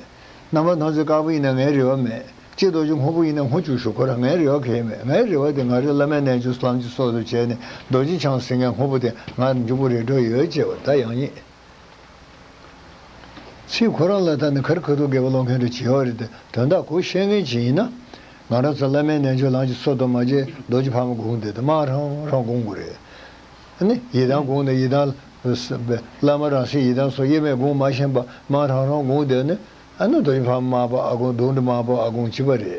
རྣམ་པར་སྣང་མཛད་དཀར་པོ་ཡིན་ནའི་ངའི་རེ་བ་མེད། སྐྱེས་རྡོ་རྗེ་སྔོ་པོ་ཡིན་ནའི་སྔོ་བཅུག་ཞུ། ཁོ་རང་ངའི་རེ་བ་གང་ཡང་མེད། ངའི་རེ་བ་དེ་ང་རེ་བླ་མའི་རྣལ་འབྱོར་ལམ་གྱི་སྲོག་ཏུ་བྱས་ནས་རྡོ་རྗེ་འཆང་ཟེར་མཁན་སྔོ་པོ་དེ་ང་འབྱུང་པོ་རེ་འགྲོ་ཡོད་ཅེས་པ་ད་ཡང་ཉིད། ཚིག་ཁོ་རང་ལ་ད་ནི་ཁར་ཁ་ཐུག་དགེ་བ་སློང་མཁན་རེ་བྱེད་ཡོད་རེད་དེ། དོན་དག་གོ་ཤེས་མཁན་ཅིག་ཡིན་ན། ང་རང་ཚོ་བླ་མའི་རྣལ་འབྱོར་ལམ་གྱི་སྲོག་ཏུ་མ་བྱས་རྡོ་རྗེ་ཕག་མོ་དགོངས་དེ་དེ་མ་རང་རང་དགོངས་དགོས་རེད། ཨ་ནི་ཡི་དམ་དགོངས་ནས་ཡི་དམ། བླ་མ་རང་སྲིད་ཡི་དམ་སོགས་དབྱེར་མེད་དགོངས་མ་ཤེས་པ་མ་རང་རང་དགོངས་དེ་ནི། ཨ་ནི་རྡོ་རྗེ་ཕག་མོ་དམར་པོ་ཨ་དགོངས། དུང་འདི་དམར་པོ་ཨ་དགོངས་བྱེད་པ་རེད།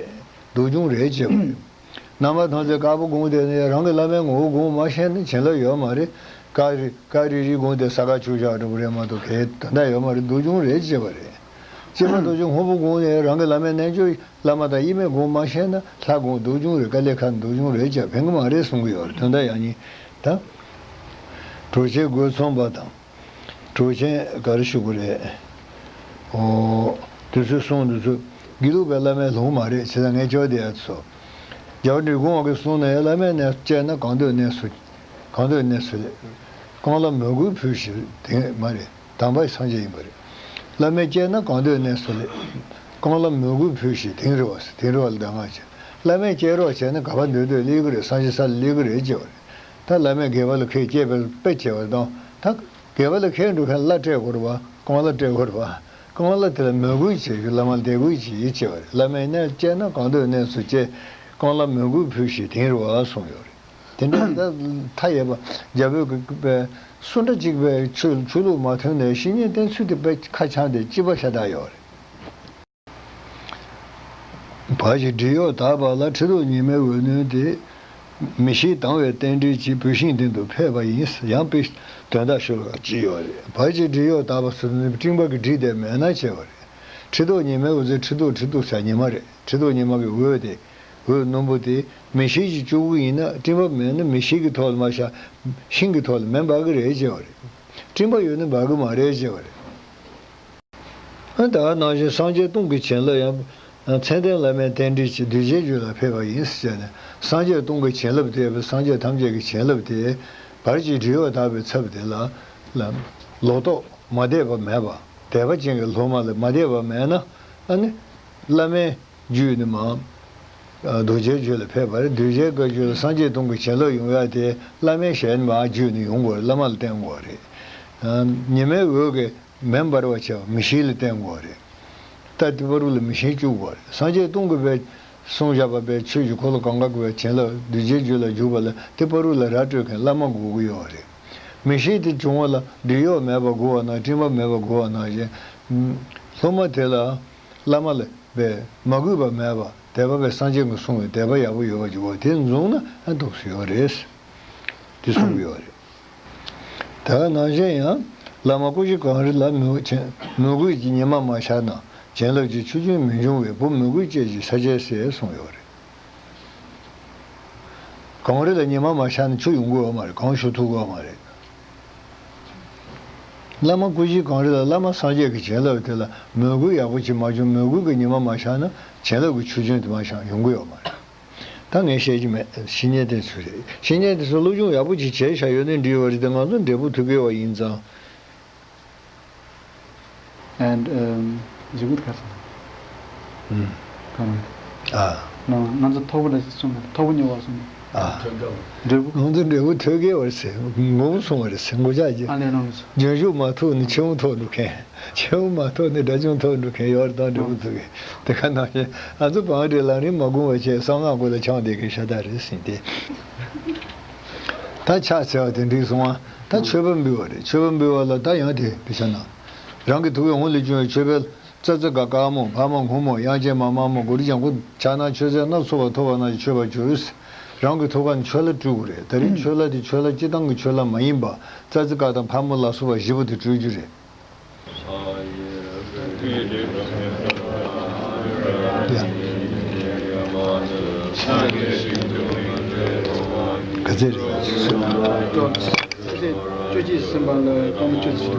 སྡུག་སྦྱོང་རེད་ཅེས་པ་རེད། རྣམ་པར་སྣང་མཛད་དཀར་པོ་དགོངས་དེ་ནི་རང་གི་བླ་མའི་ངོ་བོ་དགོངས་མ་ཤེས་ན་བྱིན་རླབས་ཡོད་མ་རེད། དཀར་རི་དཀར་རི་རི་དགོངས་དེ་ས་ཁ་ཆུ་བཞག་འགྲོ་གི་རེད་མ་གཏོགས་གལ་དོན་དག་ཡོད་མ་རེད། སྡུག་སྦྱོང་རེད་ཅེས་པ་རེད། སྐྱེས་པ་རྡོ་རྗེ་སྔོན་པོ་དགོངས་ནས་རང་གི་བླ་མའི་རྣལ་འབྱོར་བླ་མ་དང་དབྱེར་མེད་དགོངས་མ་ཤེས་ན་ལྷ་དགོངས་སྡུག་སྦྱོང་རེད། དཀའ་ལས་ཁག་སྡུག་སྦྱོང་རེད་ཅེས་ཕན་གི་མ་རེད་གསུང་གི་ཡོད་རེད། དོན་དག་ཡང་ཉིད་ད། གྲོགས་མཆེད་སྒོས་མཚོན་པ་དང་། གྲོགས་མཆེད་ག་རེ་ཞུ་དགོས་རེད། ཨོ། དེ་ཚོའི་གསུང་འདི་ཚོ་དགེ་ལུགས་པའི་བླ་མའི་ལུང་མ་རེད། བྱས་ཙང་ངས་ཅོག་དེ་ཡ་ཚོ། རྒྱལ་བ་འབྲི་གུང་བ་གི་གསུང་ནས་བླ་མའི་གནས་སུ་སྐྱེས་ན་གང་འདོད་གནས་སུ། གང་འདོད་གནས་སུ་ལེགས། རྐང་ལག་མོས་གུས་ཕུལ་ཞིང་དེང་མ་རེད། དམ་པའི་སངས་རྒྱས་ཡིན་པ་རེད། བླ་མས་སྐྱེས་ན་གང་འདོད་གནས་སུ་ལེགས། རྐང་ལག་མོས་གུས་ཕུལ་ཞིང་དེང་རི་བ་ཟེར། དེང་རི་བ་ལ་གདམས་ངག་བྱས། བླ་མས་སྐྱེས་རོགས་བྱས་ན་ག་པར་འདོད་འདོད་སླེབས་ཀྱི་རེད། སངས་རྒྱས་ས་ལ་སླེབས་ཀྱི་རེད་ཅེས་པ་རེད། ད་བླ་མས་དགེ་བ་ལ་ཁད་སྐྱེས་པའི་དཔེ་བྱས་པ་དང་ད། དགེ་བ་ལ་ཁད་འགྲོ་མཁན་བླ་སྤྲད་དགོས་རེད་པ། རྐང་ལག་སྤྲད་དགོས་རེད་པ། རྐང་ལག་དེ་ལ་མོས་གུས་བྱེད་རྒྱུ་བླ་མ་ལ་དད་གུས་བྱེད་ཡིད་ཆེས་པ་རེད། བླ་མའི་གནས་སྐྱེས་ན་གང་འདོད་གནས་སུ་སྐྱེ། རྐང་ལག་མོས་གུས་ཕུལ་ཞིང་དེང་རི་བ་གསུངས་ཡོད་རེད། དེ་འདྲ་ད་མཐའ་ཡས་པ་རྒྱ་བོད་ཀྱི་པའི་སུ་འདྲ་གཅིག་པའི་ཆོས་ཆོས་ལུགས་མ་མཐུན་ནས་བཤེས་གཉེན་བསྟེན་ཚུལ་དེ་དཔེ་ཁ་འཆམ་དེ་གཅིག་པ་ཤ་སྟག་ཡོད་རེད། བར་གྱི་བྲིས་གཡོག་དག་པ་ལ་ཁྲི་ཐོག་ཉི་མའི་འོད་སྣང་དེ། མི་ཤེས་དང་བའི་རྟེན་འབྲེལ་གྱིས་བུད་ཤིང་སྟེང་དུ་ཕེབས་པ་ཡིན། ཡང་དཔེ་དོན་དག་ཤོད་ལ་ཅི་ཡོད་རེད། བར་གྱི་བྲིས་གཡོག་དག་པ་ཟེར་དུས་སྤྲིན་པ་གི་བྲིས་དེ་མེད་ན་བྱས་པ་རེད། ཁྲི་ཐོག་ཉི་མའི་འོད་ཟེར། ཁྲི་ཐོག་ཁྲི་ཐོག་ཟེར་ཉི་མ་རེད། ཁྲི་ཐོག་ཉི་མ་གི་འོད་དེ། འོད་རྣོན་པོ་དེ་མེ་ཤིང་གིས་བཅུག་གི་ཡིན་ན་སྤྲིན་པ་མེད་ན་མེ་ཤིང་གི་ཐོག་ལ་མ་བཞག་ཤིང་གི་ཐོག་ལ་མེ་འབར་གི་རེད་ཅེས་པ་རེད། སྤྲིན་པ་ཡོད་ན་འབར་གི་མ་རེད་ཅེས་པ་རེད། ཨ་ད་ནང་བཞིན་སངས་རྒྱས་སྟོང་གི་བྱིན་རླབས་ཡང་མཚན་ལྡན་བླ་མའི་རྟེན་འབྲེལ་གྱིས་གདུལ་བྱའི་རྒྱུད་ལ་ཕེབས་པ་ཡིན་ཟེར་ནས་སངས་རྒྱས་སྟོང་གི་བྱིན་རླབས་དེ་སངས་རྒྱས་ཐམས་ཅད་ཀྱི་བྱིན་རླབས་དེ་བར་གྱི་བྲིས་གཡོག་དག་པའི་ཚབ་དེ་ལ་ལ་ལོག་རྟོག་མ་དད་པ་མེད་པ། དད་པ་ཅན་གྱི་སློབ་མ་ལ་མ་དད་པ་མེད་ན་ཨ་ནི་བླ་མའི་རྒྱུད་ནི་མ། རྡོ་རྗེའི་རྒྱུད་ལ་ཕེབས་པ་རེད། རྡོ་རྗེའི་བཀའ་བརྒྱུད་ལ་སངས་རྒྱས་སྟོང་གི་བྱིན་རླབས་ཡོང་ཡ་དེ་བླ་མའི་ཞལ་ནས་མར་བརྒྱུད་ནས་ཡོང་དགོས་རེད། བླ་མ་ལ་བརྟེན་དགོས་རེད། ཉི་མའི་འོད་ཀྱིས་མེ་འབར་བ་བྱས་པ་མེ་ཤིང་ལ་བརྟེན་དགོས་རེད། ད་དེ་བར་དུ་ལ་མེ་ཤིང་བཅུག་དགོས་རེད། སངས་རྒྱས་སྟོང་གི་བའི་གསུངས་བཞག་པ་བའི་ཆོས་ཀྱི་འཁོར་ལོ་གང་ག་གི་བའི་བྱིན་རླབས་རྡོ་རྗེའི་རྒྱུད་ལ་འཇུག་པ་ལ་དེ་བར་དུ་ལ་ར་སྤྲོད་མཁན་བླ་མ་དགོས་ཀྱི་ཡོད་རེད། མེ་ཤིང་དེ་བྱུང་བ་ལ་བྲིས་གཡོག་མེད་པ་དགོས་པ་ན་སྤྲིན་པ་མེད་པ་དགོས་པ་ནང་བཞིན། སློབ་མ་དེ་ལ། བླ་མ་ལ་བས་མ་གུས་པ་མེད་པ་དད་པ་བས་སངས་རྒྱས་ཀྱིས་གསུངས་པའི་དད་པ་ཡག་པོ་ཡོད་པ་ཅིག་འོ་དེ་བཟུང་ན་ཨ་འདུག་སེ་ཡོད་རེད། དེ་གསུང་གི་ཡོད་རེད། དེ་ག་ནང་བཞིན་ཡང་བླ་མ་སྐུ་བཞི་གངས་རི་ལ་མོས་བྱིན་མོས་གུས་ཀྱི་ཉི་མ་མ་ཤར་ན་བྱིན་རླབས་ཀྱི་ཆུ་རྒྱུན་མི་འབྱུང་བས་བུ་མོས་གུས་བཅས་ཀྱི་ས་ཆའི་ཟེར་གསུངས་ཡོད་རེད། གངས་རི་ལ་ཉི་མ་མ་ཤར་ན་ཆུ་ཡོང་གི་ཡོད་མ་རེད། གངས་ཞུ་ཐུབ་ཀྱི་ཡོད་མ་རེད། བླ་མ་སྐུ་བཞིའི་གངས་རི་ལ་བླ་མ་སངས་རྒྱས་ཀྱི་བྱིན་རླབས་དེ་ལ་མོས་གུས་ཡག་པོ་ཅིག་མ་བྱུང་མོས་གུས་ཀྱི་ཉི་མ་མ་ཤར་ན་བྱིན་རླབས་ཀྱི་ཆུ་རྒྱུན་དེ་མ་ཤར་ཡོང་གི་ཡོད་མ་རེད། ད་ངས་བཤད་ཀྱི་མེད། བཤེས་གཉེན་དེ་ཚོ་རེད། བཤེས་གཉེན་དེ་ཚོ་སློབ་སྦྱོང་ཡག་པོ་ཅིག་བྱས་བཞག་ཡོད་ནའི་འགྲིག་ཡོད་རེད་དེ་ང་ཚོ་འབྲས་བུ་ཐོབ་ཀྱི་ཡོད་པ་ཡིན་ཙང་། And, um, གཞུག་གུ་དེ་ག་རེ་ཟེར། ཨུམ། གང་རེད། ཨ། ང་ང་ཚོ་ཐོག་པོ་ལ་གསུངས་ནས་ཐོག་པོ་ཉོ་བ་གསུངས་ནས། ཨ། འབྲས་བུ། ང་ཚོ་འབྲས་བུ་ཐོབ་ཀྱི་ཡོད་རེད་ཟེར། མགོ་མ་སོང་བ་རེད་ཟེར། མགོ་ལྕགས་ཀྱི། ཨ་ལས་རང་རེད། རྒྱུན་ཞུགས་མ་ཐུབ་ནས་ཆེན་པོ་ཐོབ་འགྲོ་མཁན། ཆེན་པོ་མ་ཐོབ་ནས་དགྲ་བཅོམ་ཐོབ་འགྲོ་མཁན་ཡོད་རེད། ད་འབྲས་བུ་ཐོབ་མཁན་དེ་ག་ནང་བཞིན་ང་ཚོ་བང་རིས་ལམ་རིམ་མ་སྒོམ་པ་བྱས་གསང་སྔགས་སྒོ་ལ་འཆང་བསྡད་མཁན་ཤ་སྟག་རེད་ཟེར་ཏེ། ད་ཕྱག་འཚལ་བ་དེ་འགྲིག་སོང་ང་། ད་མཆོད་པ་འབུལ་བ་རེད། མཆོད་པ་འབུལ་བ་ལ་ད་ཡང་དེ་དཔེ་ཆ་ན། རང་གི་ཐུགས་ཀའི་ཧཱུྃ་ལས་བྱུང་བའི་མཆོད་པས། ཙ་ཙི་ག་ཀ་མོ་ཕ་མ་ངུ་མོ་དབྱངས་ཅན་མ་མ་མོ་གུ་རུ་ལྗང་ཁུ་ཕྱག་ན་མཆོད་རྫས་སྣ་ཚོགས་པ་ཐོབ་པ་ན་མཆོད་པར་གྱུར། རང་གི་ཐུགས་ཀ་ནས་མཆོད་ལྷ་སྤྲུལ་དགོས་རེད། དེ་རིང་མཆོད་ལྷ་དེ་མཆོད་ལྷ་སྤྱིར་བཏང་གི་མཆོད་ལྷ་མ་ཡིན་པ། ཙ་ཙི་ཀ་དང་ཕ་མོ་ལ་སོགས་པ་བཞི་པོ་དེ་སྤྲུལ་རྒྱུ་རེད། ག་ཚད་རེད། བཅུ་གཅིག་སེམས་དཔའ་ལ་ཕ་མ་བཅུ་གཅིག